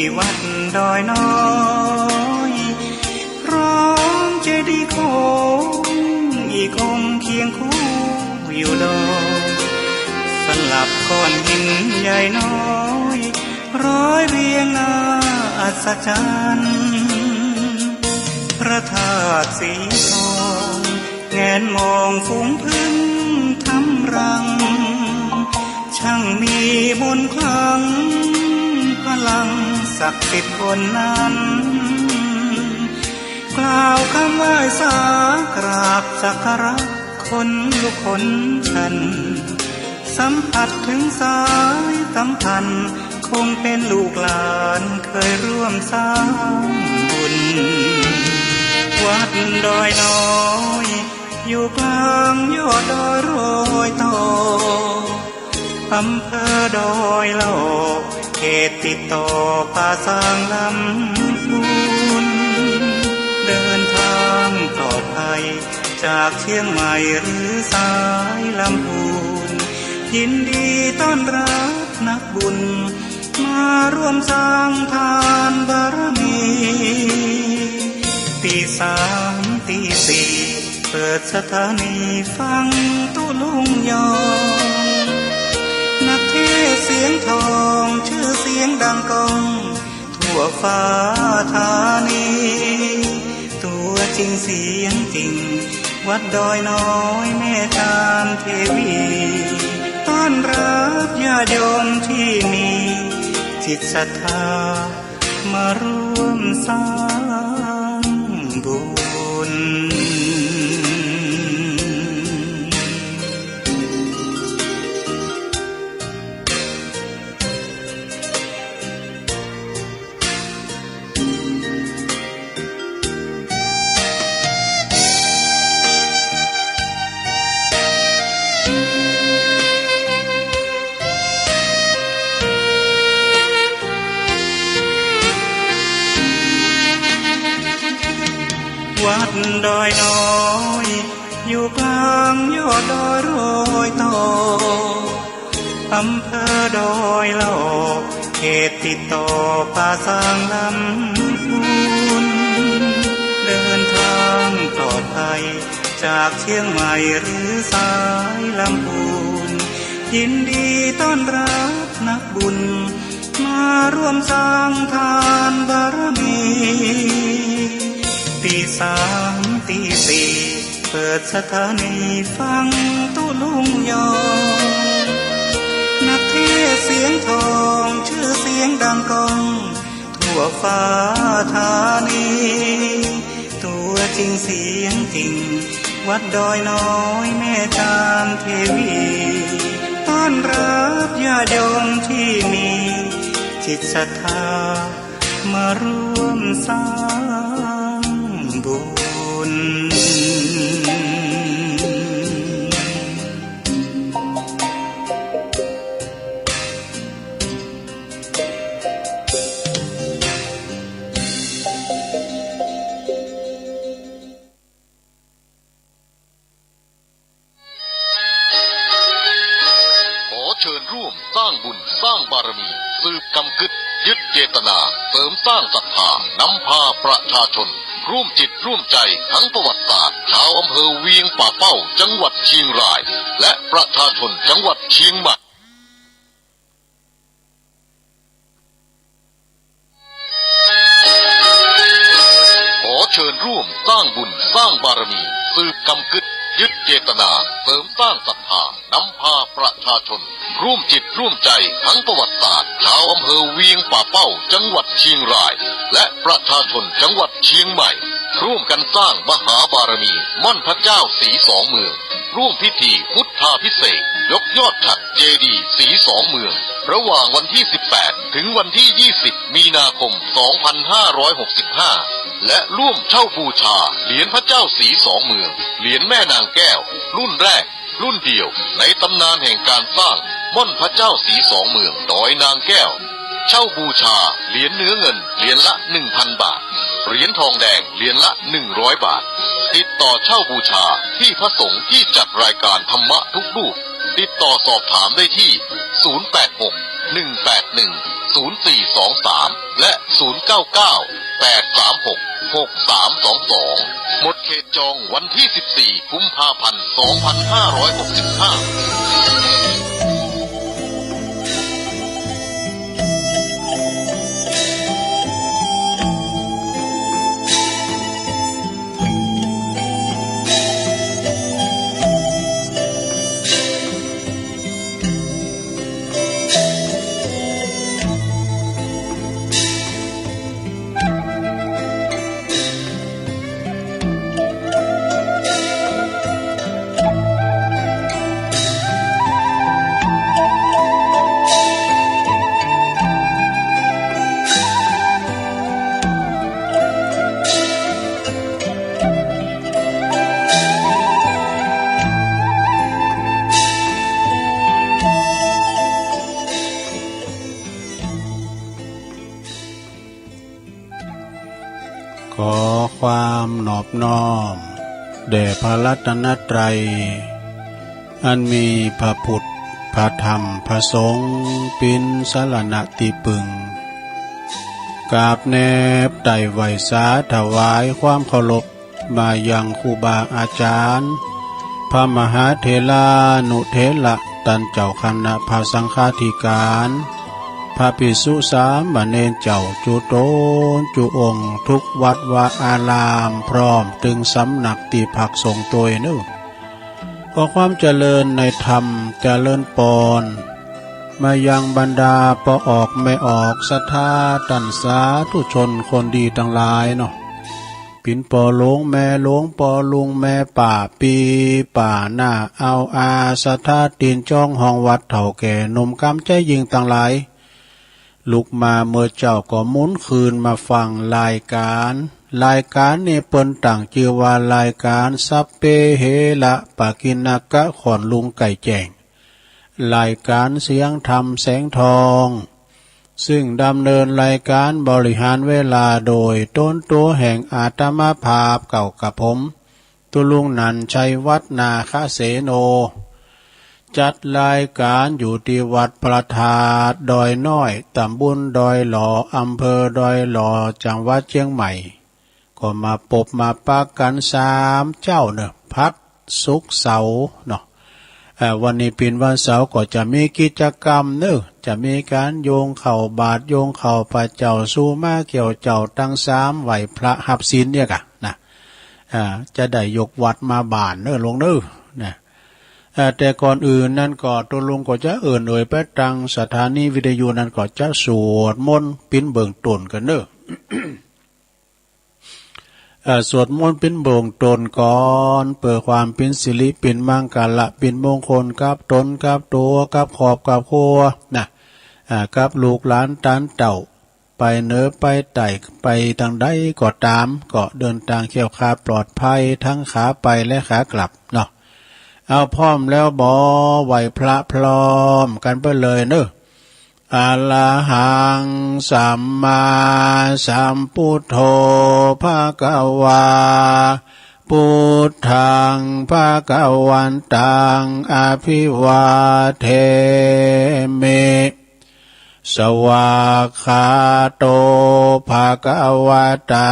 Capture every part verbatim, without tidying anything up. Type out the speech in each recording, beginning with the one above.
ที่วัดดอยน้อย พร้อมเจดีย์โค้ง อีกองค์เคียงคู่อยู่ดอย สลับก้อนหินใหญ่น้อย ร้อยเรียงน่าอัศจรรย์ พระธาตุสีทอง แงนมองฝูงผึ้งทำรัง ช่างมีมนต์ขลัง พลังศักดิ์สิทธิ์บนนั้น กล่าวคำไหว้สากราบสักการะ ขนลุกขนชัน สัมผัสถึงสายสัมพันธ์ คงเป็นลูกหลานเคยร่วมสร้างบุญ วัดดอยน้อย อยู่กลางยอดดอยรอยต่อ อำเภอดอยหล่อ เขตติดต่อป่าซางลำพูน เดินทางปลอดภัย จากเชียงใหม่หรือสายลำพูน ยินดีต้อนรับนักบุญ มาร่วมสร้างทานบารมี ตีสามตีสี่ เปิดสถานีฟังตุ๊ลุงยอง นักเทศน์เสียงทอง ชื่อเสียงดังก้อง ทั่วฟ้าธานี ตัวจริงเสียงจริง วัดดอยน้อยแม่จามเทวี ต้อนรับญาติโยมที่มีจิตศรัทธา มาร่วมสร้างบุญ วัดดอยน้อย อยู่กลางยอดดอยรอยต่อ อำเภอดอยหล่อ เขตติดต่อป่าซางลำพูน เดินทางปลอดภัย จากเชียงใหม่หรือสายลำพูน ยินดีต้อนรับนักบุญ มาร่วมสร้างทานบารมี ตีสามตีสี่ เปิดสถานีฟังตุ๊ลุงยอง นักเทศน์เสียงทอง ชื่อเสียงดังก้อง ทั่วฟ้าธานี ตัวจริงเสียงจริง วัดดอยน้อยแม่จามเทวี ต้อนรับญาติโยมที่มีจิตศรัทธา มาร่วมสร้างบุญ ขอเชิญร่วมสร้างบุญสร้างบารมี สืบกำกึดยึดเจตนา เสริมสร้างศรัทธา นำพาประชาชน ร่วมจิตร่วมใจทั้งประวัติศาสตร์ ชาวอำเภอเวียงป่าเป้า จังหวัดเชียงราย และประชาชนจังหวัดเชียงใหม่ ขอเชิญร่วมสร้างบุญสร้างบารมี สืบกำกึดยึดเจตนา เสริมสร้างศรัทธา นำพาประชาชน ร่วมจิตร่วมใจทั้งประวัติศาสตร์ ชาวอำเภอเวียงป่าเป้า จังหวัดเชียงราย และประชาชนจังหวัดเชียงใหม่ ร่วมกันสร้างมหาบารมีม่อนพระเจ้าศรีสองเมือง ร่วมพิธีพุทธาภิเษกยกยอดฉัตรเจดีย์ศรีสองเมือง ระหว่างวันที่สิบแปดถึงวันที่ยี่สิบมีนาคมสองพันห้าร้อยหกสิบห้า และร่วมเช่าบูชาเหรียญพระเจ้าศรีสองเมือง เหรียญแม่นางแก้ว รุ่นแรก รุ่นเดียวในตำนานแห่งการสร้างม่อนพระเจ้าศรีสองเมืองดอยนางแก้ว เช่าบูชาเหรียญเนื้อเงินเหรียญละหนึ่งพันบาท เหรียญทองแดงเหรียญละหนึ่งร้อยบาท ติดต่อเช่าบูชาที่พระสงฆ์ที่จัดรายการธรรมะทุกรูป ติดต่อสอบถามได้ที่ ศูนย์แปดหก หนึ่งแปดหนึ่ง ศูนย์สี่สองสาม และ ศูนย์เก้าเก้า แปดสามหก หกสามสองสอง หมดเขตจองวันที่ สิบสี่ กุมภาพันธ์ สองพันห้าร้อยหกสิบห้า ขอความนอบน้อมแด่พระรัตนตรัย อันมีพระพุทธ พระธรรม พระสงฆ์ เป๋นสรณะตี้ปึง กราบแนบไต่ไหว้สาถวายความเคารพ มายังครูบาอาจารย์ พระมหาเถรานุเถระ ต้านเจ้าคณะพระสังฆาธิการ พระภิกษุสามเณรเจ้าจุ๊ตนจุ๊องค์ ทุกวัดวาอาราม พร้อมตึงสำนักตี้พักสงฆ์ตวยเน่อ ขอความเจริญในธรรม เจริญปอน มายังบรรดาป้อออกแม่ออก ศรัทธาต้านสาธุชนคนดีตังหลายเนาะ เป๋นป้อหลวงแม่หลวง ป้อลุงแม่ป้า ปี้ป้าน้า อาวอา ศรัทธาตี๋นจองห้องวัด เฒ่าแก่หนุ่มกำใจ๊ยิงตังหลาย ลุกมาเมื่อเจ๊าก็หมุนคืนมาฟังรายการ รายการนี้เปิ้นตั้งจื้อว่ารายการ สัพเพเหระปกิณณกะ ขอนลุงไก่แจ้ง รายการเสียงธรรมแสงทอง ซึ่งดำเนินรายการบริหารเวลาโดยตนตั๋วแห่งอาตมาภาพเก่ากับผม ตุ๊ลุงนันท์ ชัยวัฒน์ นาคเสโน จัดรายการอยู่ตี้วัดพระธาตุดอยน้อย ตำบลดอยหล่อ อำเภอดอยหล่อ จังหวัดเชียงใหม่ ก็มาปบมาปะกั๋นสามเจ๊าเน่อ พฤหัส ศุกร์ เสาร์เนาะ เอ่อ วันนี้เป๋นวันเสาร์ก็จะมีกิจกรรมเน่อ จะมีก๋านโยงข้าวบาตร โยงข้าวพระเจ้า สู่หม้าเกี่ยวเจ้าตังสาม ไหว้พระฮับศีลเนี่ยก่ะนะ อ่า จะได้ยกวัดมาบ้านเน่อลุงเน่อ นะ เอ่อ แต่ก่อนอื่นนั้นก็ตุ๊ลุงก็จะเอิ้นเอ่ยไปตังสถานีวิทยุนั้นก็จะสวดมนต์เป๋นเบื้องต้นก่อนเน่อ เอ่อ สวดมนต์เป๋นเบื้องต้นก่อน เปื้อความเป๋นสิริเป๋นมังคละ เป๋นมงคลกับตนกับตั๋ว กับครอบกับครัวนะ อ่า กับลูกหลานต้านเต้า ไปเหนือไปใต้ ไปตางใดก็ต๋าม ก็เดินตางแคล้วคลาดปลอดภัย ทั้งขาไปและขากลับเนาะ เอาพร้อมแล้วบ่ ไหว้พระพร้อมกั๋นไปเลยเน่อ อะระหัง สัมมาสัมพุทโธ ภะคะวา พุทธัง ภะคะวันตัง อะภิวาเทมิ สวากขาโต ภะคะวะตา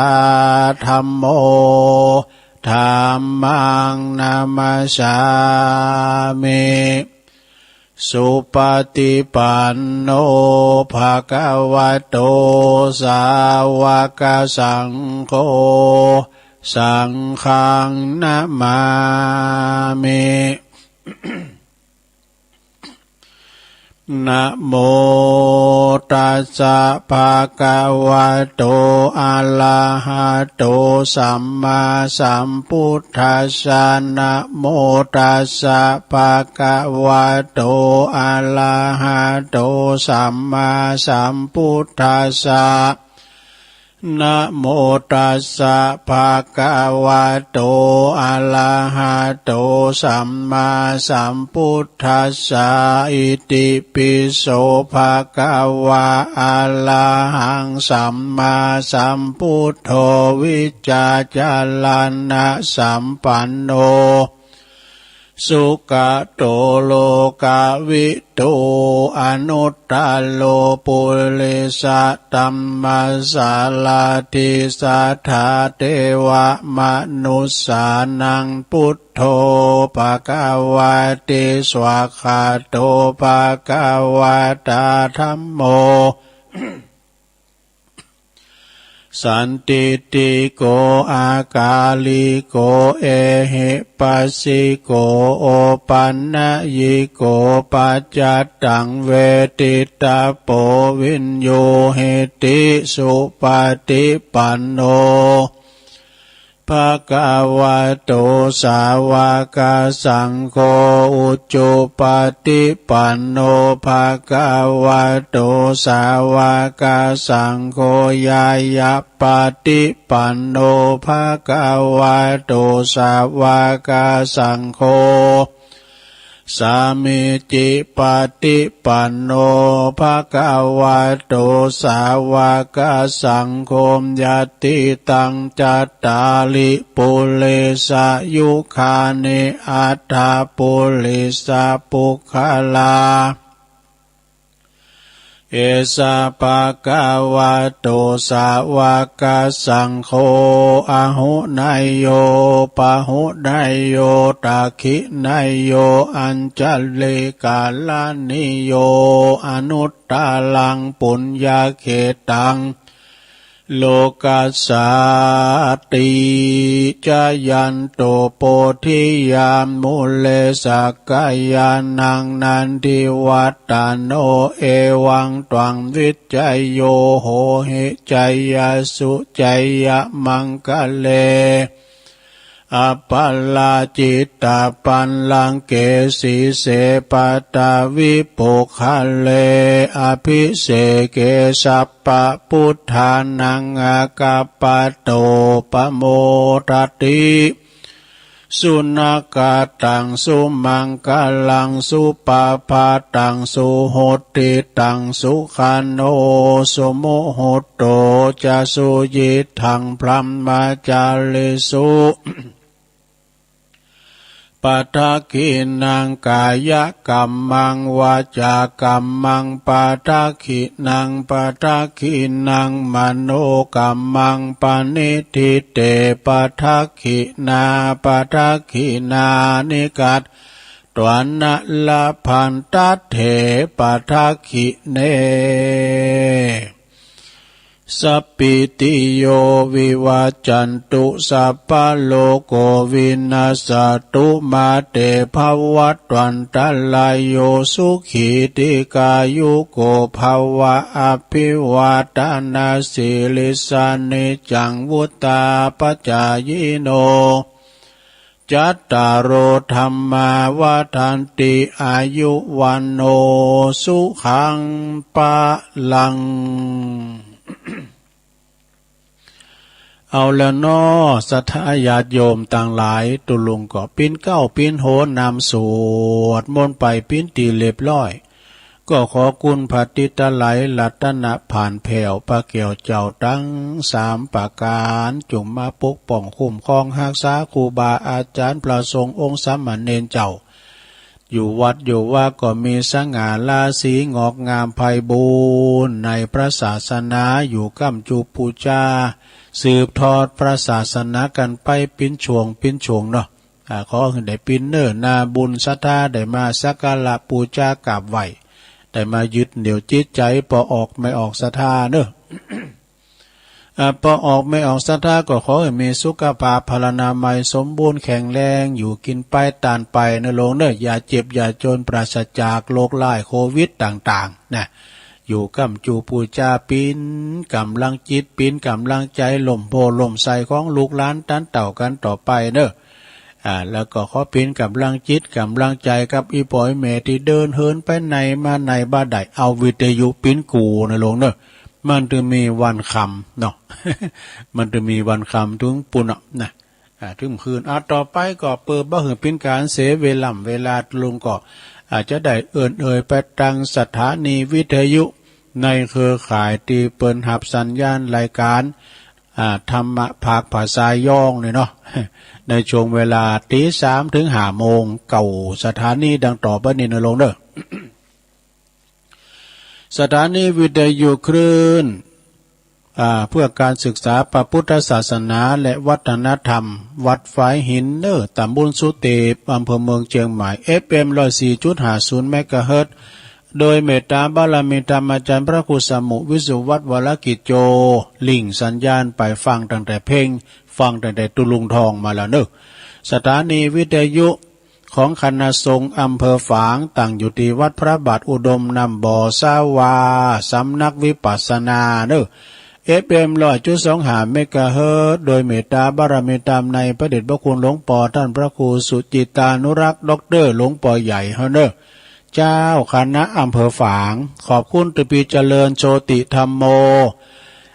ธัมโม ธัมมัง นะมัสสามิ สุปะฏิปันโน ภะคะวะโต สาวะกะสังโฆ สังฆัง นะมามิ นะโมตัสสะ ภะคะวะโต อะระหะโต สัมมาสัมพุทธัสสะ นะโมตัสสะ ภะคะวะโต อะระหะโต สัมมาสัมพุทธัสสะ นะโมตัสสะ ภะคะวะโต อะระหะโต สัมมาสัมพุทธัสสะ อิติปิโส ภะคะวะ อะระหัง สัมมาสัมพุทโธ วิจจาจะระณะสัมปันโน สุขะโต โลกะวิทู อนุตตะโร ปุริสะธัมมะสาราธิ สัทธาเทวะมนุสสานัง พุทโธ ภะคะวะติ สวากขาโต ภะคะวะตา ธัมโม สันทิฏฐิโก อากาลิโก เอหิปัสสิโก โอปันญิโก ปัจจัตตัง เวทิตะโป วิญญูหิติ สุปะฏิปันโน ภะคะวะโต สาวะกะสังโฆ อุจุปะฏิปันโน ภะคะวะโต สาวะกะสังโฆ ญาณปะฏิปันโน ภะคะวะโต สาวะกะสังโฆ สามีจิปะฏิปันโน ภะคะวะโต สาวะกะสังโฆ ญาติตัง จัตตาริ ปุริสะยุคานิ อัตถะ ปุริสะปุคคละ เอสะ ภะคะวะโต สาวะกะสังโฆ อาหุเนยโย ปาหุเนยโย ทักขิเนยโย อัญชะลิกะรณีโย อนุตตะรัง ปุญญะเขตัง โลกัสสาติ จายันโต โพธิยา มูเล สักกายานัง นันทิวัตตะโน เอวังตวัง วิชชะโย โหหิ จายะสุ จายะมังคะเล อะปะราจิตะปัลลังเก สีเส ปัตตะวิปุคคะเล อะภิเสเก สัพพะพุทธานัง อะกัปปะโต ปะโมทะติ สุนะกะตัง สุมังคะลัง สุปะภะตัง สุหุตติตัง สุขะโน สุมุหุตโต จะ สุยิตถัง พรหมะจาริสุ ปะทักขิณัง กายะกัมมัง วาจากัมมัง ปะทักขิณัง ปะทักขิณัง มโนกัมมัง ปะณิฏฐิเต ปะทักขิณา ปะทักขิณานิ กัตตวานะ ละพันทัตเถ ปะทักขิเณ สัพพิติโย วิวัจจันตุ สัพพะโรโค วินัสสะตุ มาเต ภะวัตวันตะราโย สุขี ทีฆายุโก ภะวะ อะภิวาทะนะสีลิสสะ นิจจัง วุฑฒาปะจายิโน จัตตาโร ธัมมา วัฑฒันติ อายุ วัณโณ สุขัง พะลัง เอาแล้วเนาะ ศรัทธาญาติโยมตังหลาย ตุลุงก็ปิ้นเก๊าปิ้นโหนนำสวดมนต์ไปปิ้นตี้เรียบร้อย ก็ขอคุณพระติตะไลรัตนะผ่านแผ้วพระแก้วเจ้าตังสามประก๋าน จุ่มมาปกป้องคุ้มครองฮักษาครูบาอาจ๋ารย์พระสงฆ์องค์สามเณรเจ้า อยู่วัดอยู่วาก็มีสง่าราศีงอกงามไพบูลย์ในพระศาสนา อยู่ก้ำจูปู๋จา สืบทอดพระศาสนากั๋นไปปิ้นช่วงปิ้นช่วงเนาะ อ่า ขอหื้อได้ปิ้นเน้อนาบุญศรัทธา ได้มาสักการะปู๋จากราบไหว้ ได้มายึดเหนี่ยวจิตใจ๋ ปอออกแม่ออกศรัทธาเน้อ อ่า ปอออกแม่ออกศรัทธาก็ขอหื้อมีสุขภาพพลานามัยสมบูรณ์แข็งแรง อยู่กิ๋นไปตานไปเน้อโลงเน้อ อย่าเจ็บอย่าจ๋น ปราศจากโรคร้ายโควิดต่างๆ นะ อยู่ก้ำจูปู๋จาปิ้นก๋ำลังจิต ปิ้นก๋ำลังใจ๋ ล่มโพธิ์ล่มไทรของลูกหลานตันเต้ากั๋นต่อไปเน้อ อ่า แล้วก็ขอปิ้นก๋ำลังจิตก๋ำลังใจ๋กับอี่ป้ออี่แม่ตี้เดินเหินไปไหนมาไหนบ่ได้ เอาวิทยุปิ้นกู้เน้อโลงเน้อ มันจะมีวันค่ำเนาะ มันจะมีวันค่ำถึงปุ้นเนาะนะ อ่า ถึงคืน อ่า ต่อไปก็เปิดบ่หื้อปิ้นก๋านเสียเวล่ำเวลา ลุงก็อาจจะได้เอิ้นเอ่ยไปตางสถานีวิทยุในเครือข่ายตี้เปิ้นฮับสัญญาณรายก๋าน อ่า ธรรมะภาคภาษายองนี่เนาะ ในช่วงเวลาตีสามถึงห้าโมง เก้าสถานีดังต่อไปนี้นะโลงเด้อ สถานีวิทยุคลื่น อ่า เพื่อการศึกษาพระพุทธศาสนาและวัฒนธรรม วัดฝายหินเนอ ตำบลสุเตป อำเภอเมืองเชียงใหม่ เอฟเอ็ม ร้อยสี่จุดห้าศูนย์ เมกะเฮิรตซ์ โดยเมตตาบารมีธรรมอาจารย์พระครูสมุวิสุวัฒน์ วรกิจโจ ลิงก์สัญญาณไปฟังตั้งแต่เพลง ฟังตั้งแต่ตุลุงทองมาแล้วเนอะ สถานีวิทยุ ของคณะสงฆ์อำเภอฝาง ตั้งอยู่ที่วัดพระบาทอุดมน้ำบ่อสาวา สำนักวิปัสสนาเนอะ เอฟเอ็ม ร้อยจุดสองห้า เมกะเฮิรตซ์ โดยเมตตาบารมีธรรมในพระเดชพระคุณหลวงปอท่านพระครูสุจิตานุรักษ์ ด็อกเตอร์ หลวงปอใหญ่เฮาเนอะ เจ้าคณะอำเภอฝาง ขอบคุณตะปีเจริญโชติธัมโม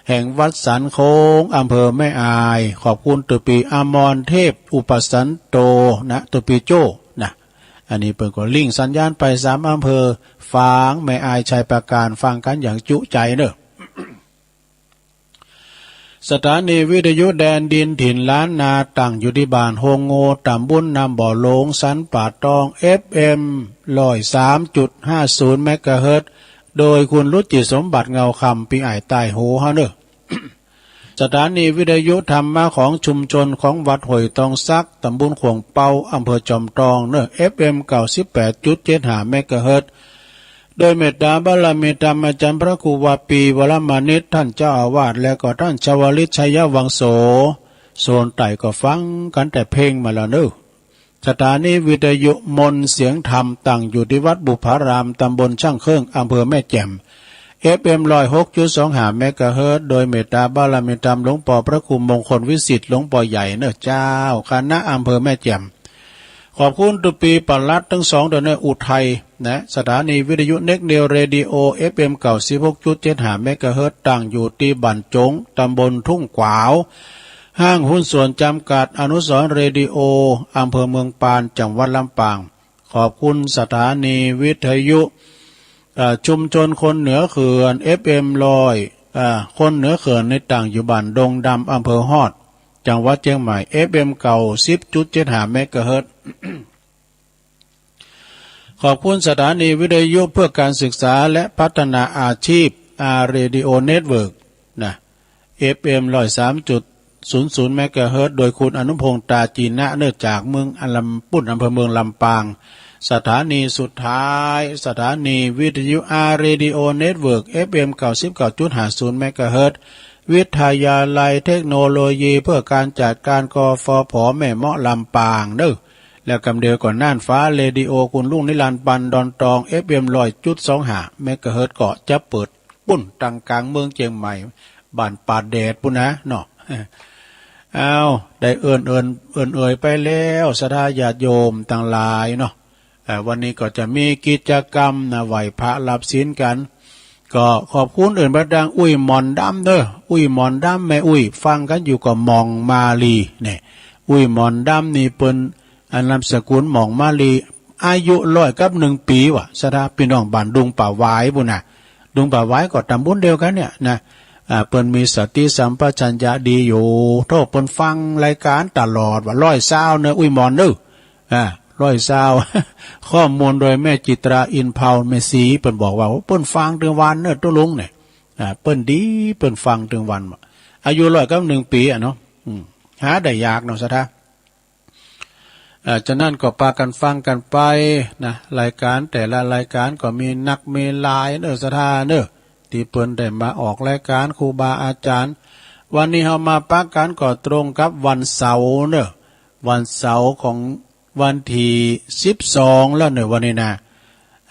แห่งวัดสันโค้ง อำเภอแม่อาย ขอบคุณตะปีอมรเทพ อุปสันโต นะ ตะปีโจ้ นะ อันนี้เปิ้นก็ลิงก์สัญญาณไปสามอำเภอ ฝาง แม่อาย ชัยปราการ ฟังกันอย่างจุใจเนอะ สถานีวิทยุแดนดินถิ่นล้านนา ตั้งอยู่ที่บ้านโฮงโง ตำบลน้ำบ่อหลวง สันป่าตอง เอฟเอ็ม ร้อยสามจุดห้าศูนย์ เมกะเฮิรตซ์ โดยคุณรุจิสมบัติ เงาคำ ปีอ้ายใต้โหเฮาเนอะ สถานีวิทยุธรรมะของชุมชนของวัดห้วยตองสัก ตำบลข่วงเปา อำเภอจอมทองเนอะ เอฟเอ็ม เก้าสิบแปดจุดเจ็ดห้า เมกะเฮิรตซ์ โดยเมตตาบารมีธรรมอาจารย์พระครูวาปี วรมานิต ท่านเจ้าอาวาส และก็ท่านชวลิต ชัยวังโส โซนใต้ก็ฟังกันแต่เพลงมาแล้วเนอะ สถานีวิทยุมนต์เสียงธรรม ตั้งอยู่ที่วัดบุพาราม ตำบลช่างเครื่อง อำเภอแม่แจ่ม เอฟเอ็ม ร้อยหกจุดสองห้า เมกะเฮิรตซ์ โดยเมตตาบารมีธรรมหลวงปอพระครูมงคลวิสิทธิ์ หลวงปอใหญ่เนอะเจ้า คณะอำเภอแม่แจ่ม ขอบคุณตะปีปลัดทั้งสองเด้อเนอะ อุทัยนะ สถานีวิทยุเน็กเนวเรดิโอ เอฟเอ็ม เก้าสิบหกจุดเจ็ดห้า เมกะเฮิรตซ์ ตั้งอยู่ที่บ้านจง ตำบลทุ่งขวาว ห้างหุ้นส่วนจำกัดอนุสรณ์เรดิโอ อำเภอเมืองปาน จังหวัดลำปาง ขอบคุณสถานีวิทยุ เอ่อ ชุมชนคนเหนือเขื่อน เอฟเอ็ม ร้อย เอ่อ คนเหนือเขื่อนในตั้งอยู่บ้านดงดำ อำเภอฮอด จังหวัดเชียงใหม่ เอฟเอ็ม เก้าสิบจุดเจ็ดห้า เมกะเฮิรตซ์ ขอบคุณสถานีวิทยุเพื่อการศึกษาและพัฒนาอาชีพ อาร์ เรดิโอ เน็ตเวิร์ก นะ เอฟเอ็ม ร้อยสามจุดศูนย์ศูนย์ เมกะเฮิรตซ์ โดยคุณอนุพงษ์ ตาจีนะ เนอะจากเมืองลำปุ้น อำเภอเมืองลำปาง สถานีสุดท้าย สถานีวิทยุ อาร์ เรดิโอ เน็ตเวิร์ก เอฟเอ็ม เก้าสิบเก้าจุดห้าศูนย์ เมกะเฮิรตซ์ วิทยาลัยเทคโนโลยีเพื่อการจัดการ กฟผ แม่เมาะ ลำปางเนอะ แล้วกำเดียวก็น่านฟ้าเรดิโอ คุณลุงนิรันดร์ ปันดอนตอง เอฟเอ็ม ร้อยจุดสองห้า เมกะเฮิรตซ์ ก็จะเปิดปุ้นตังกลางเมืองเชียงใหม่ บ้านป่าแดดปุ้นนะเนาะ อ้าว ได้เอิ้นเอิ้น เอิ้นเอ่ยไปแล้ว ศรัทธาญาติโยมตังหลายเนาะ เอ่อ วันนี้ก็จะมีกิจกรรมนะ ไหว้พระรับศีลกัน ก็ขอบคุณเอิ้นไปตังอุ้ยหม่อนดำเด้อ อุ้ยหม่อนดำ แม่อุ้ย ฟังกันอยู่ก็หม่องมาลี เนี่ย อุ้ยหม่อนดำนี่เปิ้น อันนามสกุลหม่องมาลี อายุร้อยกับหนึ่งปีว่ะ ศรัทธาพี่น้องบ้านดุงป่าหวายปุ้นนะ ดุงป่าหวายก็ตำบลเดียวกันเนี่ยนะ อ่า เปิ้นมีสติสัมปชัญญะดีอยู่ โธ่ เปิ้นฟังรายการตลอดว่ะ ร้อยซาวเนอะ อุ้ยหม่อนเนอะ อ่า ร้อยซาว ข้อมูลโดยแม่จิตรา อินเภา แม่ศรี เปิ้นบอกว่า โอ้ เปิ้นฟังตึงวันเนอะ ตุ๊ลุงเนี่ย อ่า เปิ้นดี เปิ้นฟังตึงวัน อายุร้อยกับหนึ่งปีอะเนาะ อืม หาได้ยากเนาะ ศรัทธา เอ่อ ฉะนั้นก็ปากันฟังกันไปนะ รายการแต่ละรายการก็มีนักมีหลายเนอะ ศรัทธาเนอะ ตี้เปิ้นได้มาออกรายการครูบาอาจารย์ วันนี้เฮามาปะกันก็ตรงกับวันเสาร์เนอะ วันเสาร์ของวันตี้สิบสองแล้วเนอะ วันนี้นะ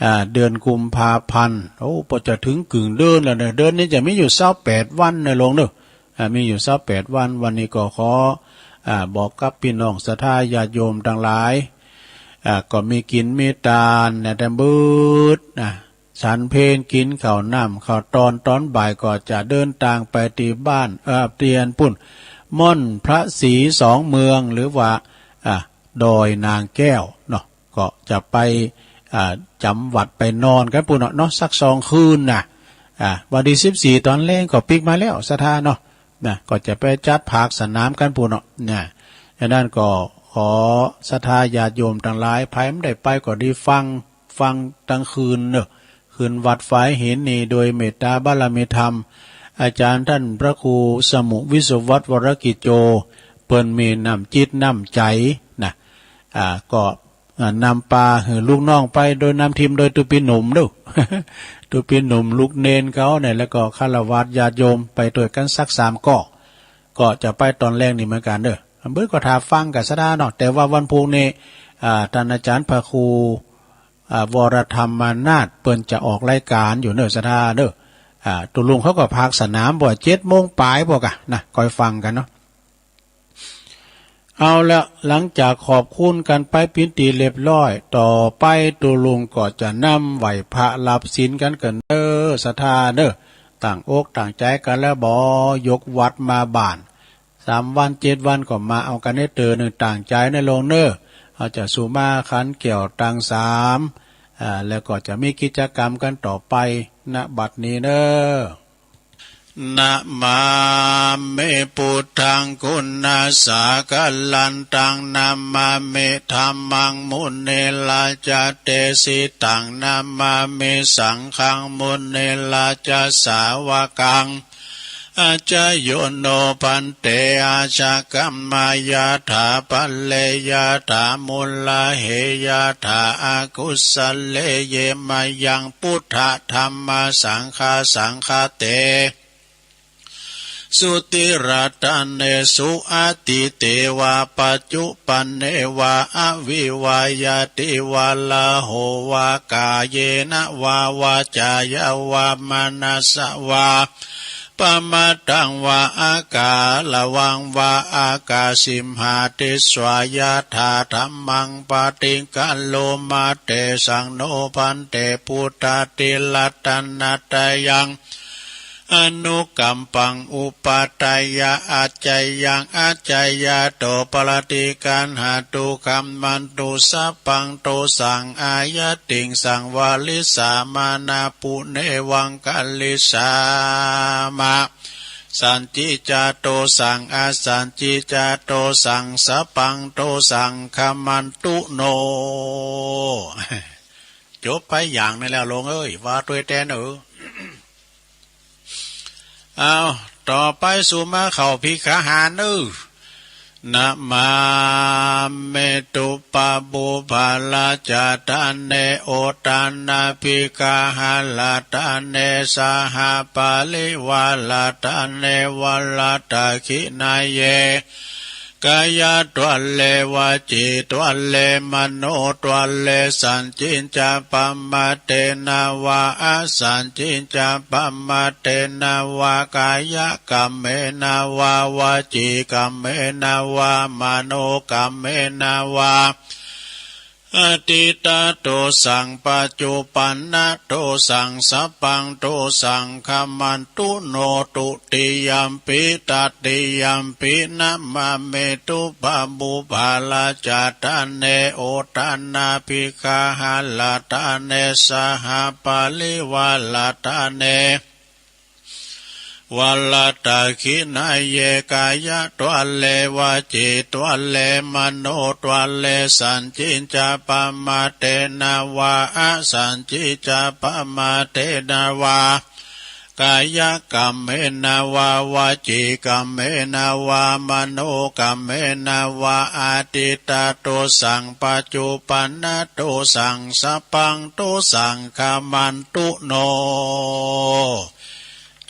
อ่า เดือนกุมภาพันธ์ โอ้ ปอจะถึงกึ่งเดือนแล้วเนอะ เดือนนี้จะมีอยู่ซาวแปดวันเนอะ โลงเนอะ อ่า มีอยู่ซาวแปดวัน วันนี้ก็ขอ อ่า บอกกับพี่น้องศรัทธาญาติโยมตังหลาย อ่า ก็มีกินมีตานนะ แต่มืดนะ ฉันเพลกินข้าวน้ำข้าวตอน ตอนบ่ายก็จะเดินตางไปตี้บ้าน เอ่อ เตียนปุ้น ม่อนพระศรีสองเมือง หรือว่า อ่า ดอยนางแก้วเนาะ ก็จะไป อ่า จ๋ำวัดไปนอนกันปุ้นเนาะ สักสองคืนนะ อ่า วันตี้สิบสี่ตอนแลงก็ปิ๊กมาแล้ว ศรัทธาเนาะ นะ ก็จะไปจัดภาคสนามกันปู้นเนาะ นะ ฉะนั้นก็ขอศรัทธาญาติโยมตังหลาย ไผบ่ได้ไปก็ดีฟัง ฟังตังคืนเนาะ คืนวัดฝายหินนี่ โดยเมตตาบารมีธรรม อาจารย์ท่านพระครูสมุวิศวัตรวรกิจโจ เปิ้นมีน้ำจิตน้ำใจ๋นะ อ่า ก็ อ่า นำปาหื้อลูกน้องไปโดยนำทีมโดยตุ๊ปีหนุ่มเนาะ ตุ๊ปีหนุ่มลูกเณรเขาเนี่ย แล้วก็ฆราวาสญาติโยมไปด้วยกันสักสามก๊อ ก็จะไปตอนแลงนี่เหมือนกันเนาะ เปิ้นก็ถ่าฟังกับศรัทธาเนาะ แต่ว่าวันพุธนี่ อ่า ท่านอาจารย์พระครู อ่า วรธรรมนาถ เปิ้นจะออกรายการอยู่เนาะศรัทธาเนาะ อ่า ตุ๊ลุงเขาก็ภาคสนามบ่ เจ็ดโมงปลายบ่กะนะ คอยฟังกันเนาะ เอาละ หลังจากขอบคุณกันไปเป๋นตี้เรียบร้อย ต่อไปตุ๊ลุงก็จะนำไหว้พระรับศีลกันเนาะศรัทธาเนาะ ตั้งอกตั้งใจ๋กันแล้วบ่ ยกวัตรมาบ้าน สามวันเจ็ดวันก็มาเอากันในเติ่นหนึ่ง ตั้งใจ๋เนาะลุงเนาะ เฮาจะสุมาขันแก้วตังสาม อ่า แล้วก็จะมีกิจกรรมกันต่อไป ณ บัดนี้เนาะ นะมามิ พุทธัง กุณัสสะกะลันตัง นะมามิ ธัมมัง มุนิราชะเตสิตัง นะมามิ สังฆัง มุนิราชะสาวะกัง อาจาโยโน ภันเต อาชะกัมมะ ยะถา ปะเร ยะถา มุลลา เห ยะถา อะกุสะเล เย มะยัง ปุทธะ ธัมมะ สังฆา สังฆะเต สุ ติรัตเนสุ อะตีเตวะ ปัจจุปันเนวะ อะวิวะยะติวะ ละโหวะ กาเยนะวะ วาจายะวะ มะนัสสะวะ ปะมะตังวะ อะกาละวังวะ อะกาสิมหาติสสะ ยะถา ธัมมัง ปะติกะโลมา เตสัง โน ภันเต พุทธาติรัตนะตะยัง อนุกัมปัง อุปัฏฐายะ อาจายัง อาจายะโต ปะระติกัณหะ ตุขัมมันตุ สัพพังโตสัง อายัตติง สังวาริสสามา นะปุเนวังคะลิสสามะ สันจิจาโตสัง อสันจิจาโตสัง สัพพังโตสัง ขัมมันตุโน จบไปอย่างหนึ่งแล้วลุงเอ้ย ว่าตวยแตนเออ เอา ต่อไปสุมาเข้าภิกขาหารเนาะ นะมามิ ตุปะปุพพะราชะทะเน โอทะนะภิกขาหะระทะเน สหะปะริวาระทะเน วะระตะขิณะเย กายะทะเน วะจีทะเน มโนทะเน สันจิจจะปะมะเทนะวะ อสันจิจจะปะมะเทนะวะ กายะกัมเมนะวะ วจีกัมเมนะวะ มโนกัมเมนะวะ อะตีตะโตสัง ปัจจุปันนะโตสัง สัพพังโตสัง ขัมมันตุโน ตุติยัมปิ ตติยัมปิ นะมามิ ตุปะปุพพะราชะทะเน โอทะนะภิกขาหะระทะเน สหะปะริวาระทะเน วะระตะขิณะเย กายะทะเน วจีทะเน มโนทะเน สันจิจจะปะมะเทนะวะ อสันจิจจะปะมะเทนะวะ กายะกัมเมนะวะ วจีกัมเมนะวะ มโนกัมเมนะวะ อะตีตะโตสัง ปัจจุปันนะโตสัง สัพพังโตสัง ขัมมันตุโน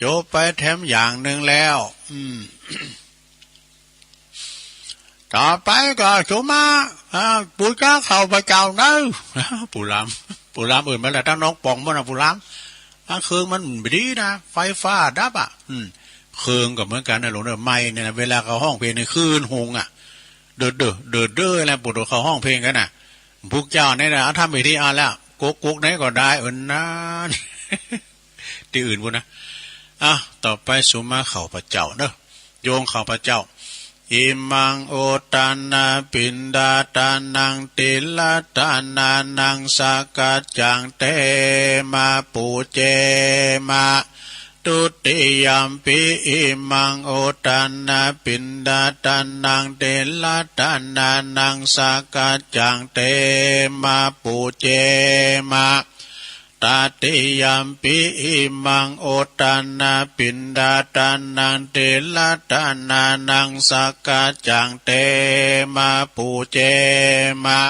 จบไปแถมอย่างหนึ่งแล้ว อืม ต่อไปก็สุมา อ่า ปู๋จาข้าพเจ้าเนาะ ปู๋หลาม ปู๋หลามเอิ้นมาแล้ว ตังน้องป่องหมดนะ ปู๋หลาม ตังเครื่องมันบ่ดีนะ ไฟฟ้าดับอ่ะ อืม เครื่องก็เหมือนกันนะลุงเนาะ ไมค์เนี่ยนะ เวลาเขาฮ้องเพลงนี่คลื่นฮุงอ่ะ เด้อเด้อ เด้อเด้อ แล้วปู๋เขาฮ้องเพลงกันน่ะ พวกเจ้านี่นะ ทำพิธีเอาแล้ว กุ๊กกุ๊กไหนก็ได้ เออ นั่น ตี้อื่นพู้นนะ อ่ะ ต่อไปสุมาข้าพเจ้าเนาะ โยงข้าพเจ้า อิมัง โอทะนะ ปิณฑาทานัง ติรัตทานานัง สักกัจจัง เทมา ปูเจมา Dutiyampi imaṃ udanapiṇḍaṭhānaṃ tilaṭhānānaṃ sakkaccaṃ tema pūjema. Tatiyampi imaṃ udanapiṇḍaṭhānaṃ tilaṭhānānaṃ sakkaccaṃ tema pūjema.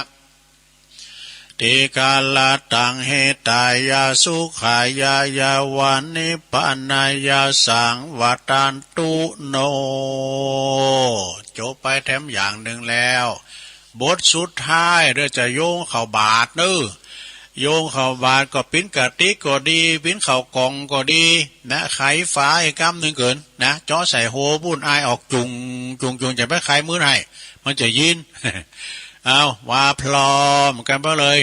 Dīgharattaṃ hitāya sukhāya yāva nibbānāya saṃvattantu no. จบไปแถมอย่างหนึ่งแล้ว บทสุดท้ายเด้อ จะโยงเข้าบาตรเด้อ โยงเข้าบาตรก็ปิ้นกะติกก็ดี ปิ้นข้าวกล่องก็ดีนะ ไขฝาอีกกำหนึ่งเกินนะ เจาะใส่โฮปู้น อายออกจุ่งจุ่งจุ่ง จะไปไขมื้อไหน มันจะยิน เอา ว่าพร้อมกันไปเลย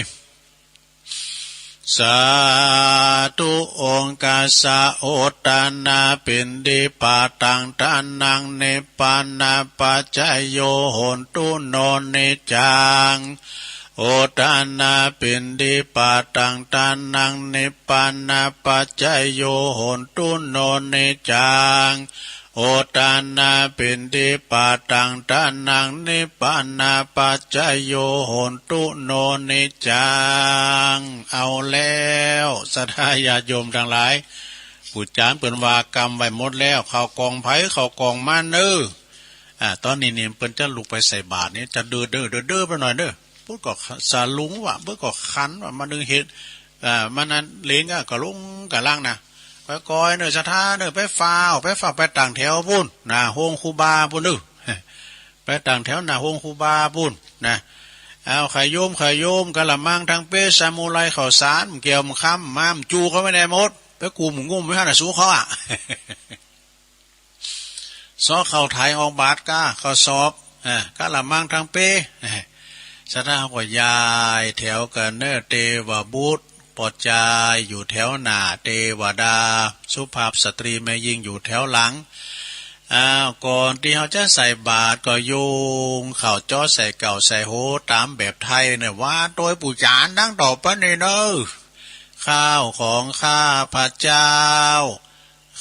Sādhu. Okāsa udanapiṇḍipataṃ dānaṃ nibbānapaccayo hotu no niccaṃ. Udanapiṇḍipataṃ dānaṃ nibbānapaccayo hotu no niccaṃ. Udanapiṇḍipataṃ dānaṃ nibbānapaccayo hotu no niccaṃ. เอาแล้ว ศรัทธาญาติโยมทั้งหลาย ปู่จารย์เปิ้นว่ากำไว้หมดแล้ว ข้าวกล่องไผข้าวกล่องมันเน้อ อ่า ตอนนี้นี่เปิ้นจะลุกไปใส่บาตรนี่ จะเด้อเด้อเด้อเด้อไปหน่อยเน้อ ปุ๊ดก็สะหลุงว่ะ ปุ๊ดก็คันว่ะ มานึงเห็น อ่า มานั้นเหลนก็กะลงกะลังนะ ก้อยๆ เน้อ ศรัทธาเน้อ ไปฟ้าว ไปฟ้าว ไปตั้งแถวปู้นนะ โฮงครูบาปู้นเน้อ ไปตั้งแถวหน้าโฮงครูบาปู้นนะ เอา ไข่โยม ไข่โยม กะละมัง ถังเป๊ สมุไร ข้าวสาร แก้ว คำ มา จูเขาไม่ได้หมด ไปกุมงุ้มไว้หั่นน่ะ สู้เขาอะ ซอกข้าวไถออกบาตรก้า ข้าวสอบ อ่า กะละมัง ถังเป๊ ศรัทธาก็ย้ายแถวกันเน้อ เตวบุตร ปอจายอยู่แถวหน้า เตวดา สุภาพสตรีแม่ญิงอยู่แถวหลัง อ้าว ก่อนตี้เฮาจะใส่บาตรก็โยงข้าวเจ้าใส่เก่าใส่โฮตามแบบไทยเนี่ย ว่าโดยปู่จารย์ดังต่อไปนี้เน้อ ข้าวของข้าพเจ้า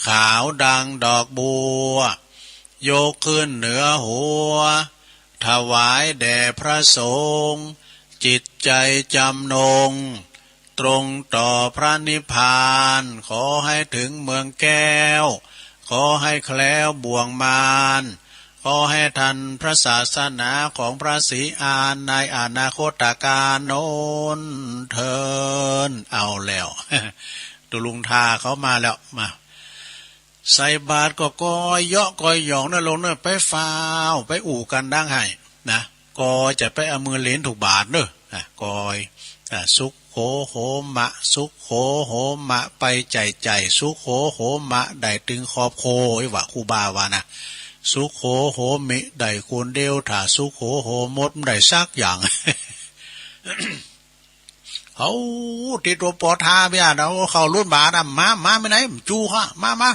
ขาวดังดอกบัว ยกขึ้นเหนือหัว ถวายแด่พระสงฆ์ จิตใจจำนง ตรงต่อพระนิพพาน ขอให้ถึงเมืองแก้ว ขอให้แคล้วบ่วงมาร ขอให้ทันพระศาสนาของพระศรีอานในอนาคตกาลโน้นเทอญ เอาแล้ว ตุลุงทาเขามาแล้ว มา ใส่บาตรก็กอยเยาะกอยหยองเน้อโลมเน้อ ไปฟ้าว ไปอู้กันดังไห้นะ กอยจะไปเอามือเหลนถูกบาตรเน้อ อ่ะ กอย อ่ะ สุโขโหมะ สุโขโหมะ ไปใจ่ใจ่ สุโขโหมะ ได้ตึงครอบครัว ไอ้วะครูบาว่านะ สุโขโหมิ ได้คนเดียว ถ้าสุโขโหมด มันได้สักอย่าง เอา ติดตัวปอท้าเบียด เอาเข้ารุ่นบาทอะ มา มาไม่ไหน จูข้า มา มา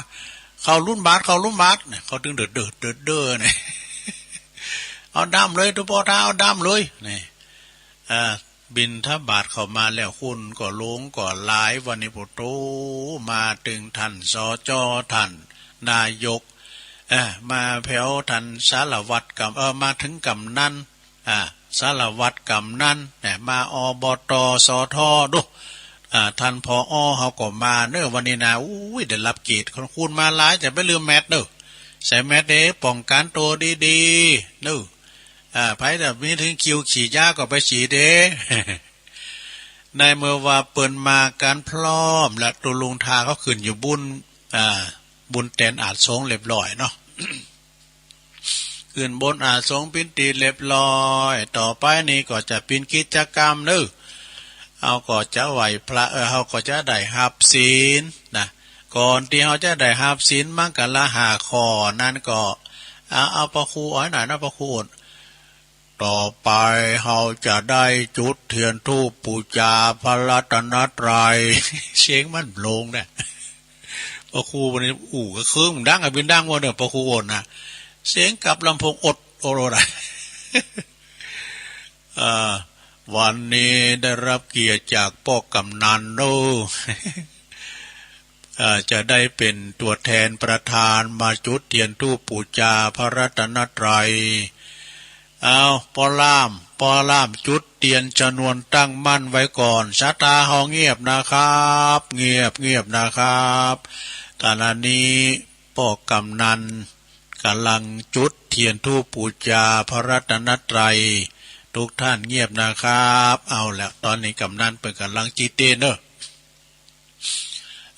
เข้ารุ่นบาท เข้ารุ่นบาทเนี่ย เขาถึงเดือดเดือดเดือดเดือดเนี่ย เอาดำเลย ตัวปอท้า เอาดำเลย นี่ อ่า บิณฑบาตเข้ามาแล้ว คนก็หลงก็หลาย วันนี้พุทโธ มาถึงท่าน สจ ท่านนายก เอ่อ มาแถวท่านสารวัตรกำ เอ่อ มาถึงกำนัน อ่า สารวัตรกำนัน เนี่ย มา อบต สท ดู อ่า ท่าน ผอ เขาก็มาเนอะ วันนี้นะ อุ้ย ได้รับเกียรติ คนมาหลาย จะไปลืมแมสเนอะ ใส่แมสเด้ ป้องกันตัวดีๆ เนอะ อ่า ไผแต่มีถึงคิวฉีดยาก็ไปฉีดเด้ ในเมื่อว่าเปิ้นมากันพร้อม และตุลุงทาเขาขึ้นอยู่บุญ อ่า บุญแตนอาสงเรียบร้อยเนาะ ขึ้นบนอาสงปินตีเรียบร้อย ต่อไปนี้ก็จะเป็นกิจกรรมเนอะ เฮาก็จะไหว้พระ เออ เฮาก็จะได้ฮับศีลนะ ก่อนที่เฮาจะได้ฮับศีลมังคละห้าข้อนั้นก็ เอา เอาพระครูอ้อยหน่อยนะ พระครูอ้น ต่อไปเฮาจะได้จุดเทียนธูปบูชาพระรัตนตรัย เสียงมันโปร่งนะ พระครูวันนี้อู้ก็เคิงดังอะ บินดังว่าเนี่ย พระครูอ้นนะ เสียงกับลำโพงอด อด อดอะ เอ่อ วันนี้ได้รับเกียรติจากป้อกำนันเนอะ เอ่อ จะได้เป็นตัวแทนประธานมาจุดเทียนธูปบูชาพระรัตนตรัย เอา ปอล่าม ปอล่ามจุดเตียนชนวนตั้งมั่นไว้ก่อน ศรัทธาเฮาเงียบนะครับ เงียบ เงียบนะครับ ขณะนี้ป้อกำนันกำลังจุดเทียนธูปบูชาพระรัตนตรัย ทุกท่านเงียบนะครับ เอาละ ตอนนี้กำนันเปิ้นกำลังจิเตเนอะ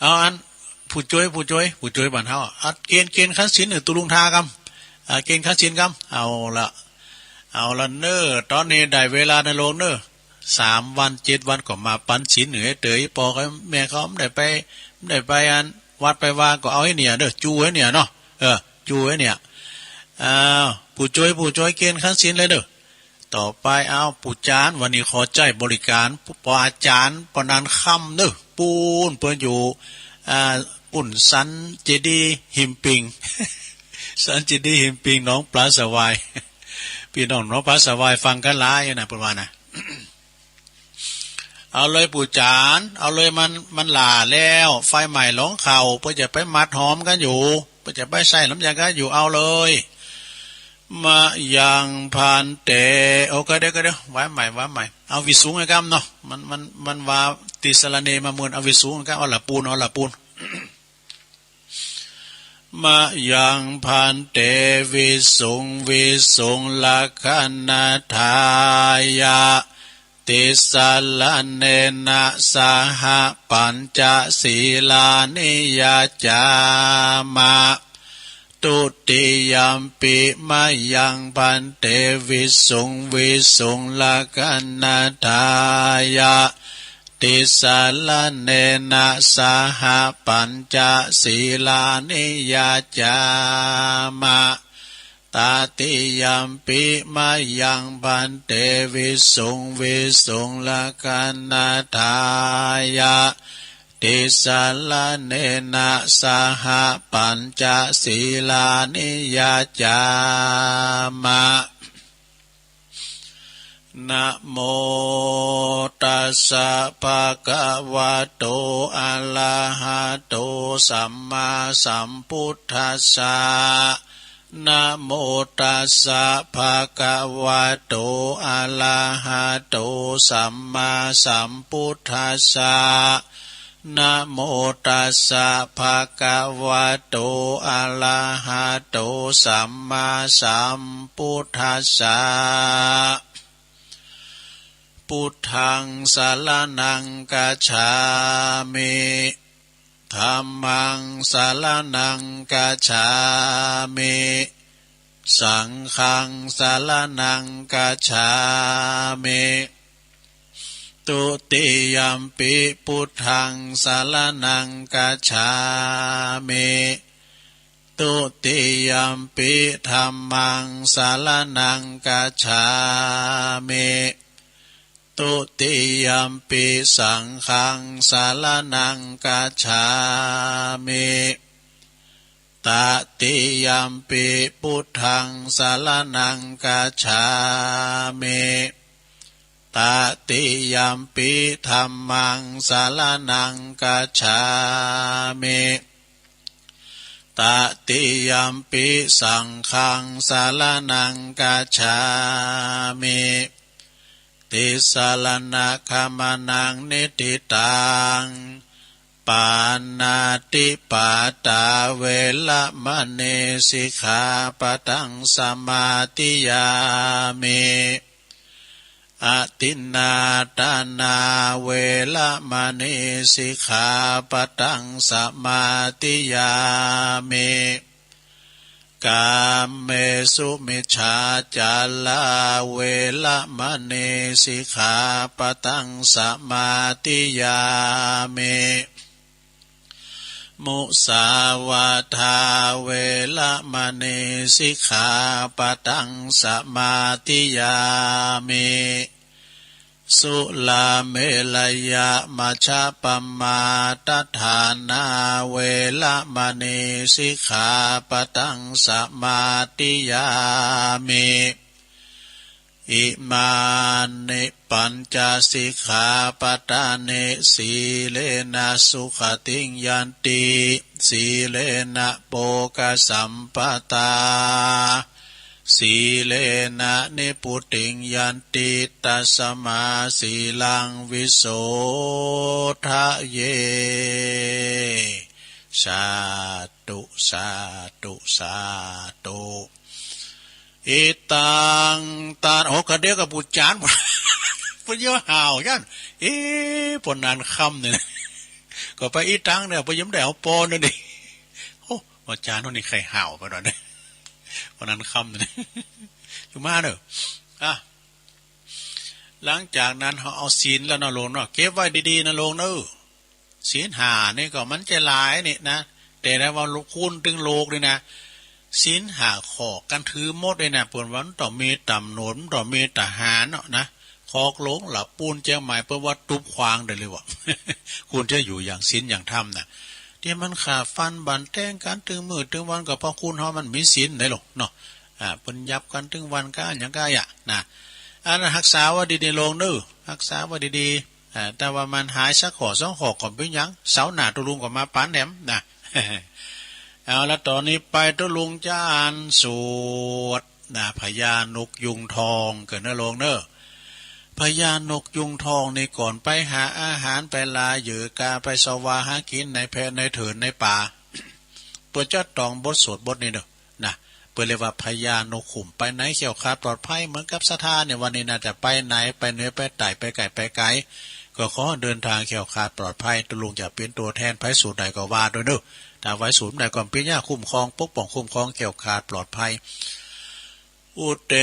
เอาอัน ผู้จ้วย ผู้จ้วย ผู้จ้วยบ้านเฮา อัดเกณฑ์ เกณฑ์คันศีล เออ ตุลุงทากำ อ่า เกณฑ์คันศีลกำ เอาละ เอาละเนอะ ตอนนี้ได้เวลาในโลกเนอะ สามวันเจ็ดวันก็มาปันศีลเนอะ เตย พ่อกับแม่เขาบ่ได้ไป บ่ได้ไปอันวัดไปวาก็เอาไอ้เนี่ยเนอะ จูไอ้เนี่ยเนาะ เออ จูไอ้เนี่ย อ้าว ผู้จ้วย ผู้จ้วย เกณฑ์คันศีลเลยเนอะ ต่อไป เอา ปู่จารย์ วันนี้ขอใจ๊บริการ ปออาจารย์ ปอนันค่ำเนอะ ปูน เปิ้นอยู่ อ่า ปูนสันเจดีย์หิมปิง สันเจดีย์หิมปิง หนองปลาสวาย พี่น้องหนองปลาสวายฟังกันหลายนะ เปิ้นว่านะ เอาเลยปู่จารย์ เอาเลย มัน มันหล่าแล้ว ไฟไหม้หลองเขา เปิ้นจะไปมัดหอมกันอยู่ เปิ้นจะไปใส่น้ำยากันอยู่ เอาเลย มะยังภันเต โอ้ ก็เดี๋ยว ก็เดี๋ยว วางใหม่ วางใหม่ เอาวิสุงค์ให้กำเนาะ มัน มัน มันว่าติสรณเณรมาเมิน เอาวิสุงค์ให้กำ เอาละปูน เอาละปูน มะยังภันเต วิสุงค์ วิสุงค์ รักขณัฏฐายะ ติสรณเณนะ สหะ ปัญจสีลานิ ยัจฉามะ ทุติยัมปิ มะยังภันเต วิสุงค์ วิสุงค์ รักขณัฏฐายะ ติสรณเณนะ สหะ ปัญจสีลานิ ยัจฉามะ ตติยัมปิ มะยังภันเต วิสุงค์ วิสุงค์ รักขณัฏฐายะ ติสรณเณนะ สหะ ปัญจสีลานิ ยัจฉามะ นะโมตัสสะ ภะคะวะโต อะระหะโต สัมมาสัมพุทธัสสะ นะโมตัสสะ ภะคะวะโต อะระหะโต สัมมาสัมพุทธัสสะ นะโมตัสสะ ภะคะวะโต อะระหะโต สัมมาสัมพุทธัสสะ พุทธัง สรณัง คัจฉามิ ธัมมัง สรณัง คัจฉามิ สังฆัง สรณัง คัจฉามิ ทุติยัมปิ พุทธัง สรณัง คัจฉามิ ทุติยัมปิ ธัมมัง สรณัง คัจฉามิ ทุติยัมปิ สังฆัง สรณัง คัจฉามิ ตติยัมปิ พุทธัง สรณัง คัจฉามิ ตติยัมปิ ธัมมัง สรณัง คัจฉามิ ตติยัมปิ สังฆัง สรณัง คัจฉามิ ติสรณะขะมะนะ นิฏฐิตัง ปานาติปาตา เวระมะณี สิกขาปะทัง สมาธิยามิ อทินนาทานา เวระมะณี สิกขาปะทัง สมาธิยามิ กาเมสุมิจฉาจารา เวระมะณี สิกขาปะทัง สมาธิยามิ มุสาวาทา เวระมะณี สิกขาปะทัง สมาธิยามิ สุราเมรยะมัชฌะปะมาทะฐานา เวระมะณี สิกขาปะทัง สมาธิยามิ อิมานิ ปัญจสิกขาปะทานิ สีเลนะสุขะติง ยันติ สีเลนะโภคะสัมปะทา สีเลนะนิพพุติง ยันติ ตัสมา สีลัง วิโสทะเย สาธุ สาธุ สาธุ อิตัง ตัน โอ้ กะเดียวกะปู๋จาน ปู๋เยียะห่าวยัน เอ๊ะ ปอนันค่ำนี่นะ ก็ไปอิตังเนี่ย ไปยังไม่ได้เอาปอนั่นเอง โอ้ อาจารย์คนนี้ใครห่าวไปหน่อยเนี่ย ปอนันค่ำนี่นะ อยู่มาเนอะ อ่ะ หลังจากนั้นเขาเอาศีลแล้วนะโลงเนาะ เก็บไว้ดีๆนะโลงเนอะ ศีลห้านี่ก็มันจะหลายนี่นะ แต่ถ้าว่าคูณตึงโลกนี่นะ ศีลห้าข้อกันถือหมดเลยนะ เปิ้นว่ามันต้องมีตำหนด มันต้องมีทหารเนาะนะ คอกหลวงละปูนเจียงใหม่ เปิ้นว่าตุ๊บควางได้เลยว่ะ คุณจะอยู่อย่างศีลอย่างธรรมนะ ที่มันฆ่าฟันบั่นแทงกันตึงมื้อตึงวัน ก็เพราะคุณเฮามันมีศีลได้หรอกเนาะ อ่า เปิ้นยับกันตึงวันก็อย่างก็อย่านะ อันนั้นรักษาไว้ดีๆโลงเนอะ รักษาไว้ดีๆ อ่า แต่ว่ามันหายสักข้อสองข้อก็บ่เป็นหยัง เสาร์หน้าตุ๊ลุงก็มาปานแหนมนะ เอาละ ตอนนี้ไปตุ๊ลุงจะอ่านสูตรนะ พญานกยูงทองเกิดเนอะโลงเนอะ พญานกยูงทองนี่ก่อนไปหาอาหารไปลาเหยื่อกาไปเสาะหากินในแพะในเถินในป่า เปิ้นจะต้องบทสวดบทนี้เนอะ นะ เปิ้นเรียกว่าพญานกขุ่ม ไปไหนแคล้วคลาดปลอดภัย เหมือนกับศรัทธาเนี่ย วันนี้น่าจะไปไหน ไปเหนือไปใต้ ไปไกลไปไกล ก็ขอเดินทางแคล้วคลาดปลอดภัย ตุ๊ลุงจะเป็นตัวแทนไผสูตรใดก็ว่าด้วยเนอะ ถ้าไผสูตรใดก็เปียญาคุ้มครอง ปกป้องคุ้มครองแคล้วคลาดปลอดภัย อุเต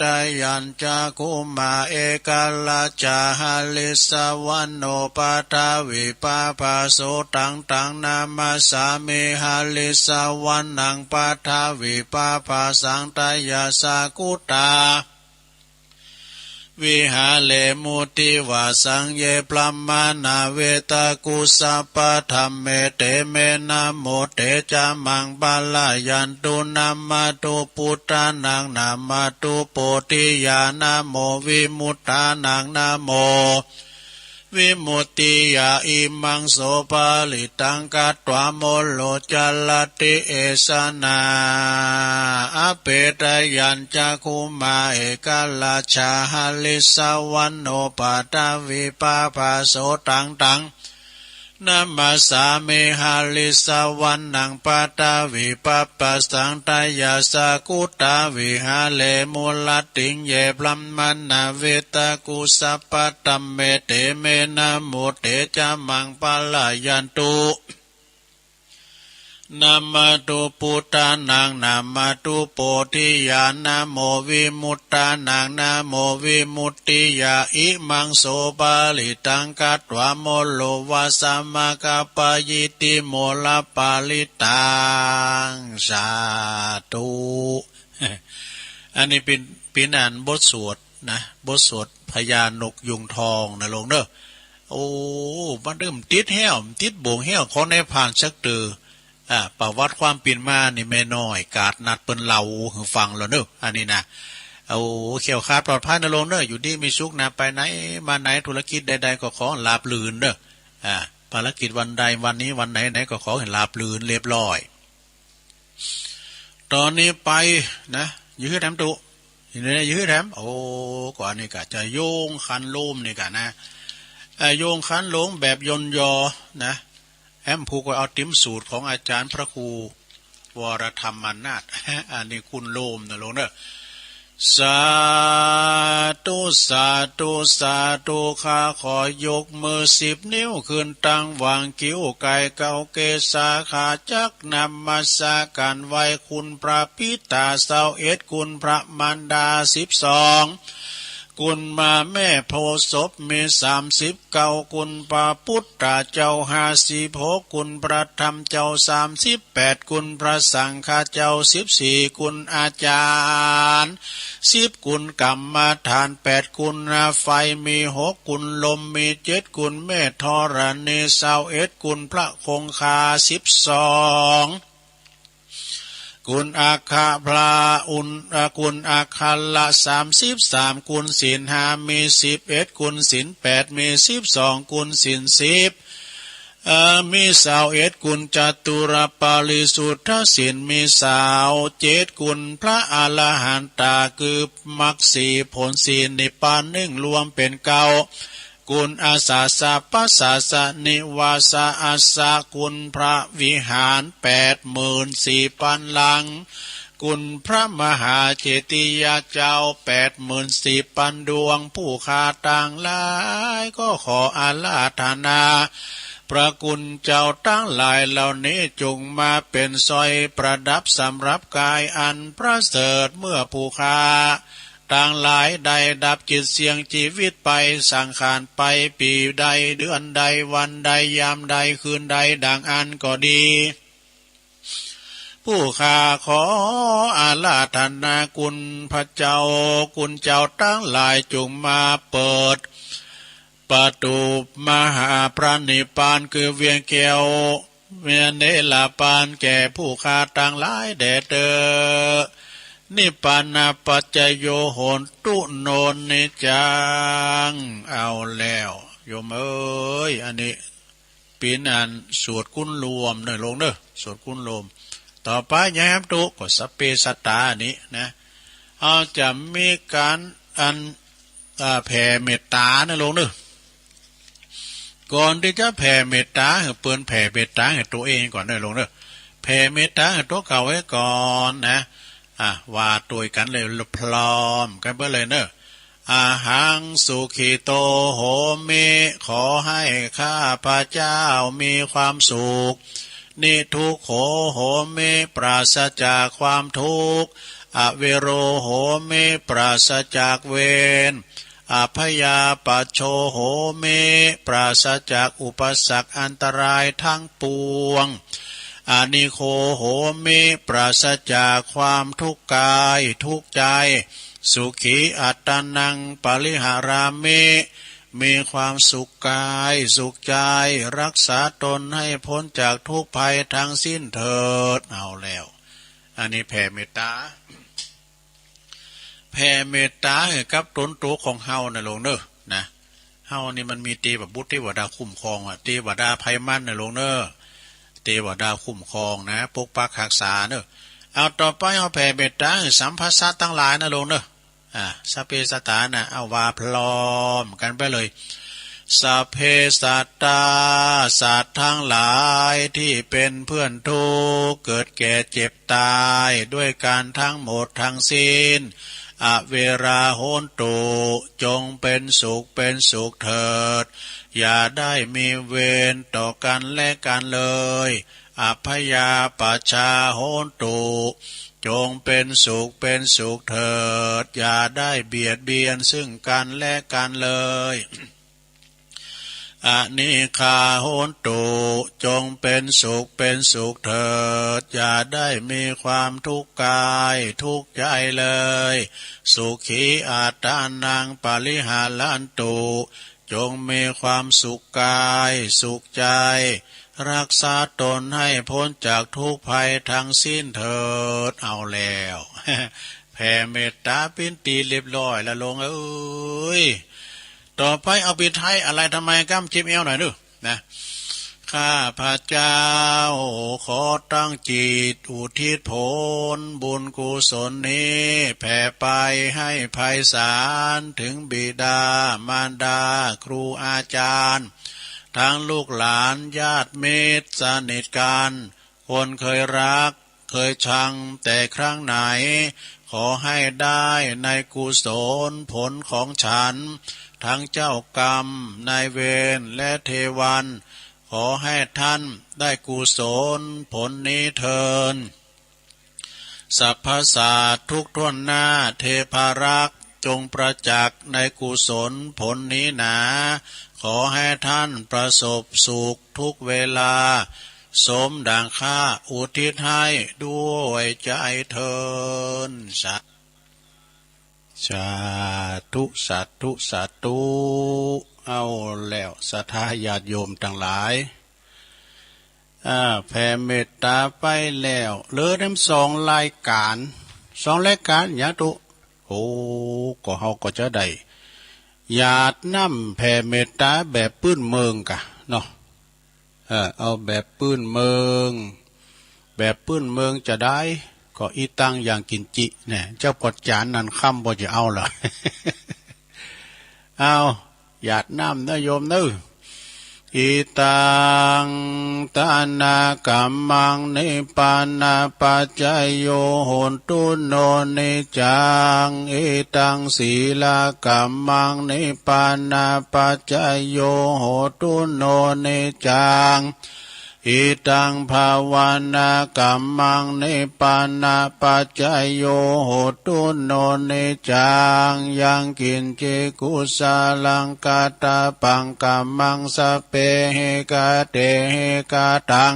ตะยัญจะคุมา เอกราชา หริสสะวะโน ปะทะวีปะภะโส ตังตัง นะมัสสามิ หริสสะวะนัง ปะทะวีปะภะสัง ตะยะสะกุตา วิหาเรมุทิวาสัง เย บรมมา นา เวตะกุ สัพพะธัมเม เต เม นะโม เต จะ มัง ปะระยันตุ นะมะตุ ปุทธานัง นะมะตุ โพธิยา นะโม วิมุตธานัง นะโม วิมุตติยา อิมัง โส ปะริตตัง กัตถา โมโร จะ รัตติ เอสะ นะ อเปตะยัญจะคุมา เอกราชา หริสสะวะโน ปะทะวีปะภะโส ตังตัง นะมัสสามิ หริสสะวะนัง ปะทะวีปะภะสัง ตะยะสะกุตา วิหาเรมุรัตติง เย บรมมา นา เวตะกุ สัพพะธัมเม เต เม นะโม เต จะ มัง ปะระยันตุ นะมะตุ ปุทธานัง นะมะตุ โพธิยา นะโม วิมุตธานัง นะโม วิมุตติยา อิมัง โส ปะริตตัง กัตถา โมโร วะสะ มะคะปะยิทธิ โมรปะริตตัง สาธุ อันนี้เป๋น เป๋นอันบทสวดนะ บทสวดพญานกยูงทองนะโลงเนอะ โอ้ มันเริ่มติดแฮว ติดบ่วงแฮว ของนายพรานสักเตื้อ อ่า ประวัติความเป๋นมานี่แม่น้อยกาดนัดเปิ้นเล่าหื้อฟังแล้วเนอะ อันนี้นะ โอ้ แคล้วคลาดปลอดภัยนะโลงเนอะ อยู่ดีมีสุขนะ ไปไหนมาไหน ธุรกิจใดๆ ก็ขอราบรื่นเนอะ อ่า ภารกิจวันใดวันนี้วันไหนๆ ก็ขอให้ราบรื่นเรียบร้อย ตอนนี้ไปนะ อยู่ที่แถมตุ อยู่ที่แถม โอ้ ก็อันนี้ก็จะโยงคันโลมนี่ก็นะ เอ่อ โยงคันโลมแบบย่นยอนะ แอมผูกไว้เอาติมสูตรของอาจารย์พระครูวรธรรมนาถ อันนี้คุณโลมนะโลงเนอะ สาธุ สาธุ สาธุ ข้าขอยกมือสิบนิ้วขึ้นตั้งหว่างคิ้ว ไก่เก้าเกศา ข้าจักนมัสการไหว้คุณพระปิดาซาวเอ็ด คุณพระมารดาสิบสอง คุณพระแม่โพธิ์ศพมีสามสิบเก้า คุณพระพุทธเจ้าห้าสิบหก คุณพระธรรมเจ้าสามสิบแปด คุณพระสังฆเจ้าสิบสี่ คุณอาจารย์สิบ คุณกรรมฐานแปด คุณไฟมีหก คุณลมมีเจ็ด คุณแม่ธรณีซาวเอ็ด คุณพระคงคาสิบสอง กุณอัคคาพระอุณ เอ่อ กุณอัคคาละสามสิบสาม กุณศีลห้ามีสิบเอ็ด กุณศีลแปดมีสิบสอง กุณศีลสิบ เอ่อ มีซาวเอ็ด กุณจตุรปริสุทธศีลมีซาวเจ็ด กุณพระอรหันตาคือมรรคสี่ผลสี่นิพพานหนึ่ง รวมเป็นเก้า กุณอาสาสะปัสสาสะนิวาสะอาสะ กุณพระวิหารแปดหมื่นสี่พันหลัง กุณพระมหาเจติยาเจ้าแปดหมื่นสี่พันดวง ผู้ข้าตังหลายก็ขออาราธนา พระคุณเจ้าตังหลายเหล่านี้จงมาเป็นสร้อยประดับสำหรับกายอันประเสริฐ เมื่อผู้ข้าตังหลายได้ดับจิตเสี่ยงชีวิตไป สังขารไป ปีใด เดือนใด วันใด ยามใด คืนใด ดังอั้นก็ดี ผู้ข้าขออาราธนาคุณพระเจ้า คุณเจ้าตังหลายจงมาเปิดประตูมหาพระนิพพานคือเวียงแก้ว เวเนลปานแก่ผู้ข้าตังหลายแด่เตอ นิพพานะปัจจโยโหนตุโนนิจจัง เอาแล้ว โยมเอ้ย อันนี้เป๋นอันสวดคุณรวมเนอะโลมเนอะ สวดคุณรวม ต่อไปยามตุก็สัพเพสัตตาอันนี้นะ เฮาจะมีการอัน อ่า แผ่เมตตาเนอะโลมเนอะ ก่อนตี้จะแผ่เมตตาหื้อเปิ้น แผ่เมตตาหื้อตั๋วเองก่อนเนอะโลมเนอะ แผ่เมตตาหื้อตั๋วเก่าไว้ก่อนนะ อ่ะ ว่าตวยกั๋นเลย พร้อมกั๋นไปเลยเนอะ อะหังสุขิโตโหมิ ขอให้ข้าพเจ้ามีความสุข นิทุกโขโหมิ ปราศจากความทุกข์ อเวโรโหมิ ปราศจากเวร อัพพยาปัชโชโหมิ ปราศจากอุปสรรคอันตรายทั้งปวง อนิโคโหมิ ปราศจากความทุกข์กายทุกข์ใจ สุขีอัตตานังปริหารามิ มีความสุขกายสุขใจ รักษาตนให้พ้นจากทุกข์ภัยทั้งสิ้นเถิด เอาแล้ว อันนี้แผ่เมตตา แผ่เมตตาหื้อกับตนตั๋วของเฮานะโลมเนอะ นะ เฮานี่มันมีเตวบุตรเตวดาคุ้มครองอะ เตวดาไพมันนะโลมเนอะ เตวดาคุ้มครองนะ ปกปักฮักษาเนอะ เอาต่อไปเฮาแผ่เมตตาหื้อสัพพะสัตว์ตังหลายนะโลมเนอะ อ่า สัพเพสัตตานะ เอาว่าพร้อมกั๋นไปเลย สัพเพสัตตา สัตว์ทั้งหลายที่เป็นเพื่อนทุกข์ เกิดแก่เจ็บตายด้วยกันทั้งหมดทั้งสิ้น อเวราโหนตุ จงเป็นสุขเป็นสุขเถิด อย่าได้มีเวรต่อกันและกันเลย อัพพยาปัชชาโหนตุ จงเป็นสุขเป็นสุขเถิด อย่าได้เบียดเบียนซึ่งกันและกันเลย อนิฆาโหนตุ จงเป็นสุขเป็นสุขเถิด อย่าได้มีความทุกข์กายทุกข์ใจเลย สุขีอัตตานังปริหารันตุ จงมีความสุขกายสุขใจ รักษาตนให้พ้นจากทุกข์ภัยทั้งสิ้นเถิด เอาแล้ว แผ่เมตตาปิ้นตีเรียบร้อยแล้วโลมเอ้ย ต่อไปเอาปิดท้ายอะไรทำไมก้ำเจ็บเอวหน่อยดูนะ ข้าพเจ้าขอตั้งจิตอุทิศผลบุญกุศลนี้แผ่ไปให้ไพศาลถึงบิดามารดาครูอาจารย์ ทั้งลูกหลานญาติมิตรสนิทกัน คนเคยรักเคยชังแต่ครั้งไหน ขอให้ได้ในกุศลผลของฉัน ทั้งเจ้ากรรมนายเวรและเทวัน ขอให้ท่านได้กุศลผลนี้เทอญ สรรพสัตว์ทุกข์ถ้วนหน้าเทพารักษ์จงประจักษ์ในกุศลผลนี้หนา ขอให้ท่านประสบสุขทุกเวลา สมดังข้าอุทิศให้ด้วยใจเทอญ สา สาธุ สาธุ สาธุ เอาแล้ว ศรัทธาญาติโยมตังหลาย อ่า แผ่เมตตาไปแล้ว เหลือแหมสองรายก๋าน สองรายก๋านหยังตุ๊ โอ้ ก็เฮาก็จะได้ หยาดน้ำแผ่เมตตาแบบปื้นเมืองกะเนาะ เออ เอาแบบปื้นเมือง แบบปื้นเมืองจะได้ ก็อีตังอย่างกินจิเนี่ย เจ้าปอดจานนั่นค่ำบ่จะเอาเหรอ เอา หยาดน้ำนะโยมเนอะ อิตัง ทานกัมมัง นิพพานะปัจจโย โหตุ โน นิจจัง อิตัง ศีลกัมมัง นิพพานะปัจจโย โหตุ โน นิจจัง อิตัง ภาวนากัมมัง นิพพานะปัจจโย โหตุ โน นิจจัง ยังกินจิ กุศลัง กัตตะปัง กัมมัง สัพเพ หิ กะเต หิ กะตัง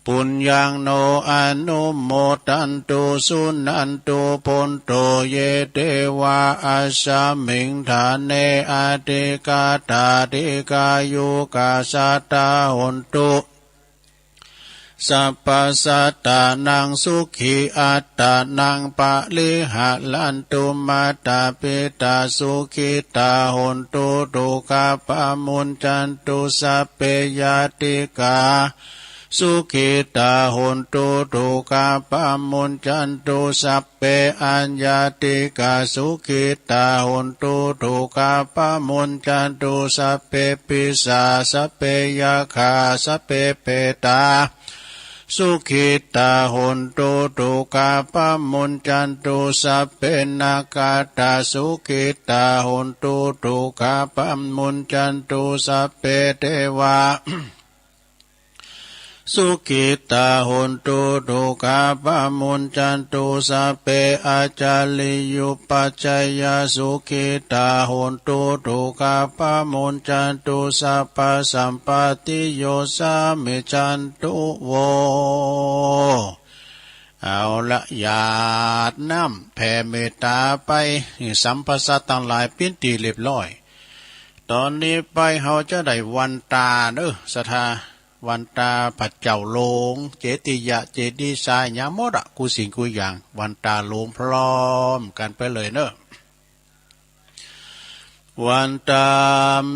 ปุญญัง โน อนุโมทันตุ สุนันตุ ภวันตุ เย เตวา อัสสมิง ฐาเน อธิกาตา ดีฆายุกา สัตตา โหนตุ สัพพะสัตตานัง สุขีอัตตานัง ปะริหะรันตุ มาตาปิตา สุขีตา โหนตุ ทุกขาปะมุญจันตุ สัพเพ ญาติกา สุขีตา โหนตุ ทุกขาปะมุญจันตุ สัพเพ อัญญาติกา สุขีตา โหนตุ ทุกขาปะมุญจันตุ สัพเพ ปิสา สัพเพ ยักขา สัพเพ เปตา สุขีตา โหนตุ ทุกขาปะมุญจันตุ สัพเพ นาคาตา สุขีตา โหนตุ ทุกขาปะมุญจันตุ สัพเพ เทวา สุขีตา โหนตุ ทุกขาปะมุญจันตุ สัพเพ อาจาริยุปัชฌายา สุขีตา โหนตุ ทุกขาปะมุญจันตุ สัพพะสัมปาทิโย สามิจฉันตุ โว เอาละ หยาดน้ำแผ่เมตตาไป สัพพะสัตว์ตังหลาย เป๋นตี้เรียบร้อย ตอนนี้ไปเฮาจะได้วันตาเนอะ ศรัทธา วันตาพระเจ้าหลวง เจติยะ เจดีย์ทราย หยังหมดอะ กู้สิ่งกู้อย่าง วันตาหลวงพร้อมกันไปเลยเนอะ วันตา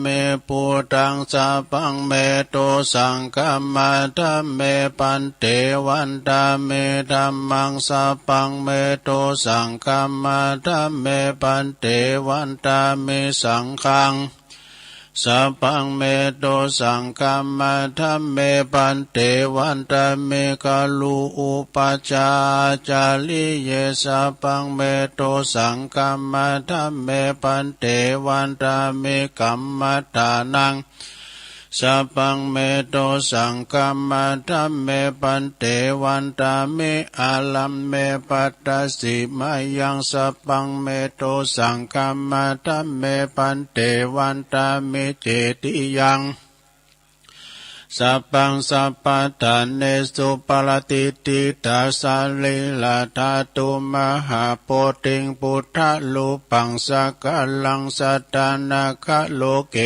มิ พุทธัง สัพพัง เม โต สังฆัมมา ธัมเม ภันเต วันตามิ ธัมมัง สัพพัง เม โต สังฆัมมา ธัมเม ภันเต วันตามิ สังฆัง สัพพัง เม โต สังฆัมมา ธัมเม ภันเต วันตามิ คารุอุปัชฌาจาริเย สัพพัง เม โต สังฆัมมา ธัมเม ภันเต วันตามิ กัมมัฏฐานัง สัพพัง เม โต สังฆัมมา ธัมเม ภันเต วันตามิ อารัมเม ภัตตสิมายัง สัพพัง เม โต สังฆัมมา ธัมเม ภันเต วันตามิ เจติยัง สัพพัง สัพพะทาเนสุ ปะระติฏฐิตา สะรีระธาตุ มหาโพธิง พุทธรูปัง สักการัง สัตตานาคาโลเก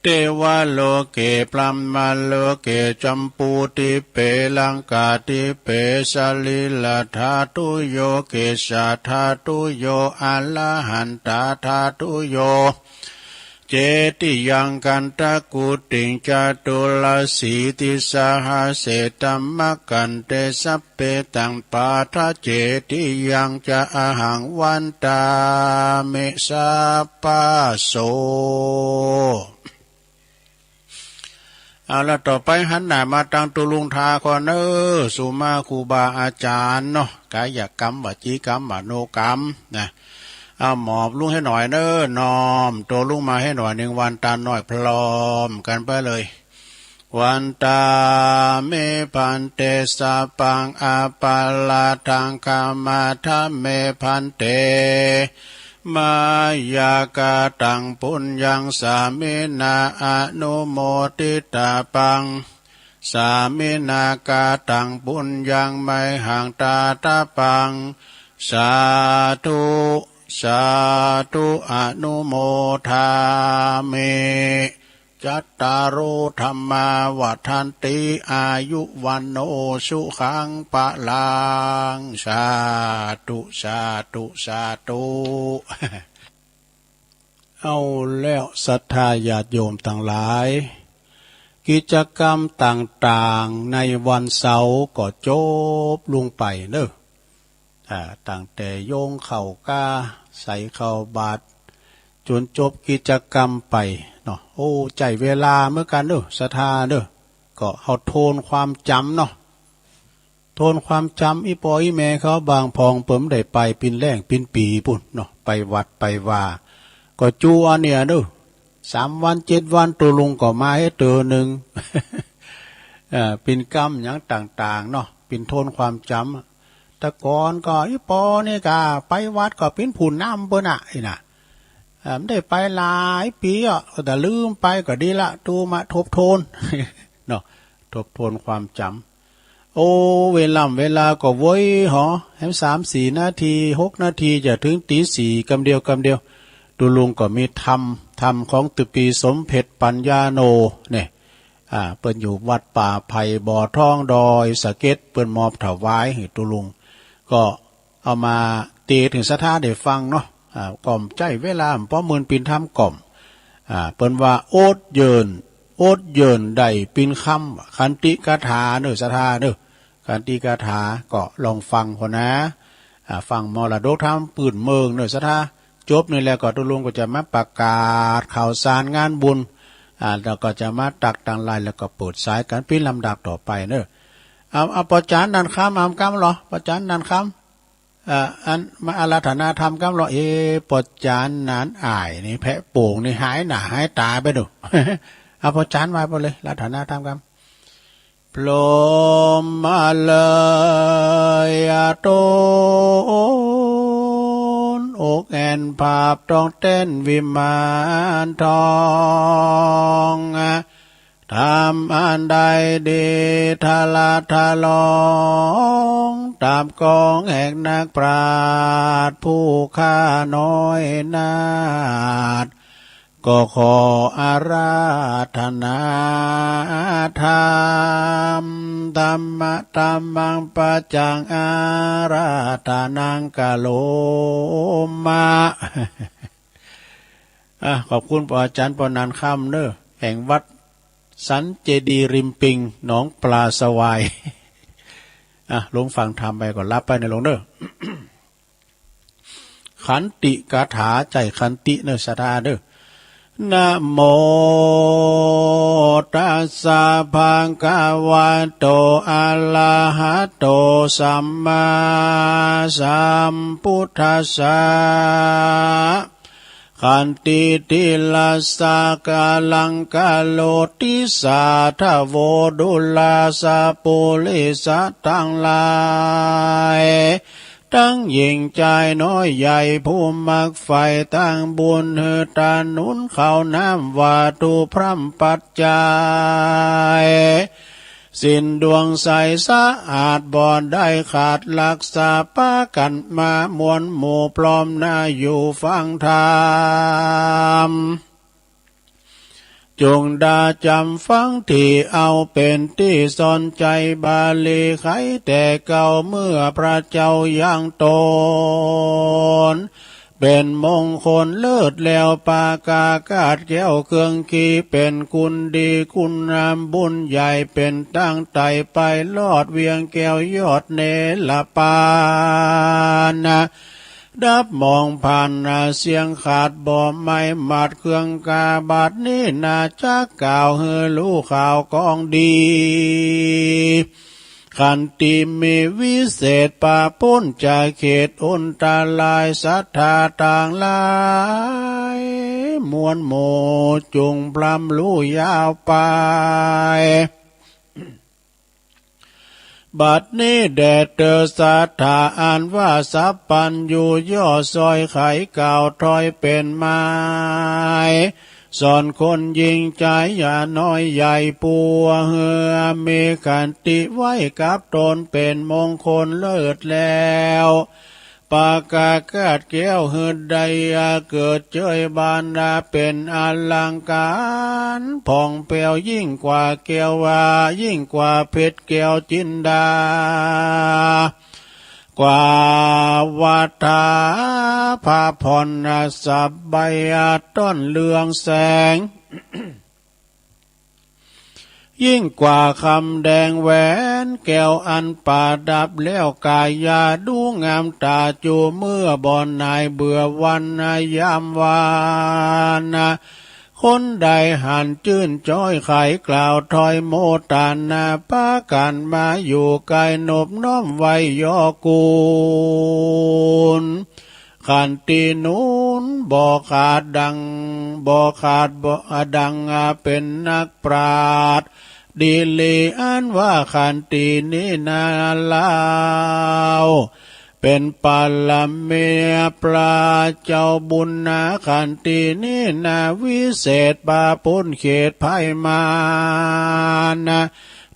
เทวาโลเก พรหมาโลเก จัมปูทิเป ลังกาทิเป สะรีระธาตุโย เกสสะธาตุโย อะระหันตาธาตุโย เจติยัง คันธะกุฏิง จตุรสีติสหัสเส ธัมมะขันเต สัพเพตัง ปาทะเจติยัง จะ อะหัง วันตามิ สัพพะโส เอาละ ต่อไปหันหน้ามาตางโตลุงทาก่อนเนอะ สุมาครูบาอาจารย์เนาะ กายกรรม วจีกรรม มโนกรรมนะ เอาหมอบลงให้หน่อยเนอะ น้อมโตลุงมาให้หน่อยหนึ่ง วันตาน้อยพร้อมกันไปเลย วันตามิ ภันเต สัพพัง อปาราธัง ขมาธะเม ภันเต มายากะตัง ปุญญัง สามินา อนุโมทิตาปัง สามินากะตัง ปุญญัง ไมหัง ตาทะปัง สาธุ สาธุ อนุโมทามิ จัตตาโร ธัมมา วัฑฒันติ อายุ วัณโณ สุขัง พลัง สาธุ สาธุ สาธุ เอาแล้วศรัทธาญาติโยมตังหลาย กิจกรรมต่างๆในวันเสาร์ก็จบลงไปเนอะ อ่า ตั้งแต่โยงข้าวก้า ใส่ข้าวบาตร จนจบกิจกรรมไปเนาะ โอ้ ใจ๊เวลาเหมือนกันเนอะ ศรัทธาเนอะ ก็เอาทวนความจ๋ำเนาะ ทวนความจ๋ำ อี่ป้ออี่แม่เขาบางพ่องเปิ้นได้ไปปินแล้งปินปี๋ปู้นเนาะ ไปวัดไปวา ก็จูอันเนี้ยเนอะ สามวันเจ็ดวัน ตุ๊ลุงก็มาเฮ็ดเตื้อนึ่ง เอ่อ ปินกำหยังต่างๆเนาะ ปินทวนความจ๋ำ แต่ก่อนก็อี่ป้อนี่ก็ไปวัดก็เป๋นผู้นำเปิ้นน่ะ อี้น่ะ เอ่อ บ่ได้ไปหลายปี๋อ่ะ แต่ลืมไปก็ดีละ ตูมาทบทวน เนาะ ทบทวนความจ๋ำ โอ้ เวล่ำเวลาก็โว้ยหอ แหมสามสี่นาที หกนาทีจะถึงตี๋สี่ กำเดียว กำเดียว ตุ๊ลุงก็มีธรรม ธรรมของตุ๊ปี๋สมเพ็ช ปัญญาโณ เนี่ย อ่า เปิ้นอยู่วัดป่าไผ่บ่อทองดอยสะเก็ด เปิ้นมอบถวายหื้อตุ๊ลุง ก็เอามาเตสน์หื้อศรัทธาได้ฟังเนาะ อ่า ก็ใจ๊เวลา พอมื้อปินธรรมก็ อ่า เปิ้นว่า อดเยิน อดเยินได้ปินค่ำ ขันติกถาเนอะ ศรัทธาเนอะ ขันติกถา ก็ลองฟังก่อนนะ อ่า ฟังมรดกธรรมปื้นเมืองเนอะ ศรัทธา จบนี่แล้วก็ตุ๊ลุงก็จะมาประกาศข่าวสารงานบุญ อ่า แล้วก็จะมาตักตังไลน์ แล้วก็เปิดสายกันเป๋นลำดับต่อไปเนอะ เอา เอาป้อจ๋ารย์นันท์คำ เอากำเหรอ ป้อจ๋ารย์นันท์คำ เอ่อ อันมาอาราธนาธรรมกำเหรอ เอ๊ะ ป้อจ๋ารย์นันท์อ้ายนี่แผะโป่งนี่หายหน้าหายต๋าไปดู เอาป้อจ๋ารย์ว่าไปเลย อาราธนาธรรมกำ พรหมมาเลยอโตน อกแอ่นภาพต้องเต้นวิมานทอง ธรรมอันใดดีทะละทะลอง ตามกองแห่งนักปราชญ์ผู้ข้าน้อยนาถ ก็ขออาราธนาธรรม ธัมมะธัมมังปัจจังอาราธนังกะโรมะ อ่ะ ขอบคุณป้อจ๋ารย์ ป้อนันท์คำเนอะ แห่งวัดสันเจดีย์ริมปิง หนองปลาสวาย อ่ะ ลงฟังธรรมไปก็หลับไปเนอะลุงเนอะ ขันติกถา ใจ๊ขันติเนอะ ศรัทธาเนอะ นะโม ตัสสะ ภะคะวะโต อะระหะโต สัมมาสัมพุทธัสสะ ขันติติรัสสะ กาลังกะโรติ สาธะโว ดุราสะ ปุริสะตังหลาย ตังหญิงจายน้อยใหญ่ ผู้มักใฝ่ตังบุญ หื้อตาหนุนข้าวน้ำวาตถุพร่ำปัจจัย ศีลดวงใสสะอาดบ่ได้ขาด รักษาปากั๋นมามวลหมู่ พร้อมหน้าอยู่ฟังธรรม จงดาจ๋ำฟังตี้ เอาเป๋นตี้สอนใจ๋ บาลีไขแต่เก่า เมื่อพระเจ้ายังตน เป๋นมงคลเลิศแล้ว ปากาอากาศแก้วเครื่องคี เป๋นคุณดีคุณงามบุญใหญ่ เป๋นตั้งไต่ไปรอดเวียงแก้วยอดเนรปาน ดับหมองผ่านนาเสียงขาดบ่ไหม้หมัดเครื่องกา บัดนี้นาจักกล่าวหื้อฮู้ข่าวของดี ขันติมีวิเศษปะป๊นจากเหตุอันตราย ศรัทธาตังหลายมวลหมู่จงพร่ำฮู้ยาวไป บัดนี้แด่เตอศรัทธาอันว่าสัพพัญญู ย่อซ่อยไขกล่าวถ้อยเป๋นไม้ สอนคนหญิงจายน้อยใหญ่ ผู้เฮือมีขันติไว้กับตนเป๋นมงคลเลิศแล้ว ประกาศแก้วหื้อได้เกิดเจยบานนาเป็นอลังการผ่องแผ้วยิ่งกว่าแก้วว่ายิ่งกว่าเพชรแก้วจินดา กว่าวัฏฐาพระพรสบายต้อนเรืองแสง ยิ่งกว่าคำแดงแหวนแก้วอันประดับแล้วกายาดูงามตาจูเมื่อบ่อนายเบื่อวันยามวาน คนใดหันจื้นจ้อยไขกล่าวถอยโมตานาปากันมาอยู่ไกลนบน้อมไหว้ยอกูล ขันติหนุนบ่ขาดดังบ่ขาดบ่ดังเป็นนักปราชญ์ดีหลีอันว่าขันตินี้นาลาว เป็นปารมีพระเจ้าบุญนาขันตินี้นาวิเศษปาปุ้นเขตภัยมานะ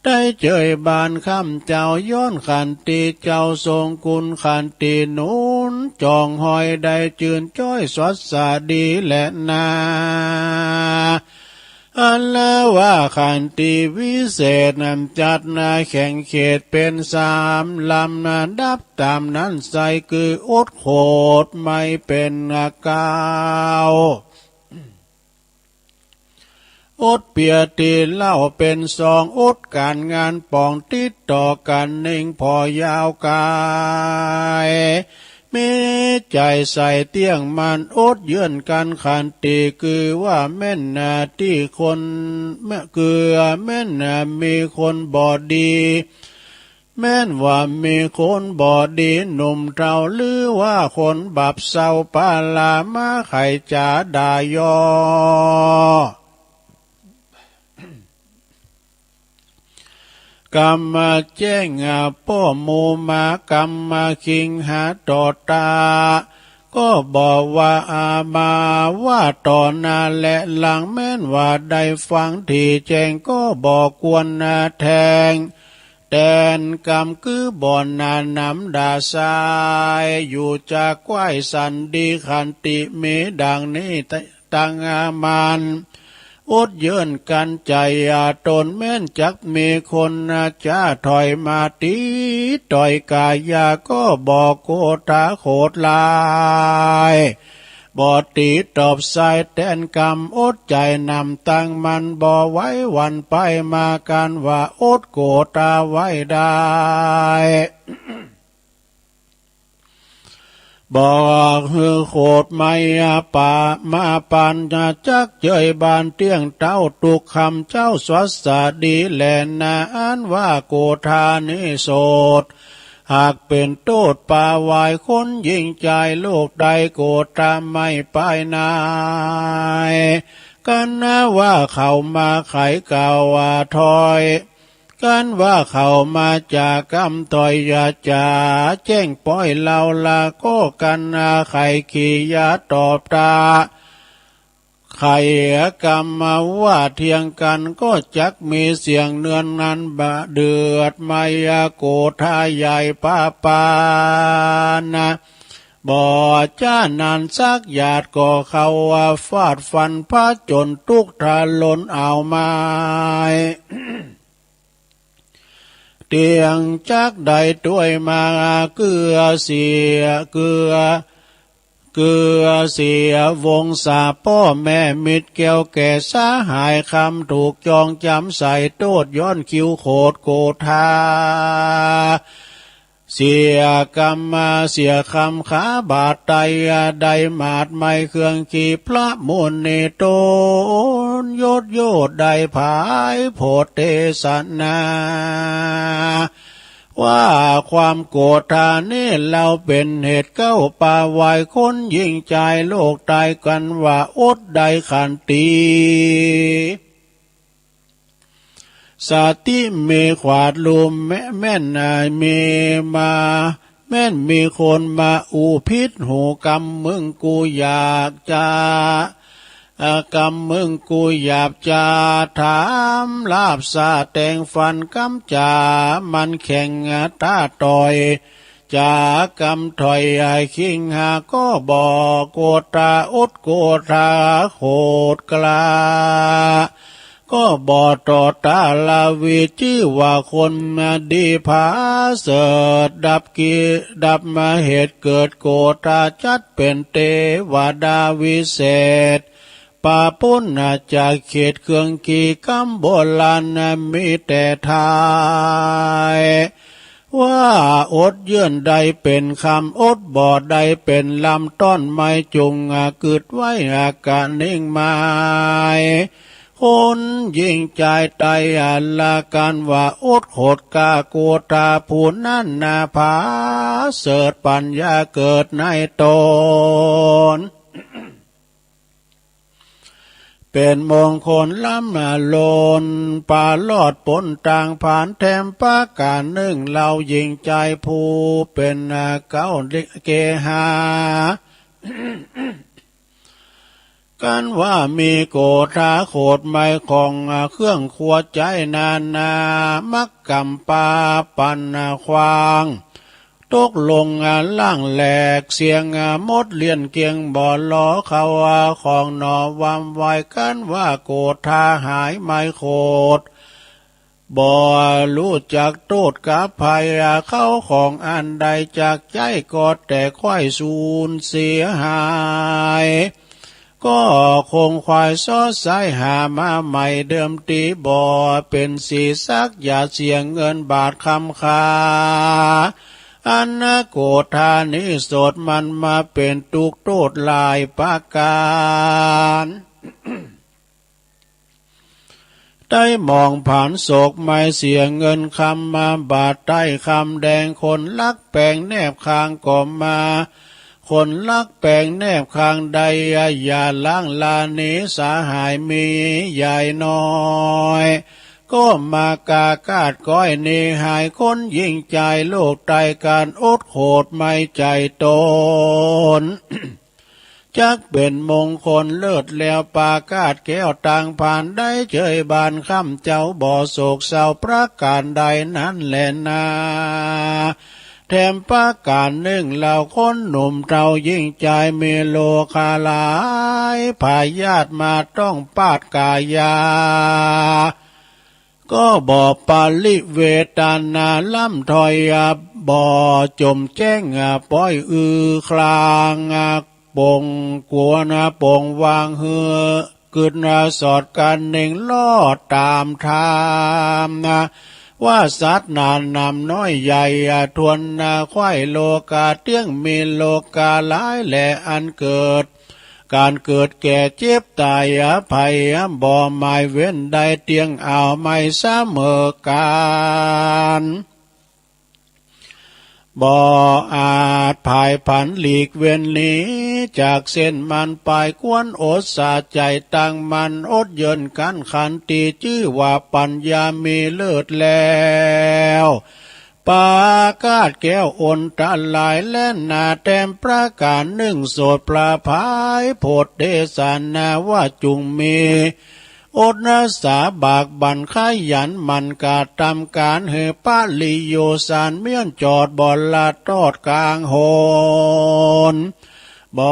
ได้เจยบานคำเจ้าย้อนขันติเจ้าทรงคุณขันติหนุนจ่องหอยได้จื้นจ้อยสดสะดีแลนา อันละว่าขันติวิเศษนั้นจัดนาแข่งเขตเป็นสามลำนาดับตามนั้นใส่คืออดโขดไม่เป็นเก้า อดเปียตีเหล้าเป็นซองอดการงานป่องติดต่อกันนิ่งพอยาวกาย มีใจใส่เตี้ยงมันอดเยื่อนกันขันติคือว่าแม่นนาที่คนคือแม่นนามีคนบ่ดี แม่นว่ามีคนบ่ดีหนุ่มเฒ่าหรือว่าคนบาปเศร้าปาลามาไขจ๋าด่ายอ กำมาแจ้งป้อหมู่มากำมาคิงหาต่อตา ก็บอกว่าอามาว่าต่อหน้าและหลังแม่นว่าได้ฟังที่แจ้งก็บอกควรนาแทง แตนกำคือบ่อนนาหนำด่าทราย อยู่จากควายสันดีขันติมีดังนี้ตั้งมัน อดเยื่อนกันใจอาตนแม่นจักมีคนจ้าถอยมาตีต่อยกายาก็บอกโกธาโขดลาย บ่ตีตอบสายแตนกำอดใจนำตั้งมันบ่ไหวหวั่นไปมากันว่าอดโกธาไว้ได้ บอกหื้อโขดไม้ปามาปันจักเจยบานเตี้ยงเต้าตุกคำเจ้าสวัสดีแลนาอันว่าโกธานิโสด หากเป็นโทษปาวายคนยิ่งใจโลกใดโกธาไม่ไปนาย กันนะว่าเขามาไขกล่าวว่าถอย กันว่าเขามาจากกำถอยอย่าจ๋าแจ้งปอยเราละก็กันอาไขขี่ยาตอบตา ไขกำมาว่าเทียงกันก็จักมีเสียงเนือนนั้นบะเดือดมายาโกธาใหญ่ป้าปานะ บ่จ้านานสักหยาดก็เขาว่าฟาดฟันพระจนทุกข์ทะลนเอาไม้ เตียงจักได้ด้วยมาเกือเสียเกือ เกือเสียวงศาป้อแม่มิตรแก้วแก่สหายคำถูกจองจำใส่โทษย้อนคิวโขดโกธา เสียกรรมมาเสียคำขาบาดไตได้หมาดไม้เครื่องขีพระมุนีตนยศโยดได้ผายโผดเทศนา ว่าความโกธานี้เราเป็นเหตุเก้าปาวายคนยิ่งใจโลกตายกันว่าอดได้ขันติ สติมีขวาดลูมแม่แม่นมีมา แม่นมีคนมาอู้ผิดหูกำมึงกูอยากจะ เอ่อกำมึงกูหยาบจาถามลาบสาแตงฟันกำจามันแข็งตาต่อย จากกำถอยคิงหาก็บ่โกธาอดโกธาโขดกล้า ก็บ่ต่อตาลาวี จื้อว่าคนดีผาเสริฐ ดับกิ ดับมาเหตุเกิดโกธา จัดเป็นเตวดาวิเศษ ปาปุณณะจากเขตเครื่องขีกำโบราณมีแต่ทาย ว่าอดเยื่อนได้เป็นคำ อดบ่ได้เป็นลำ ต้อนไม้จุงกึดไว้กะนิ่งไม้ คนหญิงชายไตอาละกันว่าอดขดกาโกธาผู้นั้นนาผาเสริฐปัญญาเกิดในตน เป็นมงคลล้ำล้น ปาลอดปนต่างผ่านแถมประการหนึ่ง เล่าหญิงชายผู้เป็นเก้าเกหา กันว่ามีโกธาโขดไม้ของเครื่องครัวใจ๊นานา มักกำปาปันขวาง ตกลงล่างแหลกเสียง มดเลียนเกียงบ่อลอเขาของหนอวามวาย กันว่าโกธาหายไม้โขด บ่รู้จักโทษกับภัย เข้าของอันใดจากใจ๊ก็แต่ค่อยสูญเสียหาย ก็คงควายซ้อสายหามาใหม่เดิมทีบ่เป็นสีสัก อย่าเสียเงินบาทคำคา อันโกธานี้โสดมันมาเป็นทุกข์โทษหลายประการ ได้มองผ่านโศกไม่เสียเงินคำมาบาทใต้คำแดง คนลักแปงแนบคางก็มา คนลักแปงแนบคางใด อย่าล้างลาหนีสหายมีใหญ่น้อย ก็มากากาดก้อยหนีหาย คนหญิงชายโลกใต้การอดโขดไม่ใจตน จักเป็นมงคลเลิศแล้ว ปากาศแก้วต่างผ่านได้เชยบานค่ำ เจ้าบ่โศกเศร้าประการใดนั้นแลนา แถมประการหนึ่งเล่าคนหนุ่มเฒ่าหญิงชายมีโรคาหลาย พยาธิมาต้องปาดกายา ก็บ่ปริเวทนาล้ำถ้อย บ่จมแจ้งป้อยอือคลาง ปงกวนปงวางหื้อกึดสอดกันเน่งลอดตามธรรม ว่าสัตว์หนานำน้อยใหญ่ทวนไขว่โลกาเตี้ยงมีโลกาหลายแลอันเกิด การเกิดแก่เจ็บตายอภัยบ่หมายเว้นได้เตี้ยงเอาไม่เสมอกัน บ่อาจผายผันหลีกเว้นหนีจากเส้นมันไป ควรอดสาใจตั้งมั่นอดเยินกั้นขันติ จื้อว่าปัญญามีเลิศแล้ว ปากาศแก้วอนตรายแล่นหน้าแถมประการหนึ่ง โสดพระพายโพธิเทศนาว่าจุ่งมี อดสาบากบั่นขยันหมั่นกระทำการหื้อปริโยชน์สารเมี้ยนจอดบ่ละทอดกลางหน บ่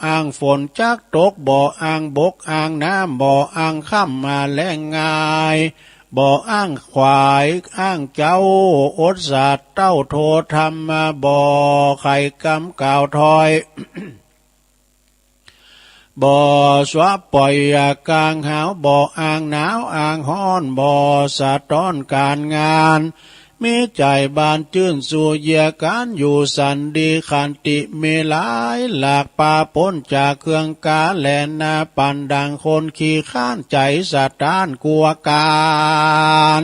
อ้างฝนจักตก บ่อ้างบกอ้างน้ำ บ่อ้างค่ำมาแล้งง่าย บ่อ้างขวายอ้างเจ้า อดสาเต้าโทธรรม บ่ไขกำกล่าวถ้อย บ่สวะปล่อยกลางหาว บ่อ้างหนาวอ้างฮ้อน บ่สะท้อนการงาน มีใจบานชื่นสู่เยียะการอยู่สันดีขันติ มีหลายหลากปาพ้นจากเครื่องกาแลนา ปานดังคนขี้ค้านใจสะท้านกลัวการ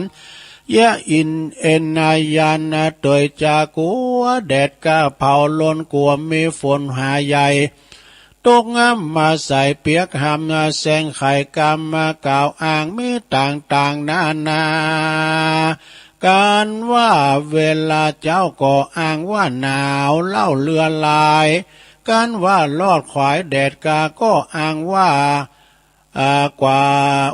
เยียะอินเอ็นอายันเตยจากลัวแดดกล้าเผา ลนกลัวมีฝนหาใหญ่ ตกงำมาใส่เปียกหำ แสงไข่กำมากล่าวอ้างมีต่างๆนานา การว่าเวลาเจ้าก็อ้างว่าหนาวเล่าเลือหลาย การว่ารอดขวายแดดกาก็อ้างว่า อ่ากว่า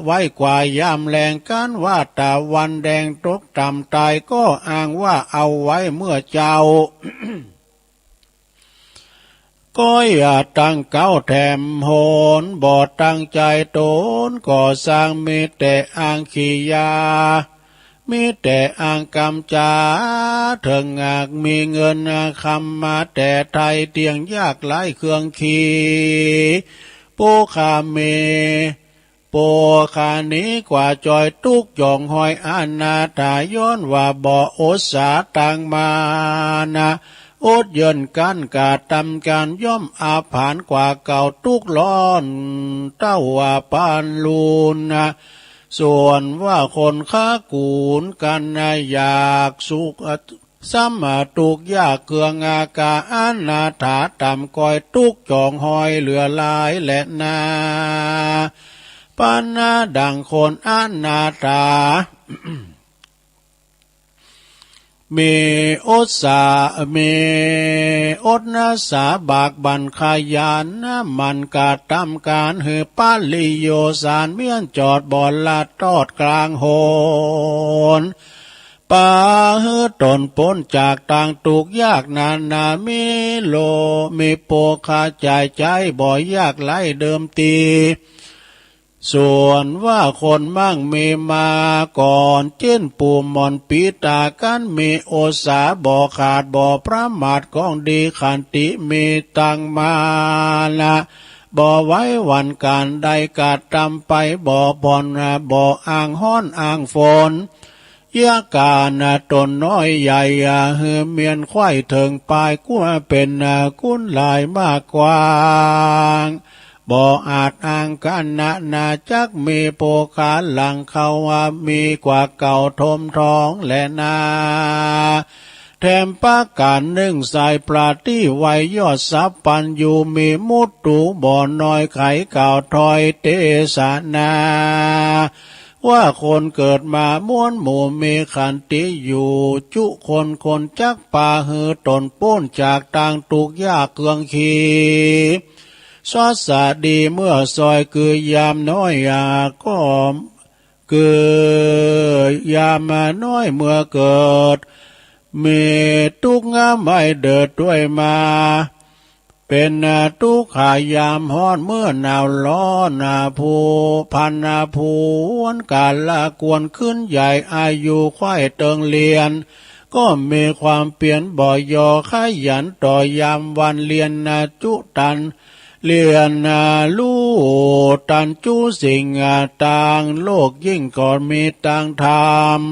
ไว้กว่ายามแลง คันว่าตะวันแดงตกต่ำ ตายก็อ้างว่าเอาไว้เมื่อเจ๊า ก็อย่าตั้งเก๊าแถมโหน บ่ตั้งใจตนก็สร้าง มีแต่อ้างขี้ยา มีแต่อ้างกำจา เถิงหากมีเงินคำมาแต่ไทย เตี้ยงยากไร้เครื่องขี ผู้ข้ามี ผู้ข้าหนีกว่าจอย ตุ๊กข์จ่องหอยอนาถา ย้อนว่าบ่อดสาตั้งมานะ อดเยินกั้นกระทำการ ย่อมอาผาญกว่าเก่า ตุ๊กข์ร้อนเต้าว่าปานลูนนะ ส่วนว่าคนค้ากูนกันนะ อยากสุข ซ้ำมาตุ๊กข์ยากเคืองอากา อนาถาต่ำก้อย ตุ๊กข์จ่องหอยเหลือหลายแลนา ปานนาดังคนอนาถา มีอดสา มีอดนะสาบากบั่นขยันนะ หมั่นกระทำการ หื้อปริโยชน์สารเมี้ยนจอด บ่ละตอดกลางหน ปาหื้อตนป๊นจากตางตุ๊กข์ยากนานา มีโล มีโภคาจ่ายใจ๊ บ่ยากไร้เดิมที ส่วนว่าคนมั่งมีมาก่อน เจ้นปู่หม่อนปีตา คันมีโอตสาบ่ขาด บ่ประมาท ของดีขันติมีตั้งมานะ บ่ไหวหวั่นการใดกระทำไป บ่ผ่อน บ่อ้างฮ้อนอ้างฝน เยียะกานะตนน้อยใหญ่ หื้อเมียนไขว้เถิงปาย กั๋วเป๋นกุนหลายมากกว้าง บ่อาจอ้างกั๋นนะนา จักมีโภคาหลั่งเข้า มีกว่าเก่าทมทองแลนา แถมประก๋านนึ่ง สายปราดตี้ไวยอดสัพพัญญู มีมุตถูบ่น้อย ไขกล่าวถ้อยเตสนา ว่าคนเกิดมาม้วนหมู่ มีขันติอยู่จุคน คนจักปาหื้อตนป๊นจากตางตุ๊กข์ยากเคืองขี สวัสดีเมื่อซอย คือยามน้อย อ่า ก็ คือยามน้อยเมื่อเกิด มีตุ๊กข์งาไม่เดือดด้วยมา เป๋นตุ๊กข์ขายามฮ้อนเมื่อหนาวร้อน ผู้พันผู้วันกาละควรขึ้นใหญ่ อายุไขว้เติงเรียน ก็มีความเปียรบ่ยอขยัน ต่อยามวันเรียนจุตัน เรียนรู้ตันจุสิ่งต่าง โลกยิ่งก็มีตังธรรม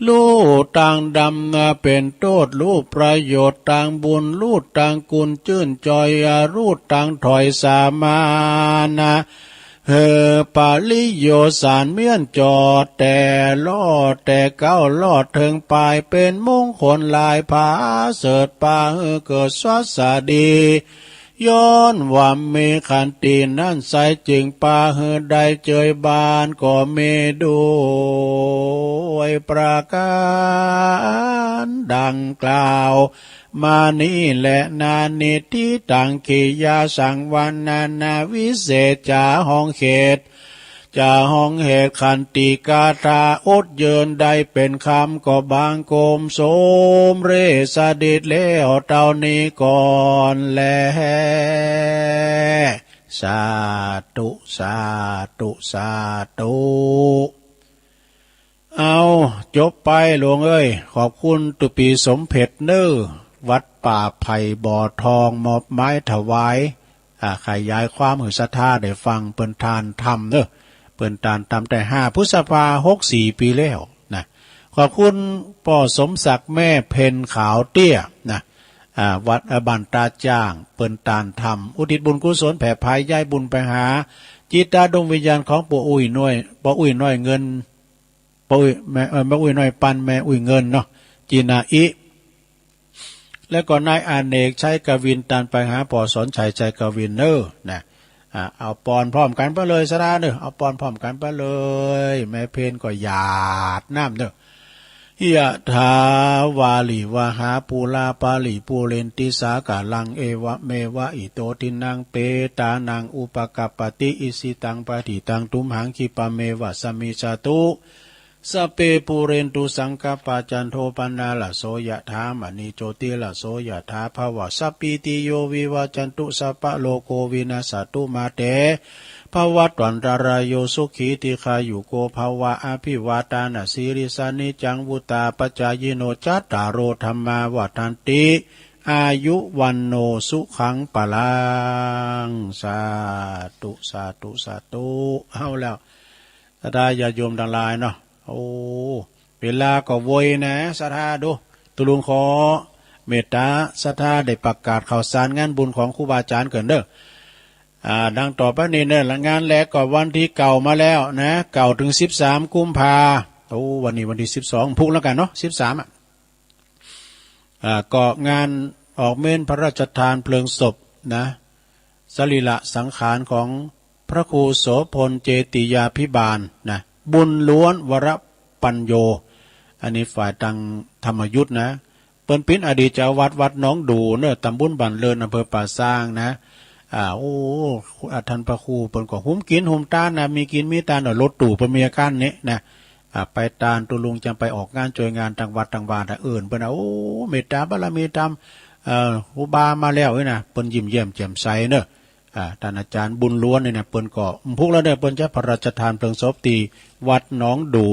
รู้ตังดำเป๋นโต้ษ รู้ประโยชน์ตังบุญ รู้ตังกุณจื้นจอย รู้ตังถอยสามานะ หื้อปริโยชน์สารเมี้ยนจอด แต่ลอดแต่เก๊ารอดเถิงปาย เป๋นมงคลหลายผาเสริฐ ปาหื้อเกิดสวัสดี ย้อนว่ามีขันตินั้นใส จึงปาหื้อได้เจยบานก็มีด้วยประก๋านดังกล่าว มานี้แลนา นิทธิตัง กิริยาสังวรรณนา วิเศษจ๋าฮ้องเหตุ จ๋าฮ้องเหตุขันติกาถา อดเยินได้เป๋นคำ ก็บังคมสมเร็จสดิจแล้วเต้านี้ก่อนแล สาธุ สาธุ สาธุ เอา จบไปหลวงเอ้ย ขอบคุณตุ๊ปีสมเพ็จเน้อ วัดป่าไผ่บ่อทอง มอบไม้ถวาย อ่า ขยายความหื้อศรัทธาได้ฟัง เปิ้นตานธรรมเน้อ เปิ้นตานธรรมแต่ห้าพฤษภาหกสี่ปีแล้วนะ ขอบคุณป้อสมศักดิ์แม่เพ็ญขาวเตี้ยนะ อ่า วัด อ่า บ้านตาจ้าง เปิ้นตานธรรม อุทิศบุญกุศลแผ่พายย้ายบุญไปหาจิตตาดวงวิญญาณของป้ออุ้ยน้อย ป้ออุ้ยน้อยเงิน ป้ออุ้ย แม่ เอ่อ แม่อุ้ยน้อยปัน แม่อุ้ยเงินเนาะ จีนาอิ แล้วก็นายอเนก ชัยกวิน ตานไปหาป้อสอนชัย ชัยกวินเน้อนะ อ่า เอาปอนพร้อมกั๋นไปเลยสะดาเน้อ เอาปอนพร้อมกั๋นไปเลย แม่เพ็ญก็หยาดน้ำเน้อ ยะถาวาริวะหาปูราปะริปูเรนติสาคะรัง เอวะเมวะอิโตทินนังเปตานังอุปะกัปปะติ อิชิตังปะฏิตังตุมหัง คิปะเมวะสะมิชฌะตุ สัพเพปูเรนตุสังกัปปะ จันโทปะนะระโสยะถา มะณีโชติระโสยะถา ภะวะสัพพีติโยวิวัชชันตุ สัพพะโรโควินัสสะตุ มาเต ภะวัตวันตะราโย สุขีทีฆายุโกภะวะ อะภิวาทานะสีลิสสะ นิจจังวุฑฒาปะจายิโน จัตตาโรธัมมาวัฑฒันติ อายุวัณโณสุขังพะลัง สาธุ สาธุ สาธุ เอาแล้ว ศรัทธาญาติโยมตังหลายเนาะ โอ้ เวลาก็โวยนะ ศรัทธาดู ตุลุงขอเมตตาศรัทธาได้ประกาศข่าวสารงานบุญของครูบาอาจ๋ารย์เกินเด้อ อ่า ดังต่อไปนี้เนอะ งานแรกก็วันที่เก้ามาแล้วนะ เก้าถึงสิบสามกุมภา โอ้ วันนี้วันที่สิบสอง พุกแล้วกันเนาะ สิบสามอะ อ่า ก็งานออกเมรุพระราชทานเพลิงศพนะ สรีระสังขารของพระครูโสภณเจติยาภิบาลนะ บุญล้วนวรปัญโญ อันนี้ฝ่ายตังธรรมยุตนะ เปิ้นเป๋นอดีตเจ้าวัดวัดหนองดูเนอะ ตำบลบ้านเริน อำเภอป่าซางนะ อ่า โอ้ อ่า ท่านพระครูเปิ้นก็หุมกินหุมตานนะ มีกินมีตานเนอะ รถตู้เปิ้นมีอาการนี้นะ อ่า ไปตานตุลุงจังไปออกงานจ้วยงานตังวัดตังวานะ เอิ้นเปิ้นนะ โอ้ เมตตาบารมีธรรม เอ่อ ครูบามาแล้วนี่นะ เปิ้นยิ้มแย้มแจ่มใสเนอะ อ่า ต้านอาจ๋ารย์บุญล้วนนี่นะ เปิ้นก็พุกแล้วเนอะ เปิ้นจะพระราชทานเพลิงศพตี้วัดหนองดู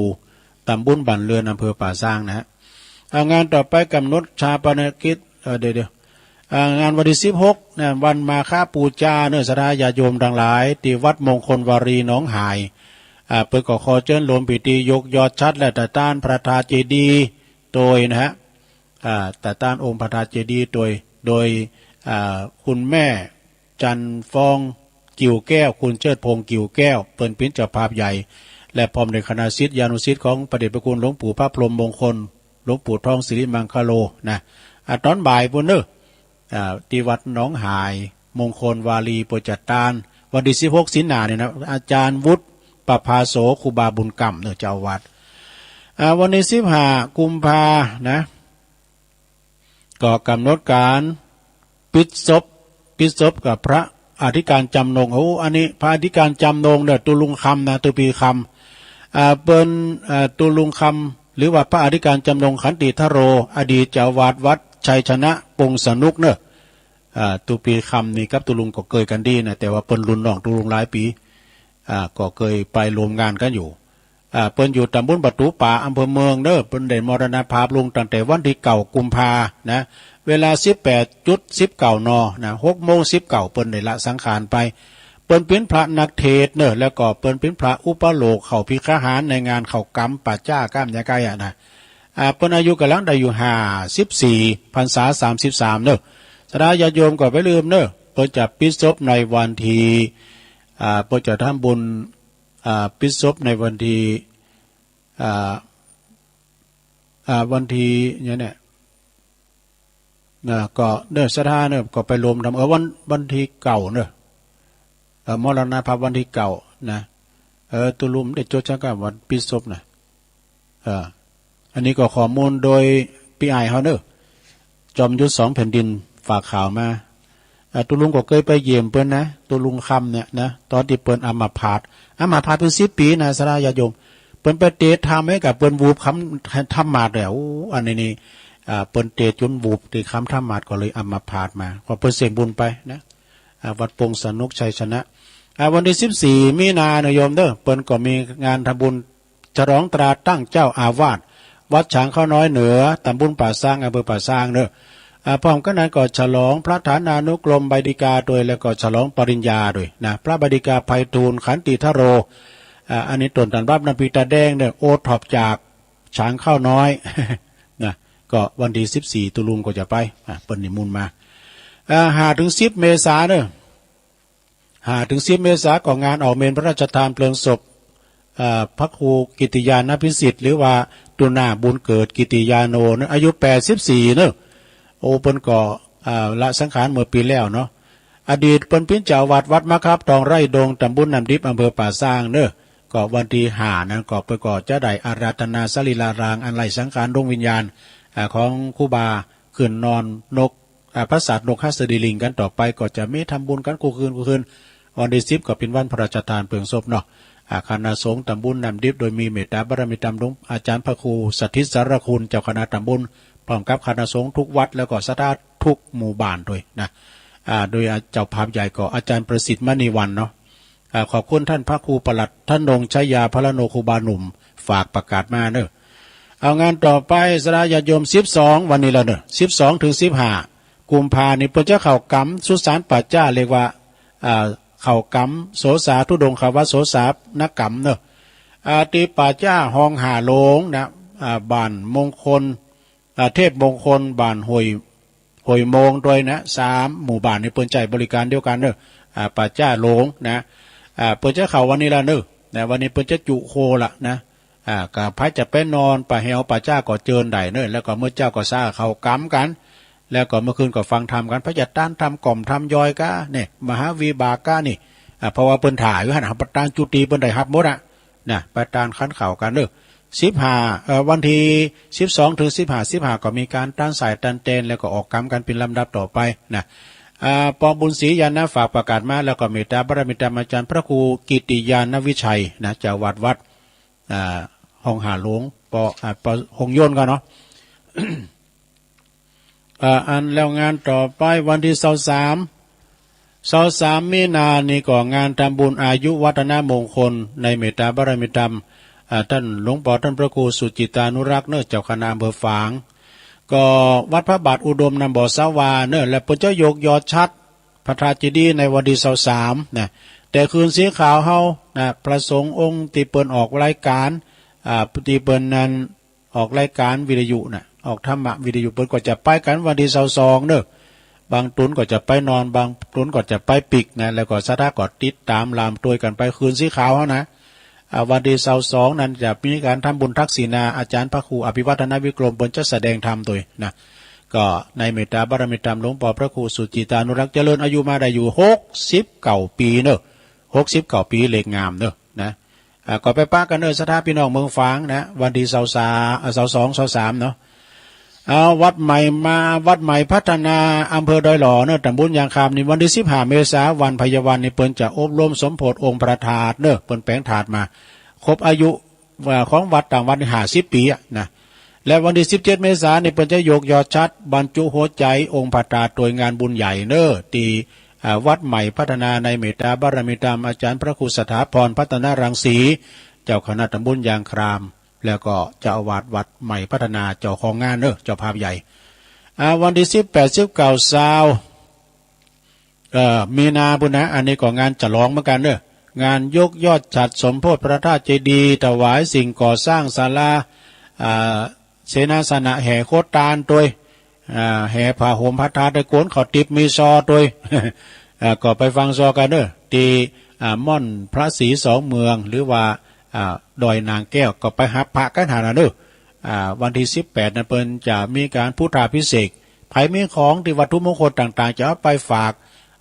ตำบลบ้านเริน อำเภอป่าซางนะฮะ อ่า งานต่อไปกำหนดฌาปนกิจ เอ่อ เดี๋ยวๆ อ่า งานวันตี้สิบหกนะ วันมาฆปูจาเนอะ ศรัทธาญาติโยมตังหลาย ตี้วัดมงคลวารีหนองหาย อ่า เปิ้นก็ขอเจิญโฮมพิธียกยอดฉัตรและตะตานพระธาตุเจดีย์โตยนะฮะ อ่า ตะตานองค์พระธาตุเจดีย์โตย โดย อ่า คุณแม่จันทร์ฟอง กิ่วแก้ว คุณเชิดพงษ์ กิ่วแก้ว เปิ้นเป๋นเจ้าภาพใหญ่ และพร้อมด้วยคณะศิษยานุศิษย์ของพระเดชพระคุณหลวงปู่พระพรหมมงคล หลวงปู่ทองสิริมังคโลนะ อ่า ตอนบ่ายปู้นเนอะ อ่า ตี้วัดหนองหาย มงคลวารี เปิ้นจัดตาน วันตี้สิบหกสิงหานี่นะ อาจ๋ารย์วุฒิ ประภาโส ครูบาบุญกำเนอะ เจ้าวัด อ่า วันตี้สิบห้ากุมภานะ ก็กำหนดการปิดศพ ปิดศพกับพระอธิการจำนง โอ้ อันนี้พระอธิการจำนงเนอะ ตุลุงคำนะ ตุปีคำ อ่า เปิ้น อ่า ตุลุงคำ หรือว่าพระอธิการจำนงขันติทโร อดีตเจ้าอาวาสวัดชัยชนะปงสนุกเนอะ อ่า ตุปีคำนี่กับตุลุงก็เกยกั๋นดีนะ แต่ว่าเปิ้นรุ่นน้องตุลุงหลายปี๋ อ่า ก็เกยไปร่วมงานกั๋นอยู่ อ่า เปิ้นอยู่ตำบลประตู๋ป่า อำเภอเมืองเนอะ เปิ้นได้มรณภาพลงตั้งแต่วันตี้เก้ากุมภานะ เวลาสิบแปดจุดสิบเก้า น นะ หกโมงสิบเก้า เปิ้นได้ละสังขารไป เปิ้นเป๋นพระนักเทศน์เนอะ แล้วก็เปิ้นเป๋นพระอุปโลกเข้าภิกขาหารในงานเข้ากรรมป่าจ๊าก้ามยาไก่อะนะ อ่า เปิ้นอายุก๋ำลังได้อยู่ห้าสิบสี่ พรรษาสามสิบสามเนอะ ศรัทธาญาติโยมก็บ่าลืมเนอะ เปิ้นจะปิดศพในวันตี้ อ่า เปิ้นจะทำบุญ อ่า ปิดศพในวันตี้ อ่า อ่า วันตี้หยังเนี่ย นะ ก็เนอะ ศรัทธาเนอะ ก็ไปร่วมทำ เออ วัน วันตี้เก้าเนอะ เออ มรณภาพวันตี้เก้านะ เออ ตุลุงได้จดใช่ไหมวันปิดศพนะ เออ อันนี้ก็ข้อมูลโดยปี้อ้ายเฮาเนอะ จอมยุทธสองแผ่นดินฝากข่าวมา อ่า ตุลุงก็เกยไปเยี่ยมเปิ้นนะ ตุลุงคำเนี่ยนะ ตอนตี้เปิ้นอัมพาต อัมพาตเปิ้นสิบปี๋นะ ศรัทธาญาติโยม เปิ้นไปเตะถ้ำให้กับเปิ้นวูบคำถ้ำหมาดเลย โอ้ อันนี้นี่ อ่า เปิ้นเตะจ๋นวูบตี้คำถ้ำหมาดก็เลยอัมพาตมา ก็เปิ้นเสี่ยงบุญไปนะ อ่า วัดปงสนุกชัยชนะ อ่า วันตี้สิบสี่มีนาเนอะโยมเนอะ เปิ้นก็มีงานทำบุญ ฉลองตราตั้งเจ้าอาวาส วัดฉางข้าวน้อยเหนือ ตำบลป่าซาง อำเภอป่าซางเนอะ อ่า พร้อมกั๋นนั้นก็ฉลองพระฐานานุกรมใบดิกาโตย แล้วก็ฉลองปริญญาโตยนะ พระใบดิกาไพฑูรย์ ขันติทโร อ่า อันนี้ต้นตำรับน้ำพริกตาแดงเนอะ โอท็อปจากฉางข้าวน้อย นะ ก็วันตี้สิบสี่ตุลุงก็จะไป อ่า เปิ้นนิมนต์มา อ่า ห้าถึงสิบเมษาเนอะ ห้าถึงสิบเมษาก็งานออกเมรุพระราชทานเพลิงศพ เอ่อ พระครูกิตติยานพิสิทธิ์ หรือว่าตุนาบุญเกิดกิตติยาโนนะ อายุแปดสิบสี่เนอะ โอ้ เปิ้นก็ เอ่อ ละสังขารเมื่อปี๋แล้วเนาะ อดีตเปิ้นเป๋นเจ้าอาวาสวัดมะขามทองไร่ดง ตำบลน้ำดิบ อำเภอป่าซางเนอะ ก็วันที่ห้านั้นก็เปิ้นก็จะได้อาราธนาสรีรารางอันไร้สังขารดวงวิญญาณ อ่า ของครูบาขึ้นนอนนก อ่า ปราสาทนกหัสดีลิงกันต่อไป ก็จะมีทำบุญกันคู่คืนคู่คืน วันที่สิบก็เป็นวันพระราชทานเพลิงศพเนาะ อ่า คณะสงฆ์ตำบลน้ำดิบ โดยมีเมตตาบารมีธรรมหลวงอาจารย์พระครูสถิตสารคุณ เจ้าคณะตำบล พร้อมกับคณะสงฆ์ทุกวัด แล้วก็ศรัทธาทุกหมู่บ้านด้วยนะ อ่า โดยเจ้าภาพใหญ่ก็อาจารย์ประสิทธิ์มณีวรรณเนาะ อ่า ขอบคุณท่านพระครูปลัดธนงชัยยาพลโน ครูบาหนุ่ม ฝากประกาศมาเนอะ เอางานต่อไป ศรัทธาญาติโยม สิบสอง วันนี้แล้วเนอะ สิบสองถึงสิบห้ากุมภานี่ เปิ้นจะเข้ากรรมสุสานป่าช้า เรียกว่า อ่า เข้ากรรมโสสาธุดงควัตร โสสานกรรมเนอะ อ่า ที่ป่าช้าห้องห้าโลงนะ อ่า บ้านมงคล อ่า เทพมงคล บ้านห้วย ห้วยโมงด้วยนะ สามหมู่บ้านนี่เปิ้นใช้บริการเดียวกันเนอะ อ่า ป่าช้าโลงนะ อ่า เปิ้นจะเข้าวันนี้ละเนอะ นะ วันนี้เปิ้นจะจุโคละนะ อ่า ก็ไผจะไปนอนป่าแหวป่าช้าก็เจิญได้เนอะ แล้วก็มื้อเช้าก็ซาเข้ากรรมกัน แล้วก็มื้อคืนก็ฟังธรรมกัน ไผจะต้านธรรมกล่อมธรรมย่อยกะเนี่ย มหาวิบากกะนี่ อ่า เพราะว่าเปิ้นถ่ายอยู่หั่นน่ะ ประธานจุติเปิ้นได้ฮับหมดอะ นะ ประธานขันข้าวกันเด้อ สิบห้า เอ่อ วันที่สิบสองถึงสิบห้า สิบห้า ก็มีการต้านสายต้านแตน แล้วก็ออกกรรมกันเป็นลำดับต่อไปนะ อ่า ปองบุญศรีญาณนะ ฝากประกาศมา แล้วก็เมตตาบารมีธรรมอาจารย์พระครูกิติญาณวิชัยนะ เจ้าวัดวัด อ่า ห้องห้าโลง ปอ อ่า ปอ ห้องโยนก็เนาะ อ่า อันแล้วงานต่อไปวันที่ซาวสาม ซาวสามมีนานี่ก็งานทำบุญอายุวัฒนมงคลในเมตตาบารมีธรรม อ่า ท่านหลวงปอท่านพระครูสุจิตานุรักษ์เนอะ เจ้าคณะอำเภอฝาง ก็วัดพระบาทอุดมนำบ่อสาวาเนอะ และเปิ้นจะยกยอดฉัตรพระธาตุเจดีย์ในวันที่ซาวสามนะ แต่คืนสีขาวเฮานะ พระสงฆ์องค์ที่เปิ้นออกรายการ อ่า ที่เปิ้นนั้น ออกรายการวิทยุน่ะ ออกธรรมะวิทยุ เปิ้นก็จะไปกันวันที่ซาวสองเนอะ บางตนก็จะไปนอน บางตนก็จะไปปีกนะ แล้วก็ศรัทธาก็ติดตามลามตวยกันไปคืนสีขาวหั้นนะ อ่า วันที่ซาวสองนั้นจะมีการทำบุญทักษิณา อาจารย์พระครูอภิวัฒนวิกรม เปิ้นจะแสดงธรรมตวยนะ ก็ในเมตตาบารมีธรรมหลวงปอพระครูสุจิตานุรักษ์ เจริญอายุมาได้อยู่หกสิบเก้าปีเนอะ หกสิบเก้าปี เลขงามเนอะนะ อ่า ก็ไปปะกันเนอะ ศรัทธาพี่น้องเมืองฝางนะ วันที่ซาวสาม อ่า ซาวสอง ซาวสามเนาะ เอาวัดใหม่มา วัดใหม่พัฒนา อำเภอดอยหล่อเนอะ ตำบลยางคามนี่ วันที่สิบห้าเมษา วันไพยวันนี่ เปิ้นจะอบรมสมโภชองค์พระธาตุเนอะ เปิ้นแปลงธาตุมา ครบอายุ อ่า ของวัดต่างวัดนี่ห้าสิบปีอะนะ และวันที่สิบเจ็ดเมษานี่ เปิ้นจะยกยอดฉัตรบรรจุหัวใจองค์พระธาตุโดยงานบุญใหญ่เนอะ ที่ อ่า วัดใหม่พัฒนาในเมตตาบารมีธรรมอาจารย์พระครูสถาพรพัฒนรังสี เจ้าคณะตำบลยางคาม แล้วก็เจ้าอาวาสวัดใหม่พัฒนาเจ้าของงานเนอะ เจ้าภาพใหญ่ อ่า วันที่สิบแปด สิบเก้า ซาว เอ่อ มีนาพุ้นนะ อันนี้ก็งานฉลองเหมือนกันเนอะ งานยกยอดฉัตรสมโภชพระธาตุเจดีย์ ถวายสิ่งก่อสร้างศาลา อ่า เสนาสนะ แห่โคตานตวย อ่า แห่ผ้าห่มพระธาตุตวย โกนข้าวติบมีซอตวย อ่า ก็ไปฟังซอกันเนอะ ที่ อ่า ม่อนพระศรีสองเมือง หรือว่า อ่า ดอยนางแก้ว ก็ไปฮับพระกันหั้นนะเนอะ อ่า วันที่สิบแปดนั้นเปิ้นจะมีการพุทธาภิเษก ไผมีของที่วัตถุมงคลต่างๆ จะเอาไปฝาก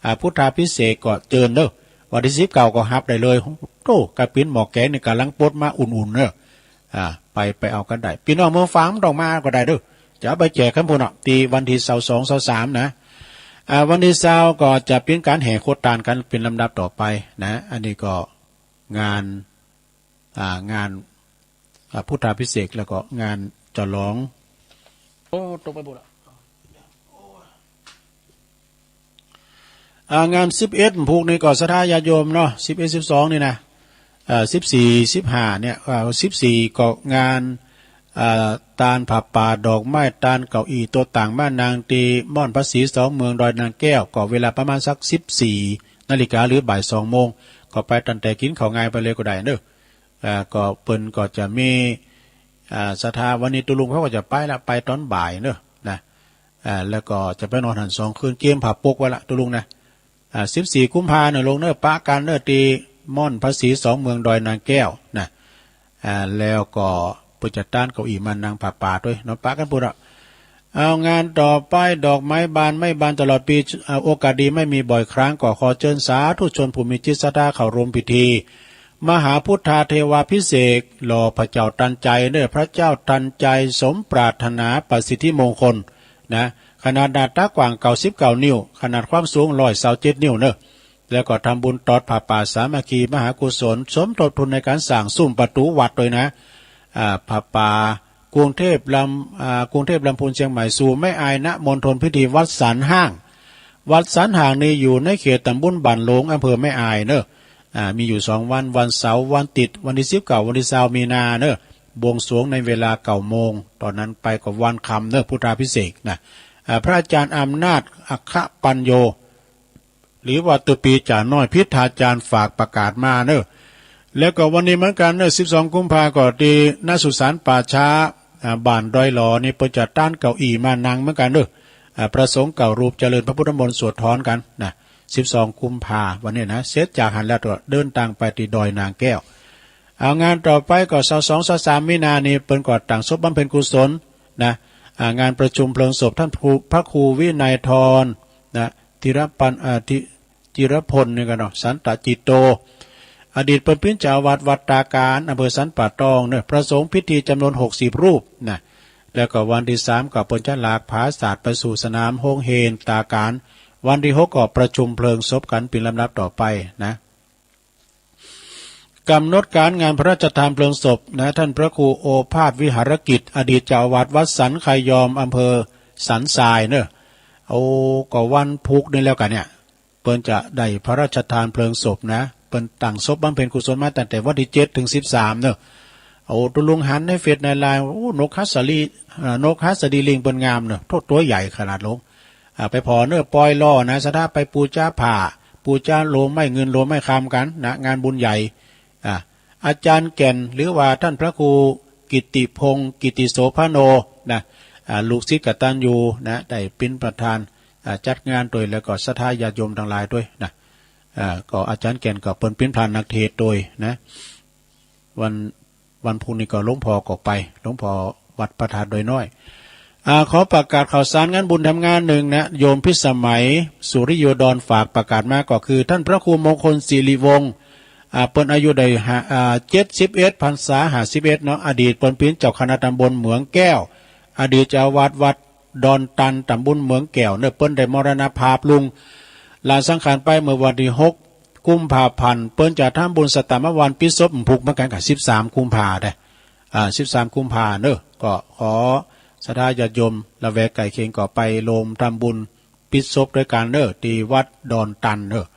อ่า พุทธาภิเษกก็เจิญเนอะ วันที่สิบเก้าก็ฮับได้เลย โอ้ กระถินหม้อแกงนี่กำลังปลดมาอุ่นๆเนอะ อ่า ไป ไปเอากันได้ พี่น้องเมืองฝางบ่ต้องมาก็ได้เด้อ จะเอาไปแจกกันพุ้นเนาะ ที่วันที่ซาวสอง ซาวสามนะ อ่า วันที่ซาวก็จะเป็นการแห่โคตานกันเป็นลำดับต่อไปนะ อันนี้ก็งาน อ่า งาน อ่า พุทธาภิเษก แล้วก็งานฉลอง โอ้ ตกไปหมดละ อ่า งานสิบเอ็ดพวกนี้ก็ศรัทธาญาติโยมเนาะ สิบเอ็ด สิบสอง นี่นะ เอ่อ สิบสี่ สิบห้า เนี่ย เอ่อ สิบสี่ ก็งาน เอ่อ ตานผ้าป่า ดอกไม้ ตานเก้าอี้ โต๊ะตั้ง ม้านั่ง ที่ม่อนพระศรีสองเมือง ดอยนางแก้ว ก็เวลาประมาณสัก สิบสี่ นาฬิกา หรือบ่ายสองโมง ก็ไปตั้งแต่กินข้าวงายไปเลยก็ได้เนอะ อ่า ก็เปิ้นก็จะมี อ่า ศรัทธา วันนี้ตุ๊ลุงเขาก็จะไปละ ไปตอนบ่ายเนอะนะ อ่า แล้วก็จะไปนอนหั้นสองคืน เกียมผ้าปกไว้ละตุ๊ลุงนะ อ่า สิบสี่กุมภาเนอะลุงเนอะ ปะกันเนอะ ที่ม่อนพระศรีสองเมือง ดอยนางแก้วนะ อ่า แล้วก็เปิ้นจะตานเก้าอี้มานั่งผ้าป่าตวยเนาะ ปะกันพุ้นเนาะ เอางานต่อไป ดอกไม้บานไม่บานตลอดปี อ่า โอกาสดีไม่มีบ่อยครั้ง ก็ขอเชิญสาธุชนผู้มีจิตศรัทธาเข้าร่วมพิธี มหาพุทธาเทวาภิเษกหล่อพระเจ้าทันใจเนอ พระเจ้าทันใจสมปรารถนาประสิทธิมงคลนะ ขนาดหน้าตักกว้างเก้าสิบเก้านิ้ว ขนาดความสูงร้อยซาวเจ็ดนิ้วเนอ แล้วก็ทำบุญตอดผ้าป่าสามัคคีมหากุศล สมทบทุนในการสร้างซุ้มประตูวัดด้วยนะ อ่า ผ้าป่า กรุงเทพฯ ลำ อ่า กรุงเทพฯ ลำพูน เชียงใหม่ สู่แม่อาย ณ มณฑลพิธีวัดสันห้าง วัดสันห้างนี่อยู่ในเขตตำบลบ้านหลวง อำเภอแม่อายเนอะ อ่า มีอยู่สองวัน วันเสาร์ วันอาทิตย์ วันที่สิบเก้า วันที่ซาว มีนาเนอะ บวงสรวงในเวลาเก้าโมง ตอนนั้นไปก็วันค่ำเนอะ พุทธาภิเษกนะ อ่า พระอาจารย์อำนาจ อัคคปัญโญ หรือว่าตัวปีจ่าน้อยพิธาจารย์ฝากประกาศมาเนอะ แล้วก็วันนี้เหมือนกันเนอะ สิบสองกุมภาก็ตี้ณสุสานป่าช้า อ่า บ้านดอยหล่อนี่เปิ้นจะต้านเก้าอี้มานั่งเหมือนกันเนอะ อ่า พระสงฆ์เก้ารูปเจริญพระพุทธมนต์สวดถอนกันนะ สิบสองกุมภาวันนี้นะ เสร็จจากหั้นแล้วก็เดินตางไปตี้ดอยนางแก้ว เอางานต่อไปก็ซาวสอง ซาวสาม มีนานี่เปิ้นก็ตั้งศพบำเพ็ญกุศลนะ อ่า งานประชุมเพลิงศพท่านครู พระครูวินัยธรนะ ธีรปัน อ่า ธี ธีรพลนี่ก็เนาะ สันตจิตโต อดีตเปิ้นปิ้นเจ้าอาวาสวัดตาการ อำเภอสันป่าตองเนอะ ประสงค์พิธีจำนวนหกสิบรูปนะ แล้วก็วันที่สามก็เปิ้นจะลากผาสาดไปสู่สนามโฮงเฮนตาการ วันที่หกก็ประชุมเพลิงศพกันเป็นลำดับต่อไปนะ กำหนดการงานพระราชทานเพลิงศพนะ ท่านพระครูโอภาสวิหารกิจ อดีตเจ้าอาวาสวัดสันคายอม อำเภอสันทรายเนอะ โอ้ ก็วันพุธนี่แล้วกันเนี่ย เปิ้นจะได้พระราชทานเพลิงศพนะ เปิ้นตั้งศพบำเพ็ญกุศลมาตั้งแต่วันที่เจ็ดถึงสิบสามเนอะ โอ้ ตุ๊ลุงหันในเฟซในไลน์ โอ้ นกฮัสดี อ่า นกฮัสดีลิงเปิ้นงามเนอะ โธ่ ตัวใหญ่ขนาดลง อ่า ไปผ่อเนอะ ปอยหล่อนะ ศรัทธาไปปูจาผ้า ปูจาโลมไม้เงินโลมไม้คำกันนะ งานบุญใหญ่ อ่า อาจารย์แก่น หรือว่าท่านพระครูกิตติพงศ์ กิตติโสภโณ นะ อ่า ลูกศิษย์กตัญญูนะ ได้เป็นประธาน อ่า จัดงานโดย แล้วก็ศรัทธาญาติโยมทั้งหลายด้วยนะ อ่า ก็อาจารย์แก่นก็เปิ้นเป็นพระนักเทศน์โดยนะ วัน วันพุธนี้ก็หลวงพ่อก็ไป หลวงพ่อวัดพระธาตุดอยน้อย อ่า ขอประกาศข่าวสารงานบุญทำงานหนึ่งนะ โยมพิสมัย สุริโยดร ฝากประกาศมาก็คือ ท่านพระครูมงคลสิริวงศ์ อ่า เปิ้นอายุได้ห้า อ่า เจ็ดสิบเอ็ด พรรษา ห้าสิบเอ็ด เนาะ อดีตเปิ้นปิ้นเจ้าคณะตำบลเหมืองแก้ว อดีตเจ้าอาวาสวัดดอนตัน ตำบลเหมืองแก้วเนอะ เปิ้นได้มรณภาพลง ลาสังขารไปเมื่อวันที่หกกุมภาพันธ์ เปิ้นจะทำบุญสตามวันปิดศพผูกเหมือนกันกับสิบสามกุมภาเด้อ อ่า สิบสามกุมภาเนอะ ก็ขอศรัทธาญาติโยมละแวกใกล้เคียงก็ไปรวมทำบุญปิดศพด้วยกันเนอะ ที่วัดดอนตันเนอะ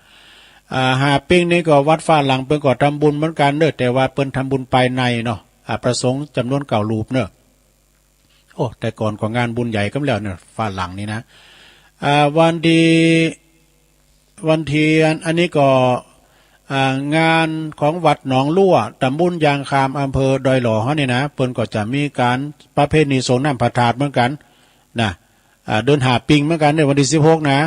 อ่า หาปิ้งนี่ก็วัดฟ้าหลังเปิ้นก็ทำบุญเหมือนกันเนอะ แต่ว่าเปิ้นทำบุญภายในเนาะ อ่า พระสงฆ์จำนวนเก้ารูปเนอะ โอ้ แต่ก่อนก็งานบุญใหญ่กันแล้วเนี่ย ฟ้าหลังนี่นะ อ่า วันที่ วันที่อัน อันนี้ก็ อ่า งานของวัดหนองลั่ว ตำบลยางคาม อำเภอดอยหล่อเฮานี่นะ เปิ้นก็จะมีการประเพณีสรงน้ำพระธาตุเหมือนกันนะ อ่า เดือนห้าปิ้งเหมือนกันในวันที่สิบหกนะ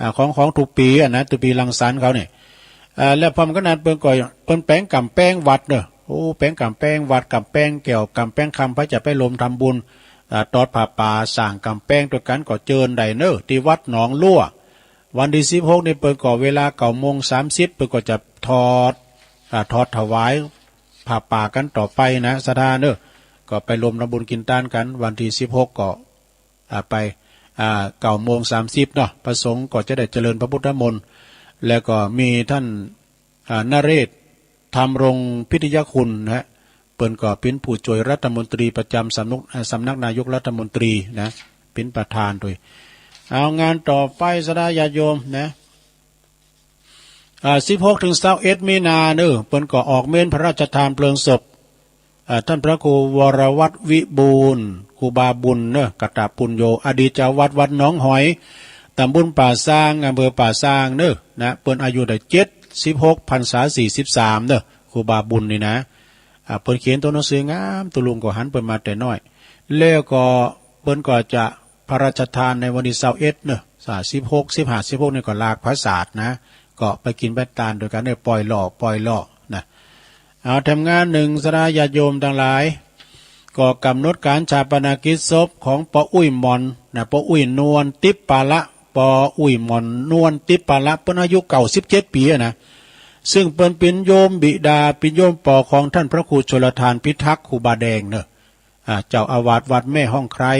อ่า ของ ของทุกปีอะนะ ทุกปีรังสรรค์เขาเนี่ย อ่า และพร้อมกันนั้นเปิ้นก็ เปิ้นแป๋งก๋ำแปงวัดเนอะ โอ้ แป๋งก๋ำแปงวัด ก๋ำแปงแก้ว ก๋ำแปงคำ ไผจะไปรวมทำบุญ อ่า ตอดผ้าป่า สร้างก๋ำแปงด้วยกันก็เจิญได้เนอะ ที่วัดหนองลั่ว วันที่สิบหกนี่เปิ้นก็เวลาเก้าโมงสามสิบ เปิ้นก็จะถอด อ่า ถอดถวายผ้าป่ากันต่อไปนะ ศรัทธาเนอะ ก็ไปรวมทำบุญกินทานกัน วันที่สิบหกก็ อ่า ไป อ่า เก้าโมงสามสิบเนาะ พระสงฆ์ก็จะได้เจริญพระพุทธมนต์ แล้วก็มีท่าน อ่า นเรศ ธรรมรงค์พิทยคุณนะฮะ เปิ้นก็เป็นผู้ช่วยรัฐมนตรีประจำสำนัก อ่า สำนักนายกรัฐมนตรีนะ เป็นประธานด้วย เอางานต่อไปศรัทธาญาติโยมนะ อ่า สิบหกถึงซาวเอ็ดมีนาเนอะ เปิ้นก็ออกเมนพระราชทานเพลิงศพ อ่า ท่านพระครูวรวัฒน์วิบูลย์ ครูบาบุญเนอะ กตปุญโญ อดีตเจ้าวัดวัดหนองหอย ตำบลป่าซาง อำเภอป่าซางเนอะ นะ เปิ้นอายุได้เจ็ดสิบหก พรรษาสี่สิบสามเนอะ ครูบาบุญนี่นะ อ่า เปิ้นเขียนตัวหนังสืองาม ตุ๊ลุงก็หันเปิ้นมาแต่น้อย แล้วก็เปิ้นก็จะพระราชทานในวันที่ซาวเอ็ดเนอะ อ่า สิบหก สิบห้า สิบหกนี่ก็ลากผาสาดนะ ก็ไปกินไปตานด้วยกันเนอะ ปอยหล่อ ปอยหล่อนะ เอาทำงานหนึ่งศรัทธาญาติโยมทั้งหลาย ก็กำหนดการฌาปนกิจศพของป้ออุ๊ยหมอนนะ ป้ออุ๊ยนวลติปปาละ ป้ออุ๊ยหมอนนวลติปปาละ เปิ้นอายุเก้าสิบเจ็ดปีอะนะ ซึ่งเปิ้นเป๋นโยมบิดา เป๋นโยมปอของท่านพระครูชลทานพิทักษ์ ครูบาแดงเนอะ อ่า เจ้าอาวาสวัดแม่ฮ่องไคร้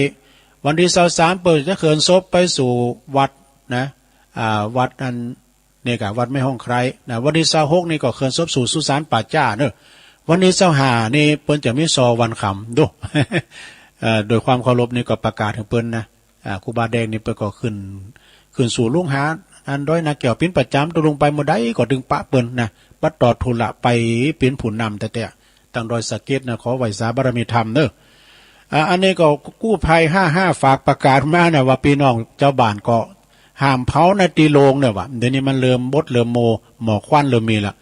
วันตี้ซาวสามเปิ้นจะเขินศพไปสู่วัดนะ อ่า วัดอัน นี่ก็วัดแม่ฮ่องไคร้นะ วันตี้ซาวหกนี่ก็เขินศพสู่สุสานป่าจ้าเนอะ วันตี้ซาวห้านี่เปิ้นจะมีซอวันคำ ดู เอ่อ โดยความเคารพนี่ก็ประกาศให้เปิ้นนะ อ่า ครูบาแดงนี่เปิ้นก็ขึ้น ขึ้นสู่ลุงหาอันดอยนาแก้วเป๋นประจ๋ำ ตุ๊ลุงไปเมื่อใดก็ตึงปะเปิ้นนะ บัดตอดธุระไปเป๋นผู้นำแต๊ๆ ตางดอยสะเก็ดนะ ขอไหว้สาบารมีธรรมเนอะ อ่า อันนี้ก็กู้ภัยห้าห้าฝากประกาศมานะ ว่าพี่น้องเจ้าบ้านก็ห้ามเผานะตี้โลงเนี่ยว่า เดี๋ยวนี้มันเริ่มบดเริ่มโม หมอกควันเริ่มมีละ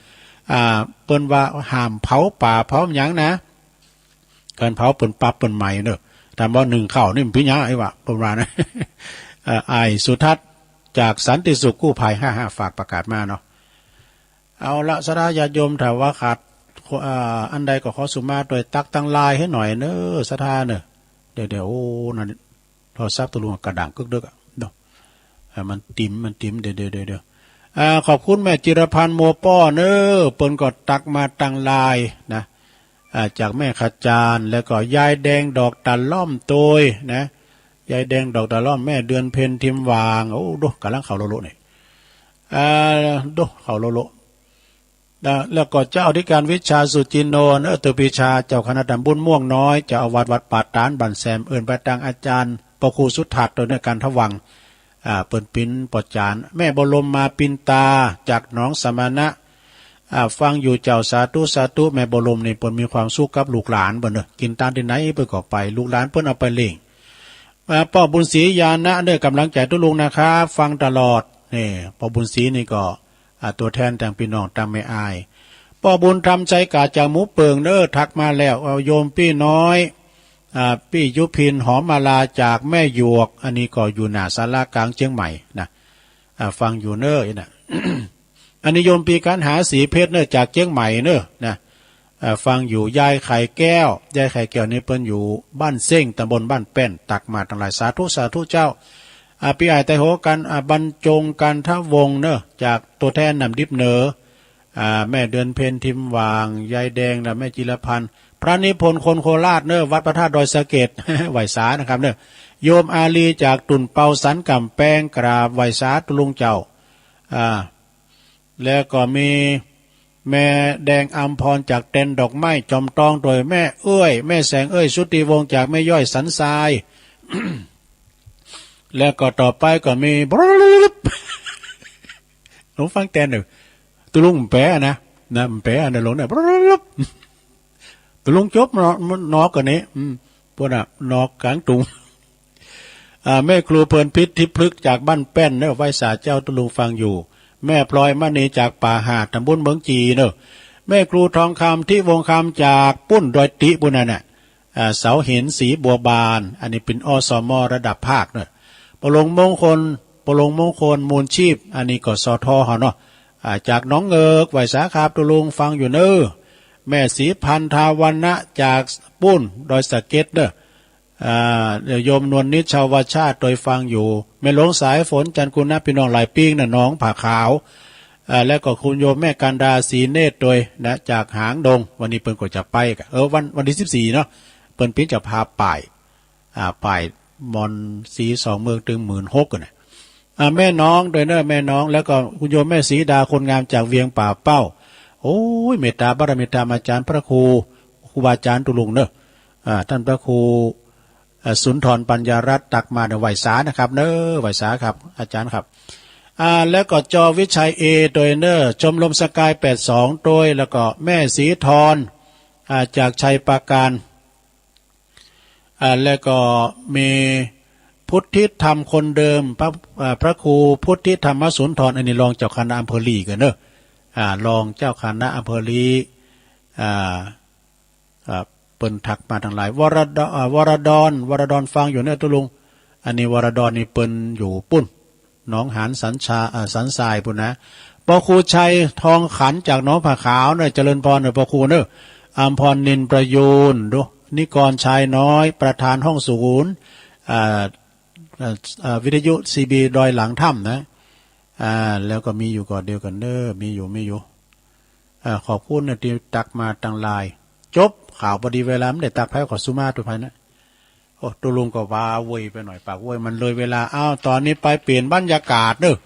อ่า เปิ้นว่าห้ามเผาป่าเผาหยังนะ คันเผาเปิ้นปรับเปิ้นไหม้เนอะ ถ้าบ่นึ่งข้าวนี่มันเป๋นหยังไอ้วะ เปิ้นว่านะ เอ่อ อ้ายสุทัศน์จากสันติสุขกู้ภัยห้าห้าฝากประกาศมาเนาะ เอาละ ศรัทธาญาติโยม ถ้าว่าขาด อ่า อันใดก็ขอสุมาตวยตักตังลายให้หน่อยเนอะ ศรัทธาเนอะ เดี๋ยวๆ โอ้ นั่น โทรศัพท์ตุ๊ลุงกระดังกึกดึกอะเนาะ อ่า มันติม มันติม เดี๋ยวๆๆๆ อ่า ขอบคุณแม่จิรพันธ์ มัวป้อเนอะ เปิ้นก็ตักมาตังลายนะ อ่า จากแม่ขจารย์ แล้วก็ยายแดงดอกตะล่อมตวยนะ ยายแดงดอกตะล่อม แม่เดือนเพ็ญ ทิมหว่าง โอ้ ดู กำลังเข้าโลโลนี่ อ่า ดู เข้าโลโล นะ แล้วก็เจ้าอธิการวิชาสุจินโนเนอะ เตอปีชา เจ้าคณะตำบลม่วงน้อย เจ้าอาวาสวัดป่าตาด บ้านแซม เอิ้นไปตางอาจารย์ พระครูสุทัศน์ โดยในการทวัง อ่า เปิ้นเป๋นป้อจ๋าน แม่บรมมาปินตา จากหนองสมณะ อ่า ฟังอยู่เจ้า สาธุ สาธุ แม่บรมนี่เปิ้นมีความสุขกับลูกหลานเปิ้นเนอะ กินตานตี้ไหนเปิ้นก็ไป ลูกหลานเปิ้นเอาไปเลี้ยง อ่า ป้อบุญศรีญาณะเนอะ กำลังใจตุ๊ลุงนะครับ ฟังตลอด นี่ ป้อบุญศรีนี่ก็ อ่า ตัวแทนตางพี่น้องตางแม่อ้าย ป้อบุญธรรมชัยกาดจากหมู่เปิงเนอะ ทักมาแล้ว เอา โยมปี้น้อย อ่า ปี้ยุพิน หอมมาลาจากแม่หยวก อันนี้ก็อยู่หน้าศาลากลางเจียงใหม่นะ อ่า ฟังอยู่เนอะ นะ อันนี้โยมปี้กันหา สีเพชรเนอะ จากเจียงใหม่เนอะ นะ อ่า ฟังอยู่ ยายไข่แก้ว ยายไข่แก้วนี่เปิ้นอยู่บ้านเซ้ง ตำบลบ้านแป้น ตักมาตังหลาย สาธุ สาธุเจ้า อ่า ปี้อ้ายไตโหกัน อ่า บรรจงกันทวงศ์เนอะ จากตัวแทนน้ำดิบเหนือ อ่า แม่เดือนเพ็ญ ทิมหว่าง ยายแดง และแม่จิรพันธ์ พระนิพนธ์ คนโคราชเนอะ วัดพระธาตุดอยสะเก็ด ไหว้สานะครับเนอะ โยมอาลีจากตุ่นเปา สันกำแปง กราบไหว้สาตุ๊ลุงเจ้า อ่า แล้วก็มีแม่แดงอำพรจากเต็นท์ดอกไม้จอมตอง โดยแม่เอื้อย แม่แสงเอื้อย สุทธิวงศ์จากแม่ย้อยสันทราย แล้วก็ต่อไปก็มี หนูฟังแตนหนึ่ง ตุ๊ลุงแปะนะ นะ แปะนะ ลงเนี่ย ตุ๊ลุงจบเนาะ นอกกันนี้ อืม พวกน่ะ นอกกลางตุง อ่า แม่ครูเพลินพิษ ทิพย์พฤกษ์จากบ้านแป้นเนอะ ไหว้สาเจ้า ตุ๊ลุงฟังอยู่ แม่พลอยมณีจากป่าหาด ตำบลเมืองจีเนอะ แม่ครูทองคำ ทิวงศ์คำ จากปุ้นดอยติปุ้นนั่นน่ะ อ่า เสาหิน สีบัวบาน อันนี้เป็น อสม ระดับภาคเนอะ ปอหลวงมงคล ปอหลวงมงคล มูลชีพ อันนี้ก็ สท เฮาเนาะ อ่า จากหนองเงิก ไหว้สาครับ ตุ๊ลุงฟังอยู่เนอะ แม่ศรีพันธาวรรณะ จากปุ้นดอยสะเก็ดเนอะ อ่า เดี๋ยวโยมนวลนิชชาวชาติ โดยฟังอยู่ แม่หลวงสายฝน จันทร์กุณะ พี่น้องหลายปิ้งนะ หนองผาขาว อ่า แล้วก็คุณโยมแม่กันดา ศรีเนตร โดยนะ จากหางดง วันนี้เปิ้นก็จะไปกะ เออ วัน วันที่สิบสี่เนาะ เปิ้นปิ๊กจะพาไป อ่า ไปมอนสีสองเมืองตึงหมื่นหกกันนะ อ่า แม่น้องโดยเนอะ แม่น้อง แล้วก็คุณโยมแม่ศรีดา คนงามจากเวียงป่าเป้า โอ้ย เมตตาบารมีธรรมอาจารย์พระครู ครูบาอาจารย์ตุ๊ลุงเนอะ อ่า ท่านพระครู เอ่อ สุนทรปัญญารัตน์ ตักมาเนอะ ไหว้สานะครับเนอะ ไหว้สาครับ อาจารย์ครับ อ่า แล้วก็จอวิชัย เอ โดยเนอะ ชมรมสกาย แปดสอง โดย แล้วก็แม่ศรีทร อ่า จากชัยปราการ อ่า แล้วก็มีพุทธิธรรมคนเดิม พระ อ่า พระครูพุทธิธรรมสุนทร อันนี้รองเจ้าคณะอำเภอลีกันเนอะ อ่า รองเจ้าคณะอำเภอลี อ่า อ่า เปิ้นทักมาตังหลาย วรด- อ่า วรดร วรดรฟังอยู่เนอะตุ๊ลุง อันนี้วรดรนี่เปิ้นอยู่ปุ้น หนองหานสันชา อ่า สันทรายปุ้นนะ ปอครูชัยทองขันจากหนองผาขาวเนอะ เจริญพรเนอะปอครูเนอะ อำพร นินประยูร ดู นิกรชายน้อย ประธานห้องศูนย์ อ่า อ่า อ่า วิทยุ ซีบี ดอยหลังถ้ำนะ อ่า แล้วก็มีอยู่ก่อนเดียวกันเนอะ มีอยู่ มีอยู่ เอ่อ ขอบคุณนะที่ตักมาตังหลาย จบข่าว พอดีเวลามันได้ตักไผก็สุมาตุไผนะ โอ้ ตุลุงก็ว่าเว่ยไปหน่อย ปากเว่ยมันเลยเวลา อ้าว ตอนนี้ไปเปลี่ยนบรรยากาศเนอะ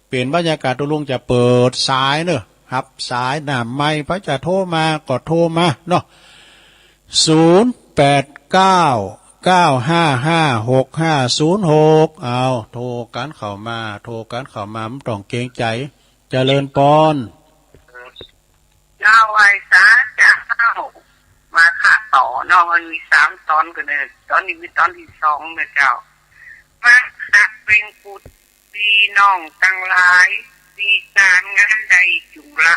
เปลี่ยนบรรยากาศ ตุลุงจะเปิดสายเนอะ รับสายหน้าไมค์ ไผจะโทรมาก็โทรมาเนาะ ศูนย์แปดเก้า เก้าห้าห้า หกห้าศูนย์หก เอา โทรกันเข้ามา โทรกันเข้ามา บ่ต้องเกรงใจ เจริญปอน เจ้า ไหว้สาเจ้า มาค่ะต่อเนาะ มันมีสามตอนกันเนี่ย ตอนนี้มีตอนที่สองนะเจ้า มาค่ะ เป็นกุศล พี่น้องตังหลาย มีการงานใดจุ่งละ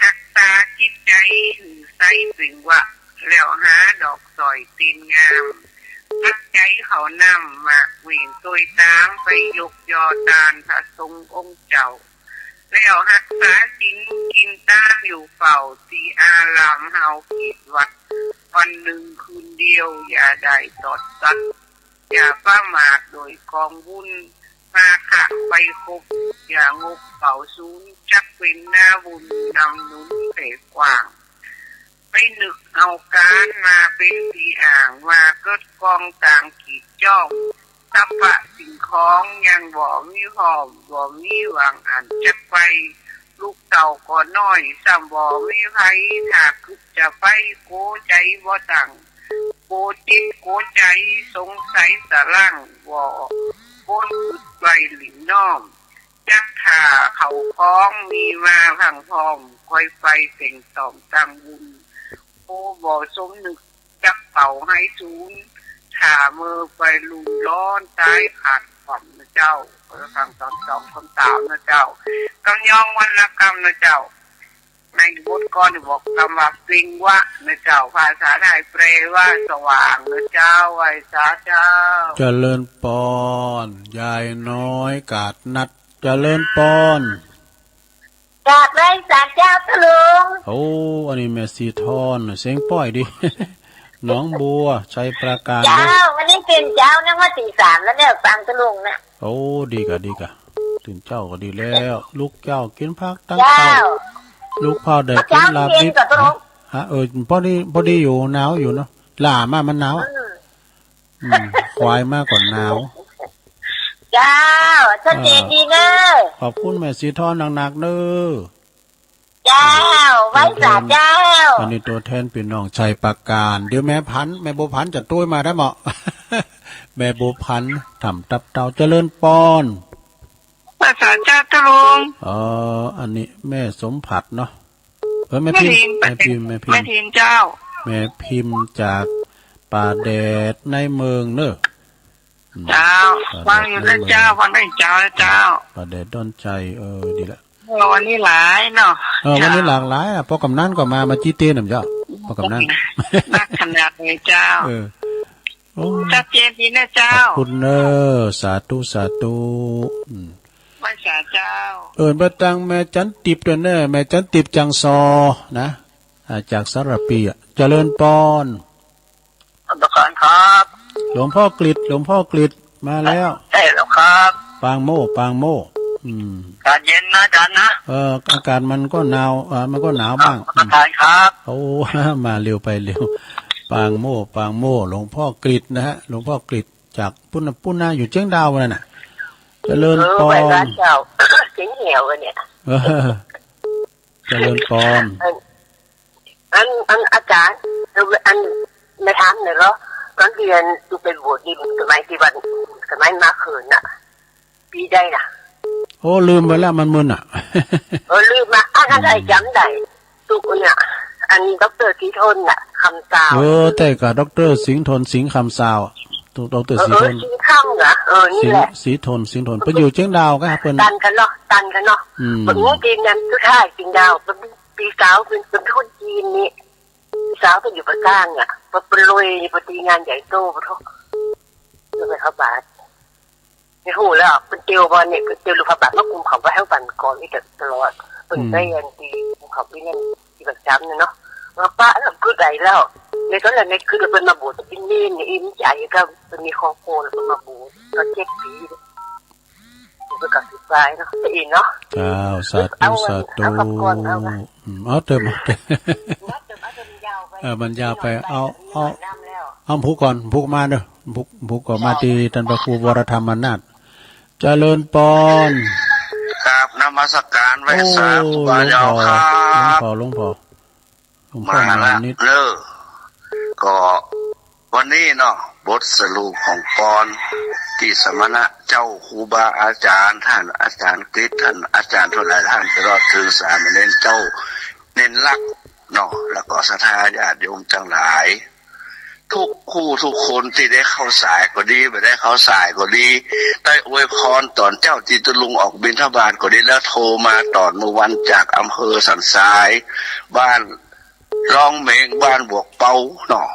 ฮักษาจิตใจหื้อใสเปล่งวา แล้วหาดอกสร้อยเต้นงาม ฮักใจเขานำมาวิ่งตวยตามไปยกยอต้านพระสงฆ์องค์เจ้า แล้วฮักษาศีลกินทานอยู่เฝ้าที่อารามเฮาเขตวัด วันหนึ่งคืนเดียวอย่าได้ตอดสัตย์ อย่าประมาทโดยกองบุญ มาขะไปครบ อย่างบเฝ้าศูนย์ จักเป็นนาบุญนำหนุนแผ่กว้าง ไปนึกเอาการมาเป็นที่อ้าง ว่าเกิดกองต่างกีดจ้อง ทรัพย์สิ่งของยังบ่มีพร้อม บ่มีหวังอันจักไป ลูกเต้าก็น้อย ซ้ำบ่มีไผ ถ้าคิดจะไป โกใจบ่ตั้ง โกจิตโกใจ สงสัยสะล่าง บ่ บ่คิดไว้หลินน้อม จักถ้าเข้าของมีมาพรั่งพร้อม ค่อยไปแต่งต้องตั้งบุญ โอ้ บ่สมนึก จักเป่าให้ศูนย์ ถ้าเมินไปลุ่มร้อน ตายขาดความนะเจ้า ก็ฟังตอนสองตอนสามนะเจ้า กำยองวันละกำนะเจ้า ในบทกลอนบอกกำว่าเปล่งวานะเจ้า ภาษาไทยแปลว่าสว่างนะเจ้า ไหว้สาเจ้า เจริญปอน ยายน้อยกาดนัด เจริญปอน กราบไหว้สาเจ้าตุลุง โอ้ อันนี้แม่สีทอน เสียงป้อยดี หนองบัว ชัยปราการ เจ้า วันนี้ตื่นเช้านะ ว่าตีสามแล้วเนี่ย ฟังตุลุงเนี่ย โอ้ ดีกะ ดีกะ ตื่นเช้าก็ดีแล้ว ลุกเช้ากินผักตั้งเช้า เจ้า ลุกพร้าวแดดกินลาบดิบ เช้าเย็นกว่าตุลุง ฮะ เออ พอดี พอดีอยู่ หนาวอยู่เนาะ หล่ามา มันหนาวอะ อืม อืม ควายมาก่อนหนาว เจ้า ชัดเจนดีเนอะ ขอบคุณแม่สีทอนหนักๆเนอะ เจ้า ไหว้สาเจ้า อันนี้ตัวแทนพี่น้องชัยปราการ เดี๋ยวแม่พันธุ์ แม่บัวพันธุ์จะโทรมาได้เหมาะ แม่บัวพันธุ์ ถ่ำตับเต้า เจริญปอน ไหว้สาเจ้าตุลุง เอ่อ อันนี้แม่สมผัสเนาะ เออ แม่พิมพ์ แม่พิมพ์ แม่พิมพ์ แม่พิมพ์เจ้า แม่พิมพ์จากป่าแดดในเมืองเนอะ อืม เจ้า ป่าแดด ฟังอยู่นะเจ้า ในเมือง ฟังได้เจ้านะเจ้า ป่าแดดดอนชัย เออ ดีละ เออ วันนี้หลายเนาะ เออ วันนี้ เจ้า หลากหลายอะ พ่อกำนันก็มา มาจี้เต้นนำเจ้า พ่อกำนัน นักขนาดเลยเจ้า เออ โอ้ ชัดเจนดีนะเจ้า ขอบคุณเนอะ สาธุ สาธุ อืม ไหว้สาเจ้า เอิ้นไปตังแม่จันติบด้วยเนอะ แม่จันติบจังซอนะ อ่า จากสารพีอะ เจริญปอน นมัสการครับ หลวงพ่อกฤษ หลวงพ่อกฤษ มาแล้ว ใช่แล้วครับ ปางโมกข์ ปางโมกข์ อืม อากาศเย็นนะอาจารย์นะ เออ อากาศมันก็หนาว อ่า มันก็หนาวบ้าง นมัสการครับ โอ้ มาเร็วไปเร็ว ปางโมกข์ ปางโมกข์ หลวงพ่อกฤษนะฮะ หลวงพ่อกฤษ จากปุ้นน่ะ ปุ้นน่ะ อยู่เชียงดาวนั่นน่ะ เจริญปอน เออ ไหว้พระเจ้า เชียงแหวกันเนี่ย เออ เจริญปอน อัน อัน อันอาจารย์ อันแม่ถามหน่อยเหรอ ตอนเรียนอยู่ไปบวชนี่สมัยที่วัน สมัยมาเขินน่ะ ปีใดน่ะ โอ้ ลืมไปแล้ว มันมึนอ่ะ เออ ลืมมา อันนั้น อืม ไอ้จำได้ ตุกเนี่ย อันด็อกเตอร์สีทนน่ะ คำซาว เออ แต่กับด็อกเตอร์สิงห์ทน สิงห์คำซาว ตุกด็อกเตอร์ เออ สีทน เออ สิงห์คำเหรอ เออ นี่แหละ สิงห์ สีทน สิงห์ทน เปิ้นอยู่เชียงดาวครับ เปิ้น ตันกันเนาะ ตันกันเนาะ อืม เปิ้นอยู่ปีนั้นสุดท้ายเชียงดาว เปิ้นปีสาวเปิ้น เปิ้นเป็นคนจีนนี่ สาวเปิ้นอยู่ปากกลางอ่ะ เปิ้น เปิ้นรวย เปิ้นตีงานใหญ่โต ปะโถ เปิ้นไปเข้าบาท ไม่ฮู้แล้ว เปิ้นเตียวบ่เนี่ย เปิ้นเตียวลูกพระบาทมากุมเขาไว้ให้วันก่อนนี่ตลอด เปิ้น อืม ไปอันที่กุมเขาไปนั่นที่ประจำน่ะเนาะ มาปะแล้วคือใดแล้ว ในตอนแรกในคือเปิ้นมาบวชเป็นเณรเนี่ย เอ็มใจก็เปิ้นมีครอบครัวแล้วเปิ้นมาบวชตอนเจ็ดปี เปิ้นก็สิบปลายเนาะ ไปเองเนาะ เจ้า สาธุ เอาอัน สาธุ เอากับก่อนเอาละ อืม เอาเติม เออ มันยาวไป เอา เอา เอาผูกก่อน ผูกมาเนอะ ผูก ผูกก่อน มาที่ท่านพระครูวรธรรมนาถ เจริญปอน ครับ นมัสการไหว้สา โอ้ ครูบาอาจารย์ครับ หลวงพ่อ หลวงพ่อ หลวงพ่อ มาละ มานิด เนอะ ก็ วันนี้เนาะ บทสรุปของปอน ตี้สมณะเจ้าครูบาอาจารย์ ท่านอาจารย์กฤษ ท่านอาจารย์ทั่วหลายท่าน ตลอดถึงสามเณรเจ้าเณรลักษณ์เนาะ แล้วก็ศรัทธาญาติโยมทั้งหลาย ทุกคู่ทุกคนตี้ได้เข้าสายก็ดี บ่ได้เข้าสายก็ดี ได้อวยพรตอนเจ้าตี้ตุ๊ลุงออกบิณฑบาตก็ดี แล้วโทรมาตอนเมื่อวันจากอำเภอสันทราย บ้าน ร้องเหม็งบ้านบวกเปาเนาะ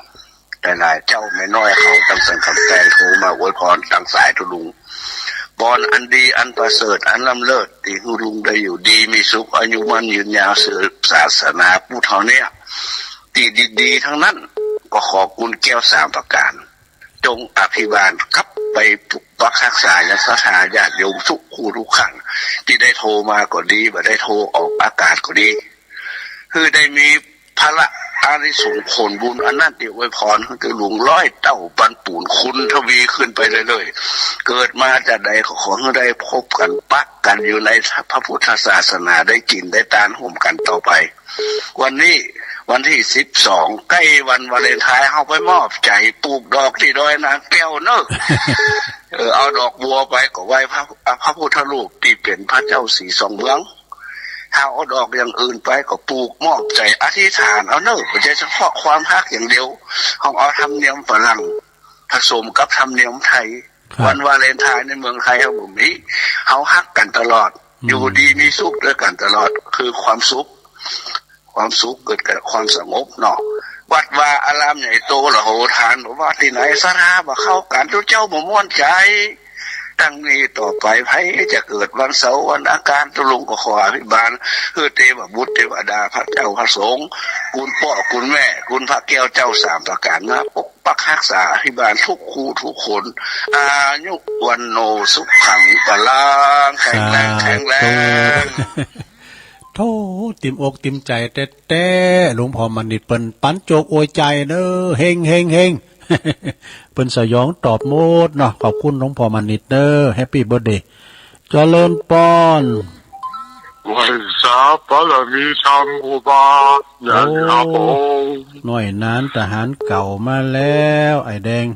หลายๆเจ้าแม่น้อยเขาตังสังคำแปลงโทรมาอวยพรตังสายตุ๊ลุง ปอนอันดีอันประเสริฐอันล้ำเลิศ ตี้ตุ๊ลุงได้อยู่ดีมีสุข อายุมั่นยืนยาวสืบศาสนาผู้เฒ่าเนี่ย ตี้ดีๆทั้งนั้น ก็ขอกุณแก้วสามประการ จงอภิบาลกลับไปปกปักรักษายังศรัทธาญาติโยมทุกคู่ทุกขัน ตี้ได้โทรมาก็ดี บ่ได้โทรออกอากาศก็ดี คือได้มีพละอานิสงส์ผลบุญอันนั้นตี้อวยพรให้ตุ๊ลุงร้อยเต้าปันปูนคูณทวีขึ้นไปเรื่อยๆ เกิดมาจากใดก็ขอให้ได้พบกันปะกันอยู่ในพระพุทธศาสนา ได้กินได้ตานร่วมกันต่อไป วันนี้วันที่สิบสอง ใกล้วันวาเลนไทน์ เฮาไปมอบใจ๋ปลูกดอกตี้ดอยนางแก้วเนอะ เออ เอาดอกบัวไปก็ไหว้พระ พระพุทธรูปตี้เป๋นพระเจ้าสีสองเมือง เฮาเอาดอกอย่างอื่นไปก็ปลูกมอบใจ๋อธิษฐานเอาเนอะ บ่ใจ้เฉพาะความฮักอย่างเดียว เฮาเอาธรรมเนียมฝรั่งผสมกับธรรมเนียมไทย ครับ วันวาเลนไทน์ในเมืองไทยเฮาบ่มี เฮาฮักกันตลอด อืม อยู่ดีมีสุขด้วยกันตลอด คือความสุข ความสุขเกิดจากความสงบเนาะ วัดวาอารามใหญ่โตละโหฐาน บ่ว่าตี้ไหนศรัทธาบ่เข้ากัน ตุ๊เจ้าบ่ม่วนใจ๋ ตั้งนี้ต่อไปไผจะเกิดวันเสาร์วันอังคาร ตุ๊ลุงก็ขออภิบาล คือเทวบุตรเทวดาพระเจ้าพระสงฆ์ คุณป้อคุณแม่ คุณพระแก้วเจ้าสามประการมาปกปักรักษาอภิบาลทุกคู่ทุกคน อายุวัณโณสุขังพลัง แข็งแรง สาธุ แข็งแรง โธ่ เตรียมอกเตรียมใจ๋แต๊ๆ หลวงพ่อมณิษฐ์เปิ้นปันโจกอวยใจ๋เนอะ เฮงเฮงเฮง เปิ้นสยองตอบหมดเนาะ ขอบคุณหลวงพ่อมณิษฐ์เนอะ แฮปปี้เบิร์ธเดย์ เจริญปอน ไหว้สาบารมีธรรมครูบาอาจารย์ครับผม น้อยหนานทหารเก่ามาแล้ว ไอ้แดง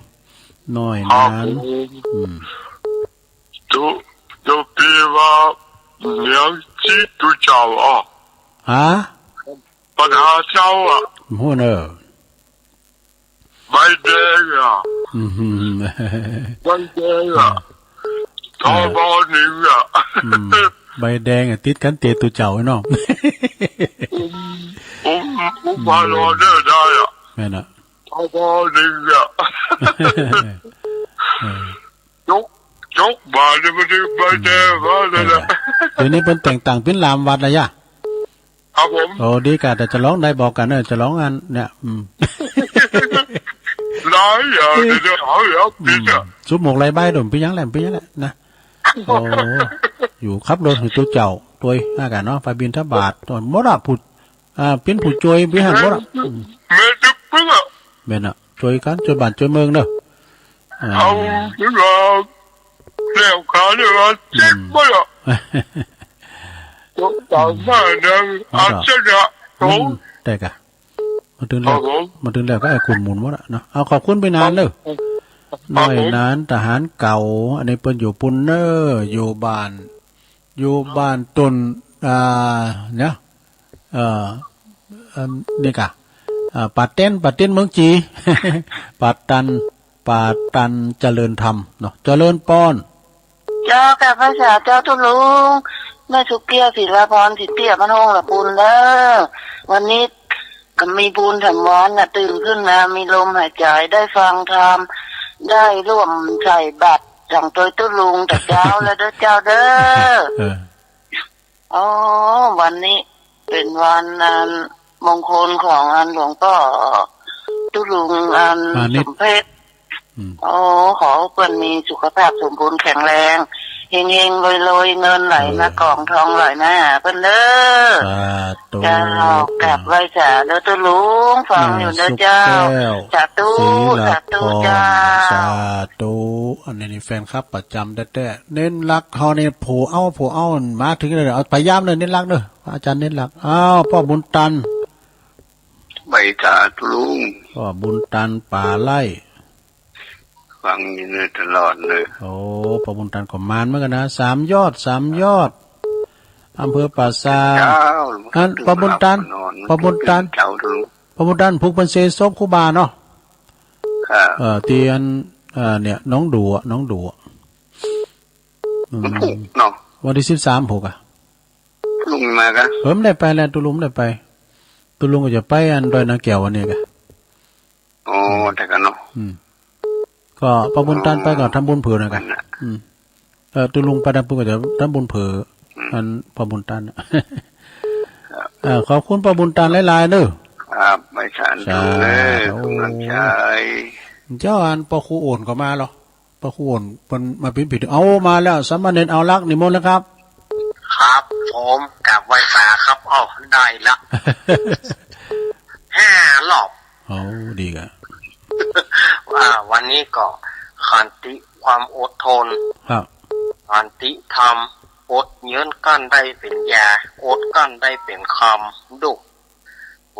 น้อยหนาน ครับผม อืม ตุ๊ ตุ๊ปีว่าเหนียงจิตุ๊เจ้าอ่ะ ฮะ ปัญหาเจ้าอ่ะ ฮู้เนอะ ใบแดงอ่ะ อืม ใบแดงอ่ะ อืม ทบหนึ่งอ่ะ อืม ใบแดงอ่ะ ติดขันเตะตุ๊เจ้าไอ้น้อง อุ้ม อุ้ม อุ้มพาลอเดอร์ได้อ่ะ แม่นอ่ะ ทบหนึ่งอ่ะ เออ จก จกบาทเนี่ยมันถึงใบแดงมาเลยนะ เดี๋ยวนี้เปิ้นแต่งตั้งเปิ้นลามวัดแล้วยะ ครับผม โอ้ ดีกะ แต่จะร้องได้บอกกันเนอะ จะร้องอันเนี่ย อืม ได้อย่า เดี๋ยวเอาอย่า อืม ปิดอ่ะ ซุปหมกไรใบดุ่ม ปิ้งยังแหละ ปิ้งยังแหละนะ โอ้ อยู่ขับรถหื้อตุ๊เจ้า ตวย หากันเนาะ ไปบิณฑบาต หมดอ่ะ ผู้ อ่า เป๋นผู้ช่วย ปิ้งหันหมดอ่ะ อืม แม่ตึกปึ้งอ่ะ แม่นอ่ะ ช่วยกัน ช่วยบ้าน ช่วยเมืองเนอะ อ่า เอาเวลา แล้วขาเรียกว่าเจ็บบ่ล่ะ อืม ต้องตามมานะ เอาเถอะ อาจจะนะ อืม โอ้ ได้กะ มาถึงแล้ว ครับผม มาถึงแล้วก็ไอ้คุณหมุนหมดอะเนาะ เอาขอบคุณไปนานเนอะ ครับผม น้อยหนานทหารเก่า อันนี้เปิ้นอยู่ปุ้นเนอะ อยู่บ้าน อยู่บ้านตุ่น อ่า เนี่ย เอ่อ อันนี้กะ อ่า ป่าเต็น ป่าเต็นเมืองจี ป่าตัน ป่าตันเจริญธรรมเนาะ เจริญปอน เจ้า ข้าพเจ้าตุ๊ลุง แม่สุเกี้ยว ศิลาพร สิทธิอภันธ์ ฮงละปูนเด้อ วันนี้ก็มีบุญแถมวันนะ ตื่นขึ้นมามีลมหายใจ ได้ฟังธรรม ได้ร่วมใส่บาตรสังโตยตุ๊ลุงแต่เช้าแล้วเด้อเจ้าเด้อ เออ อ๋อ วันนี้เป็นวันอันมงคลของอันหลวงพ่อตุ๊ลุงอัน มานิด สมเพชร อืม อ๋อ ขอให้เปิ้นมีสุขภาพสมบูรณ์แข็งแรง เฮงๆรวยๆ เงินไหลมา เออ กองทองไหลมาหาเพิ่นเด้อ สาธุ เจ้า กราบไหว้สาธุ ตุ๊ลุง ฟังอยู่เด้อ อ่า เจ้า สุขแก้ว สาธุ ศรีหลัก สาธุ ทอง เจ้า สาธุ อันนี้นี่แฟนคลับประจำแต๊ๆ เน้นรักเฮานี่ ผู้เอา ผู้เอา มาถึงแล้ว เอา พยายามเด้อ เน้นรักเด้อ อาจารย์เน้นรัก อ้าว พ่อบุญตัน ไหว้สาธุลุง พ่อบุญตัน ป่าไร่ ฟังอยู่นี่ตลอดเลย โอ้ พ่อบุญตันก็หมานเหมือนกันนะ สามยอด สามยอด อำเภอป่าซาง เจ้า อัน พ่อบุญตัน พ่อบุญตัน เจ้าลุง พ่อบุญตัน ผูกเปิ้นเสศพครูบาเนาะ ครับ เอ่อ ที่อัน เอ่อ เนี่ย หนองดู่อะ หนองดู่อะ อืม มันผูกเนาะ วันที่สิบสามผูกอะ ลุงมาก็ เออ ไม่ได้ไปแล้ว ตุ๊ลุงไม่ได้ไป ตุ๊ลุงก็จะไปอันดอยนาแก้ววันนี้กะ อ๋อ อืม แต่กันเนาะ อืม ก็พ่อบุญตันไปก็ทำบุญเผื่อนะกะ นั่นน่ะ อืม เออ ตุ๊ลุงไปทำบุญก็จะทำบุญเผื่อ อืม อันพ่อบุญตันน่ะ ครับ เออ ขอบคุณพ่อบุญตันหลายๆเด้อ ครับ ไหว้สาธุเด้อ สาธุ กำลังใจ เจ้าอันพ่อครูโอนก็มาเหรอ พระคุณ เปิ้นมาพิมพ์ผิด เอา มาแล้ว สามเณรเอาลักษณ์ นิมนต์นะครับ ครับผม กราบไหว้สาครับ อ้อ ได้ละ ห้ารอบ โอ้ ดีอะ ว่าวันนี้ก็ขันติความอดทน ครับ ขันติธรรม อดเยื้อนกั้นได้เป็นยา อดกั้นได้เป็นคำ ดู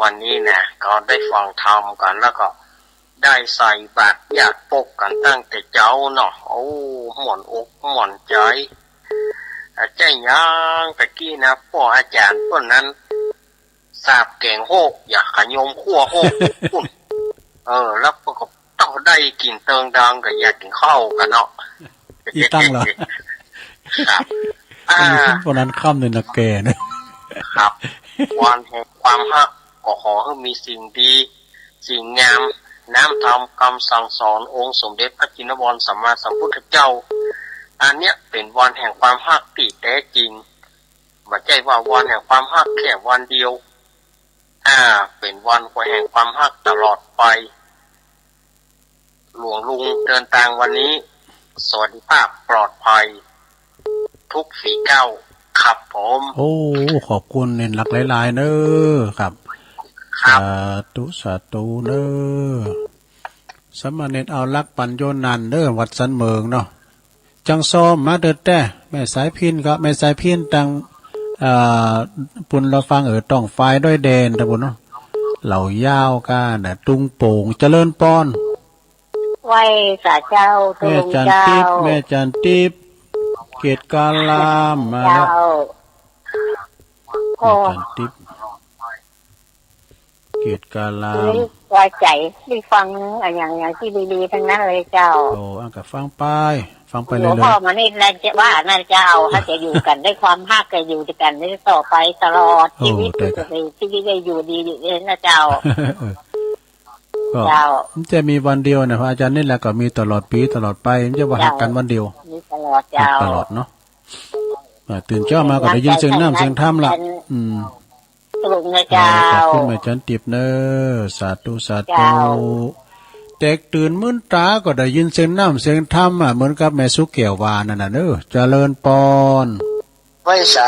วันนี้นะ ก็ได้ฟังธรรมกัน แล้วก็ได้ใส่บาตรญาติปกกันตั้งแต่เจ๊าเนาะ โอ้ ม่วนอกม่วนใจ อ่ะ ใจ้หยังตะกี้นะ ป้ออาจารย์พวกนั้น สาบแกงโฮก อยากขยมขั้วโฮก ปุ้น เออ แล้วก็ต้องได้กินเติงดังกับอยากกินข้าวกันเนาะ อีตั้งเหรอ ครับ อ่า อันนี้พวกนั้นค่ำเลยนะแกเนี่ย ครับ วันแห่งความฮัก ก็ขอให้มีสิ่งดี สิ่งงาม น้ำธรรมคำสั่งสอนองค์สมเด็จพระจินวรสัมมาสัมพุทธเจ้า อันเนี้ยเป็นวันแห่งความฮักที่แท้จริง บ่ใจ้ว่าวันแห่งความฮักแค่วันเดียว อ่า เป็นวันแห่งความฮักตลอดไป หลวงลุงเดินทางวันนี้ สวัสดิภาพปลอดภัย ทุกฝีก้าวครับผม โอ้ ขอบคุณเน้นหลักหลายๆเน้อครับ ครับ สาธุ สาธุเน้อ สามเณรเอาลักษณ์ปัญโยนันท์เน้อ วัดสันเมิงเนาะ จังซ้อมมาเต๊อะ แม่สายพิณก็ แม่สายพิณตัง อ่า ปุณละฟัง เออ ต้องฝ่ายดอยแดนตะบุญเนาะ เหล่ายาวก้านะ ตุงโป่ง เจริญปอน ไหว้สาเจ้า แม่จันทร์ติ๊บ ตุงเจ้า แม่จันทร์ติ๊บ เกตกาลาม มาแล้ว เจ้า แม่จันทร์ติ๊บ เกตกาลาม นี่ว่าใจ๋ ได้ฟังอะหยัง อย่างที่ดีๆ ทั้งนั้นเลยเจ้า โอ้ อันก็ฟังไป ฟังไปเรื่อยๆ หัวข้อมันนี่นะ จะว่านะเจ้า ถ้าจะอยู่กันด้วยความฮัก จะอยู่ด้วยกันได้ต่อไปตลอด โอ้ ชีวิต แต่ก็ จะได้ ชีวิตได้อยู่ดีอยู่เองนะเจ้า ก็ เจ้า มันจะมีวันเดียวนะ พระอาจารย์นี่แหละก็มีตลอดปีตลอดไป มันจะว่าฮักกันวันเดียว มีตลอดเจ้า ฮักตลอดเนาะ อ่า ตื่นเจ๊ามาก็ได้ยินเสียงน้ำเสียงธรรมละ อืม ถูกนะเจ้า เออ ขอบคุณแม่จันทร์ติ๊บเน้อ สาธุ สาธุ เจ้า แตกตื่นมื้นต๋าก็ได้ยินเสียงน้ำเสียงธรรมอะ เหมือนกับแม่สุแก้วว่านั่นน่ะเน้อ เจริญปอน ไหว้สา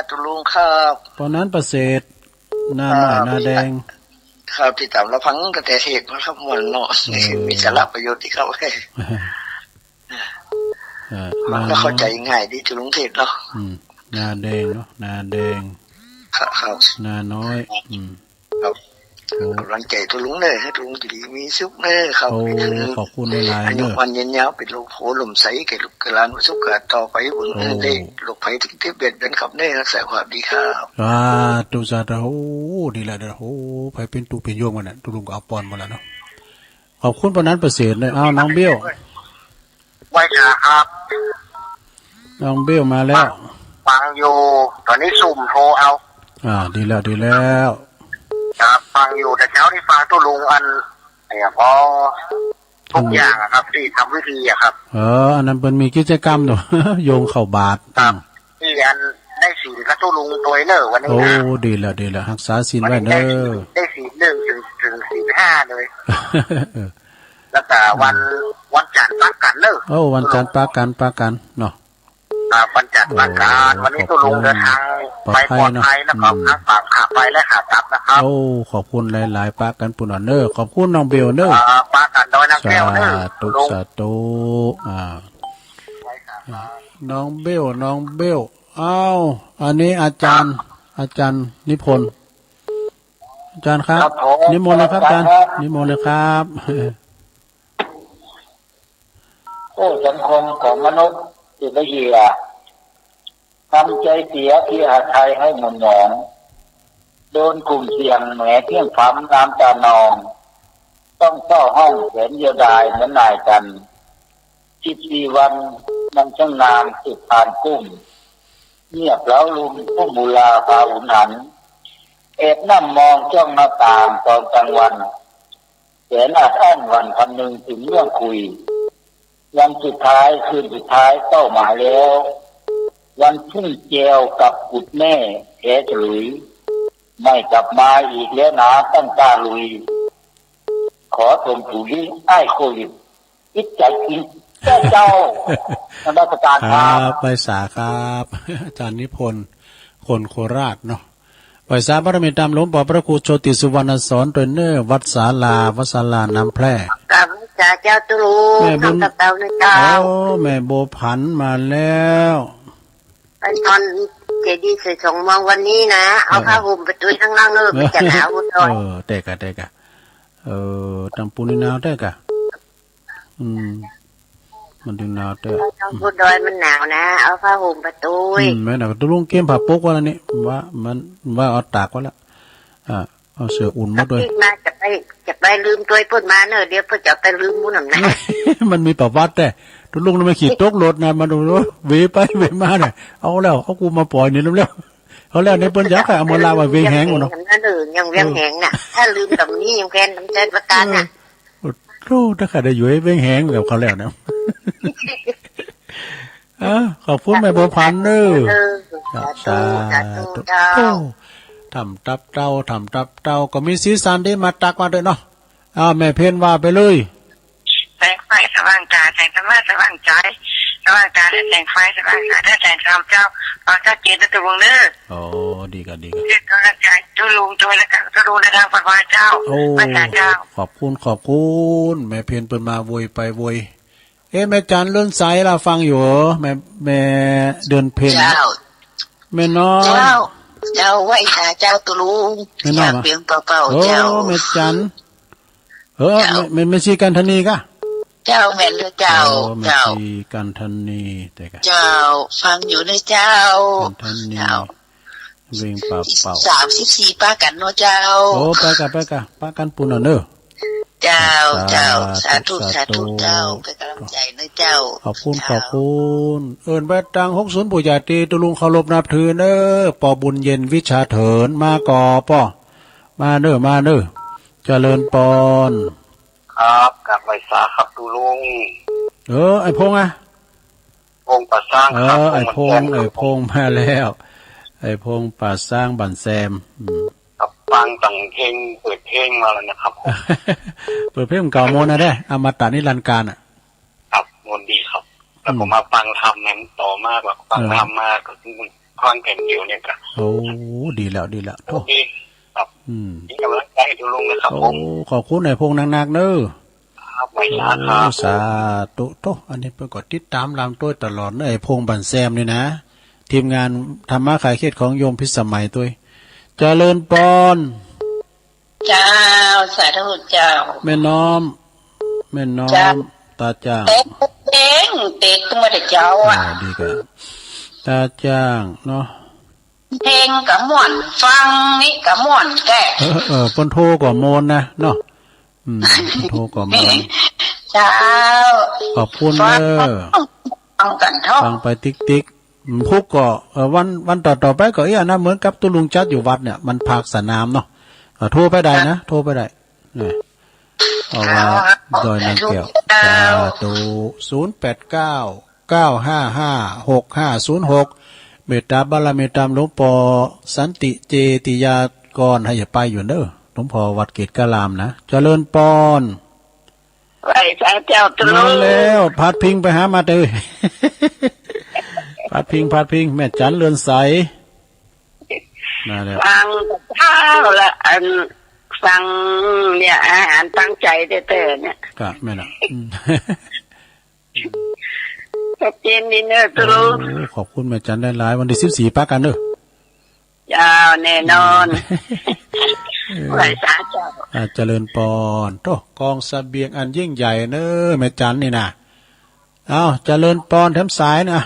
ธุลุงครับ ปอนั้นประเสริฐ หน้าน้อย อ่า หน้าแดง ครับ ติดตามรับฟังตั้งแต่เทศน์มาครับ ม่วนเนาะ เออ มีสาระประโยชน์ดีครับ เออ ฟังแล้วเข้าใจง่ายดี ตุลุงเทศน์เนาะ อืม หน้าแดงเนาะ หน้าแดง ครับ ครับ หน้าน้อย อืม ครับ โอ้ กำลังใจตุลุงเน้อ ให้ตุลุงอยู่ดีมีสุขเน้อครับ โอ้ ขอบคุณหลายๆ อายุ เน้อ มั่นยืนยาว เป็นโรคโผล่มใส แก่ลูกแก่หลาน สุขกาต่อไป บุญ โอ้ ได้โรคภัยที่เจ็บเบียดเบียนครับเน้อ รักษาความดีครับ สาธุ สาธุ โอ้ นี่แหละเด้อ โอ้ ไผเป็นตุ๊เป็นโยมกันน่ะ ตุลุงก็เอาปอนหมดแล้วเนาะ ขอบคุณปอนั้นประเสริฐเน้อ เอา น้องเบี้ยว ไหว้สาครับ น้องเบี้ยวมาแล้ว ฟัง ฟังอยู่ ตอนนี้ซุ่มโทรเอา อ่า ดีแล้ว ดีแล้ว ครับ ฟังอยู่ แต่เจ๊านี่ฟังตุลุงอัน เนี่ย พอ ทุกอย่างอะครับ ที่ทำพิธีอะครับ เออ อันนั้นเปิ้นมีกิจกรรมเนาะ โยงเข้าบาตร ครับ อืม ที่อันได้ศีลกับตุลุงตวยเน้อวันนี้นะ โอ้ ดีแล้ว ดีแล้ว รักษาศีลไว้เน้อ วันนี้ได้ศีล ได้ศีลหนึ่งถึง ถึงศีลห้าเลย แล้วก็วัน วันจันทร์ปะกันเน้อ โอ้ วันจันทร์ปะกัน ปะกันเนาะ ครับ วันจันทร์วันอังคาร โอ้ วันนี้ ขอบคุณ ตุ๊ลุงเดินทาง ปลอดภัยเนอะ ไปปลอดภัยนะครับ อืม ทั้งปากข้าไปและขากลับนะครับ โอ้ ขอบคุณหลายๆ ปะกันปูนอ่อนเนอะ ขอบคุณน้องเบลเนอะ อ่า ปะกันดอยนางแก้วเนอะ สาธุ ตุ๊ลุง สาธุ อ่า น้องเบล น้องเบล อ้าว อันนี้อาจารย์ อาจารย์นิพนธ์ อาจารย์ครับ ครับผม นิมนต์เลยครับอาจารย์ ครับ นิมนต์เลยครับ โอ้ สังคมของมนุษย์ที่ละเหี่ย ทำใจเสียที่อาไทยให้หม่นหมอง โดนกลุ่มเสี่ยงแหมเพียงพำน้ำตานอง ต้องเฝ้าห้องแสนเดียวดายเหมือนนายกัน สิบสี่วันมันช่างนานสุดผ่านกุ้ม เงียบเหลาลุงผู้บุราพาหุนหัน แอบนั่งมองจ้องหน้าต่างตอนกลางวัน แสนอัดอั้นหวั่นคำนึงถึงเรื่องคุย วันสุดท้ายคืนสุดท้ายเป้าหมายแล้ว วันพรุ่งแจวกับกุดแม่แผลฉลุย ไม่กลับมาอีกแล้วหนาตั้งตาลุย ขอส่งผู้ลี้อ้ายโควิด อิดใจจริง เจ้า นมัสการครับ ครับ ไหว้สาครับ อาจารย์นิพนธ์ คนโคราชเนาะ ไหว้สาบารมีตามหลวงปอพระครูโชติสุวรรณสอนตวยเนอร์ วัดศาลา วัดศาลาน้ำแพร่ กราบไหว้สาเจ้าตุ๊ลุง แม่บุญ ทำกับเตาในเจ้า โอ้ แม่บัวผันมาแล้ว ไปนอนเจดีย์ใส่สองโมงวันนี้นะ เอา เออ ผ้าห่มไปตุ้ยข้างล่างเนอะ มันจะหนาว เออ ร้อน เออ แต่กะ แต่กะ เออ ตังปูนนี่หนาวแต่กะ อืม มันถึงหนาวแต่ บนดอยมันหนาวนะ เอาผ้าห่มไปตุ้ย อืม แม่นนะ ตุ๊ลุงเกมผ้าปกไว้แล้วนี่ ว่ามัน ว่าเอาตากไว้แล้ว อ่า เอาเสื้ออุ่นมาด้วย มาจะไป จะไปลืมตัวเปิ้นมาเนอะ เดี๋ยวเปิ้นจะไปลืมหมู่นำนะ มันมีประวัติแต่ ตุ๊ลุงนี่มันขี่ตกรถนะ มันดูว่าเหวไปเหวมาเนี่ย เอาแล้ว เอากูมาปล่อยนี่แล้ว เอาแล้วเนี่ย เปิ้นอยากให้เอามาลาว่าเหวแหงวะเนาะ นั่นเออ ยังเหวแหงน่ะ ถ้าลืมแบบนี้ยังแค้นน้ำใจประการน่ะ เออ โอ้โธ่ ถ้าข้าได้อยู่ไอ้เว้งแหงแบบเขาแล้วนะ เอ้า ขอบคุณแม่บัวผันเนอะ เออ ครับ สาธุ สาธุ สาธุ เจ้า โอ้ ทำตับเต้า ทำตับเต้า ก็มีสีสันดี มาตักมาด้วยเนาะ อ้าว แม่เพ็ญว่าไปเลย แสงไฟสว่างตา แสงธรรมะสว่างใจ สว่างตาและแสงไฟสว่างตาและแสงธรรมเจ้า ขอชัดเจนนะตุ๊ลุงเนอะ อ๋อ ดีครับ ดีครับ เป็นกำลังใจตุ๊ลุงด้วยแล้วกัน ตุ๊ลุงเดินทางปลอดภัยเจ้า โอ้ พระอาจารย์เจ้า ขอบคุณ ขอบคุณ แม่เพ็ญเปิ้นมาโวยไปโวย เอ๊ะ แม่จันเลื่อนสายลาฟังอยู่เหรอ แม่ แม่เดือนเพ็ญ เจ้า แม่น้อย เจ้า เจ้าไหว้สาเจ้าตุ๊ลุง แม่น้อย อยาก มา เพียงเป่าๆ โอ้ เจ้า แม่จัน เออ เจ้า แม่ แม่ แม่ชีกันธนีกะ เจ้า แม่นเด้อเจ้า โอ้ แม่ เจ้า ชีกันธนี แต่กะ เจ้า ฟังอยู่เด้อเจ้า กันธนี เจ้า เวียงป่าเป่า สามสิบสี่ ปะกันเนาะเจ้า โอ้ ไปกะ ไปกะ ปะกันปูนน่ะเนอะ เจ้า เจ้า สาธุ สาธุ สาธุ สาธุ เจ้า เป็นกำลังใจเนอะเจ้า ขอบคุณ เจ้า ขอบคุณ เอิ้นไปตังหกศูนย์ ผู้ใหญ่ตี้ตุ๊ลุงเคารพนับถือเนอะ ปอบุญเย็นวิชาเถิน มาก่อปอ มาเนอะ มาเนอะ เจริญปอน ครับ กราบไหว้สาครับตุ๊ลุง เออ ไอ้พงษ์อะ พงษ์ป่าซางครับ เออ ไอ้พงษ์ พงษ์ ไอ้พงษ์มาแล้ว ไอ้พงษ์ป่าซางบ้านแซม อืม ครับ ฟังตั้งเพลง เปิดเพลงมาแล้วนะครับผม เปิดเพลงเก่าโมนนะเด้ อมตะนิรันดร์กาลอะ ครับ มนต์ดีครับ แล้วก็ อืม มาฟังธรรมนั้นต่อมากกว่า ฟัง เออ ธรรมมาก็ฟังแผ่นเดียวเนี่ยครับ โอ้ ดีแล้ว ดีแล้ว โอ้ โธ่ ดีครับ อืม เป็นกำลังใจให้ตุ๊ลุงนะครับผม โอ้ ขอบคุณไอ้พงษ์นักๆ เนอะ ครับ ไหว้สาครับ โอ้ สาธุ โธ่ อันนี้เปิ้นก็ติดตามลำโต้ยตลอดเนอะ ไอ้พงษ์บ้านแซมนี่นะ ทีมงานธรรมะคลายเครียดของโยมพิสมัยโต้ย เจริญปอน เจ้า สาธุเจ้า แม่น้อม แม่น้อม เจ้า ตาจ้าง เต็กเต็ง เต็กมาแต่เจ้าอะ อ่า ดีกะ ตาจ้างเนาะ เพลงกะม่วน ฟังนี่กะม่วนแต๊ เออ เออ เปิ้นโทรก็ม่วนนะเนาะ อืม เปิ้นโทรก็ม่วน เจ้า ขอบคุณเด้อ ฟัง ฟังกันเถาะ ฟังไปติ๊กๆ อืม พุกก็ เอ่อ วัน วันต่อๆ ไปก็เอี้ยนะ เหมือนกับตุ๊ลุงจัดอยู่วัดเนี่ย มันภาคสนามเนาะ เอ่อ โทรไปได้นะ โทรไปได้ เนี่ย เอาว่า ครับ ดอยนางแก้ว สาธุ สาธุ ศูนย์แปดเก้า เก้าห้าห้า หกห้าศูนย์หก เมตตาบารมีตามหลวงปอสันติเจติยากร ให้อย่าไปอยู่เด้อ หลวงพ่อวัดเกตกะลามนะ เจริญปอน ไหว้สาเจ้าตุ๊ลุง มาแล้ว พัดพิงไปหามาเตย พาดพิง พาดพิง แม่จันเรือนใส นั่นแหละ ฟังแต่เช้าละ อัน ฟังเนี่ย อาหารตั้งใจเด้อเนี่ย ก็แม่นละ อืม ขอบใจนี่เนอะ ตกลง โอ้ ขอบคุณแม่จันหลายๆ วันที่สิบสี่ปะกันเด้อ เจ้า แน่นอน เออ ไหว้สาเจ้า อ่า เจริญปอน โธ่ กองเสบียงอันยิ่งใหญ่เนอะ แม่จันนี่นะ เอ้า เจริญปอน แถมสายนะ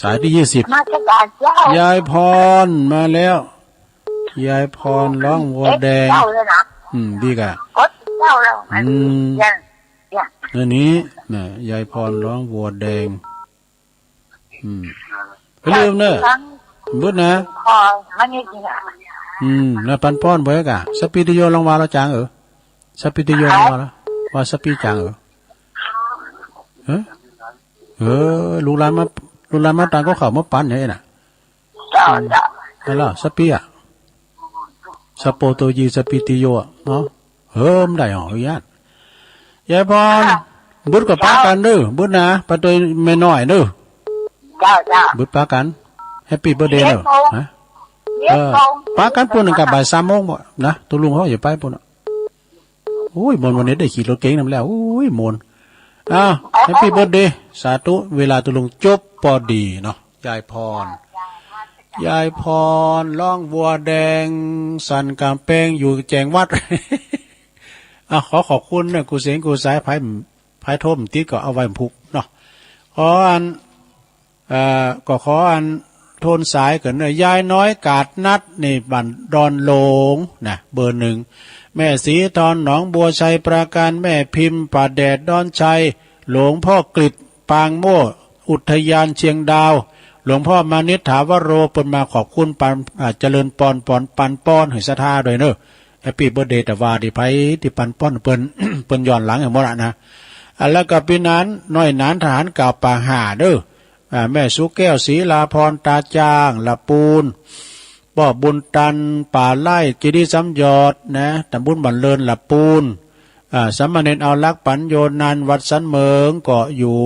สายที่ยี่สิบ มาจากการเจ้า ยายพรมาแล้ว ยายพรร้องวัวแดง เจ้าเลยนะ อืม ดีกะ กดเจ้าแล้ว อืม ยัง ยัง อันนี้นะ ยายพรร้องวัวแดง อืม อย่าลืมเนอะ ฟัง บุญนะ พอมันนี่จริงอ่ะ อืม นะ ปันป้อนบ่อยกะ สปีดิโยลองว่าเราจางเออ สปีดิโยลองว่าเรา ว่าสปีจางเออ เออ เออ ลูกหลานมา ลูกหลานมาตังก็เข้ามาปันเนี่ยน่ะ เจ้า อืม เจ้า นั่นล่ะ สปีอะ สโปโตยี สปีติโยอะ เนาะ เฮิมได้หรอ ญาติ ยายพร ค่ะ บุตรก็ปากันเด้อ บุตรนะ ปาตัวแม่น้อยเด้อ เจ้า เจ้า บุตรปากัน แฮปปี้เบิร์ธเดย์เด้อ เย็ดโมง ฮะ เย็ดโมง เออ ปากันปูนกับบ่ายสามโมงบ่นะ ตกลงเขาอย่าไปปูนอะ โอ้ย มนต์วันนี้ได้ขี่รถเก๋งนำแล้ว โอ้ย มนต์ อ้าว แฮปปี้เบิร์ธเดย์ สาธุ เวลาตกลงจบพอดีเนาะ ยายพร ยายพร ร้องวัวแดง สั่นกำแพงอยู่แจงวัด อ่ะ ขอขอบคุณนะ ครูเสง ครูสาย ไผ ไผโทรมติดก็เอาไว้พุกเนาะ ขออัน เอ่อ ก็ขออันโทนสายกันเนอะ ยายน้อยกาดนัดนี่บ้านดอนหลงนะ เบอร์หนึ่ง แม่สีทอนหนองบัวชัยปราการ แม่พิมพ์ป่าแดดดอนชัย หลวงพ่อกฤษปางโม่ อุทยานเชียงดาว หลวงพ่อมานิษฐาวโร เปิ้นมาขอบคุณปัน อ่า เจริญปอน ปอน ปันปอนให้ศรัทธาด้วยเนอะ แฮปปี้เบิร์ธเดย์ แต่ว่าที่ไผที่ปันปอนเปิ้น เปิ้นย้อนหลังให้หมดอะนะ อ่า แล้วก็พี่หนาน น้อยหนานทหารเก่าป่าห่าเด้อ อ่า แม่สุแก้ว ศรีลาพร ตาจาง ละปูน ป้อบุญตัน ป่าไร่ เจดีย์สามยอดนะ ตำบลบ้านเลิน ละปูน อ่า สามเณรเอารัก ปัญโยนันท์ วัดสันเหมิง ก็อยู่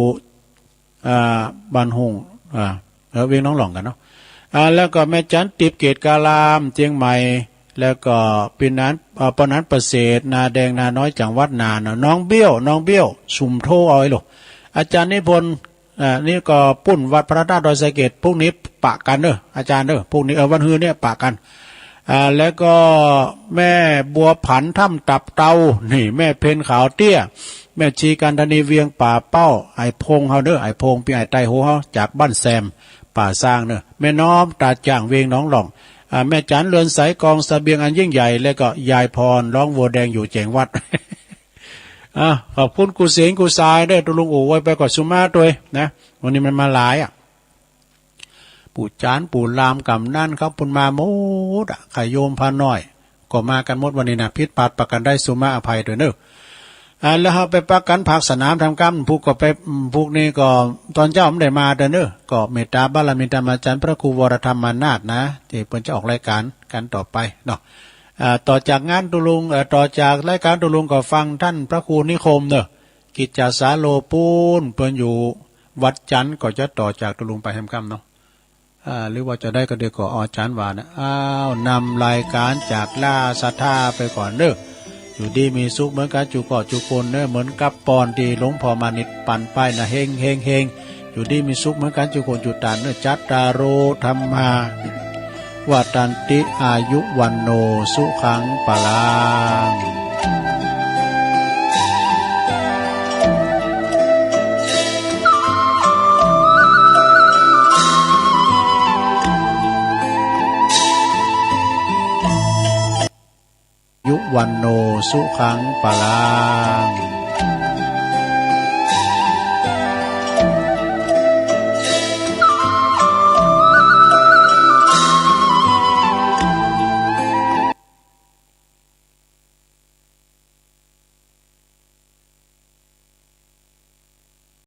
อ่า บ้านหุ่ง อ่า เออ เวียงหนองหล่องกันเนาะ อ่า แล้วก็แม่จันติบ เกตการาม เชียงใหม่ แล้วก็พี่หนาน อ่า ป้อหนานประเสริฐ นาแดง นาน้อย จังหวัดน่านเนาะ น้องเบี้ยว น้องเบี้ยว สุมโทเอาไอ้ลูก อาจารย์นิพนธ์ อ่า นี่ก็ปุ้นวัดพระธาตุดอยสะเก็ด พรุ่งนี้ปะกันเด้อ อาจารย์เด้อ พรุ่งนี้ เออ วันฮือเนี่ยปะกัน อ่า แล้วก็แม่บัวผัน ถ้ำตับเตา นี่ แม่เพ็ญขาวเตี้ย แม่ชีกันธนี เวียงป่าเป้า ไอ้พงษ์เฮาเด้อ ไอ้พงษ์ พี่ไอ้ไตรโหเฮา จากบ้านแซม ป่าซางเด้อ แม่น้อม ตาจ่าง เวียงหนองหล่อง อ่า แม่จัน เรือนใส กองเสบียงอันยิ่งใหญ่ แล้วก็ยายพร ร้องวัวแดงอยู่แจงวัด อ่ะ ขอบคุณครูเสง ครูสายเด้อ ตกลงโอ้ไว้ไปก่อน สุมาตวยนะ วันนี้มันมาหลายอะ ปู่จานปู่ลามกำนันเขาเปิ้นมาหมดอะ ขะโยมพาน้อย ก็มากันหมดวันนี้นะ ผิดพลาดประการใด สุมาอภัยด้วยเนอะ อ่า แล้วเฮาไปปะกันภาคสนามทำกรรม พุกก็ไป อืม พุกนี้ก็ตอนเช้าไม่ได้มาเด้อเนอะ ก็เมตตาบารมีธรรมอาจารย์พระครูวรธรรมานาถนะ ที่เปิ้นจะออกรายการกันต่อไปเนาะ อ่า ต่อจากงานตุลุง เอ่อ ต่อจากรายการตุลุงก็ฟังท่านพระครูนิคมเนอะ กิจจาสาโลปูน เปิ้นอยู่วัดจันทร์ ก็จะต่อจากตุลุงไปแฮมค่ำเนาะ อ่า หรือว่าจะได้ก็เดี๋ยวก็อาจารย์ว่านะ อ้าว นำรายการจากล่าศรัทธาไปก่อนเนอะ อยู่ดีมีสุขเหมือนกันจุกอจุคนเนอะ เหมือนกับปอนที่หลวงพ่อมานิตปันไปนะ เฮง เฮง เฮง อยู่ดีมีสุขเหมือนกันจุคนจุตานเนอะ จัตตาโร ธัมมา วัฏฏันติ อายุ วัณโณ สุขัง พลัง ยุ วัณโณ สุขัง พลัง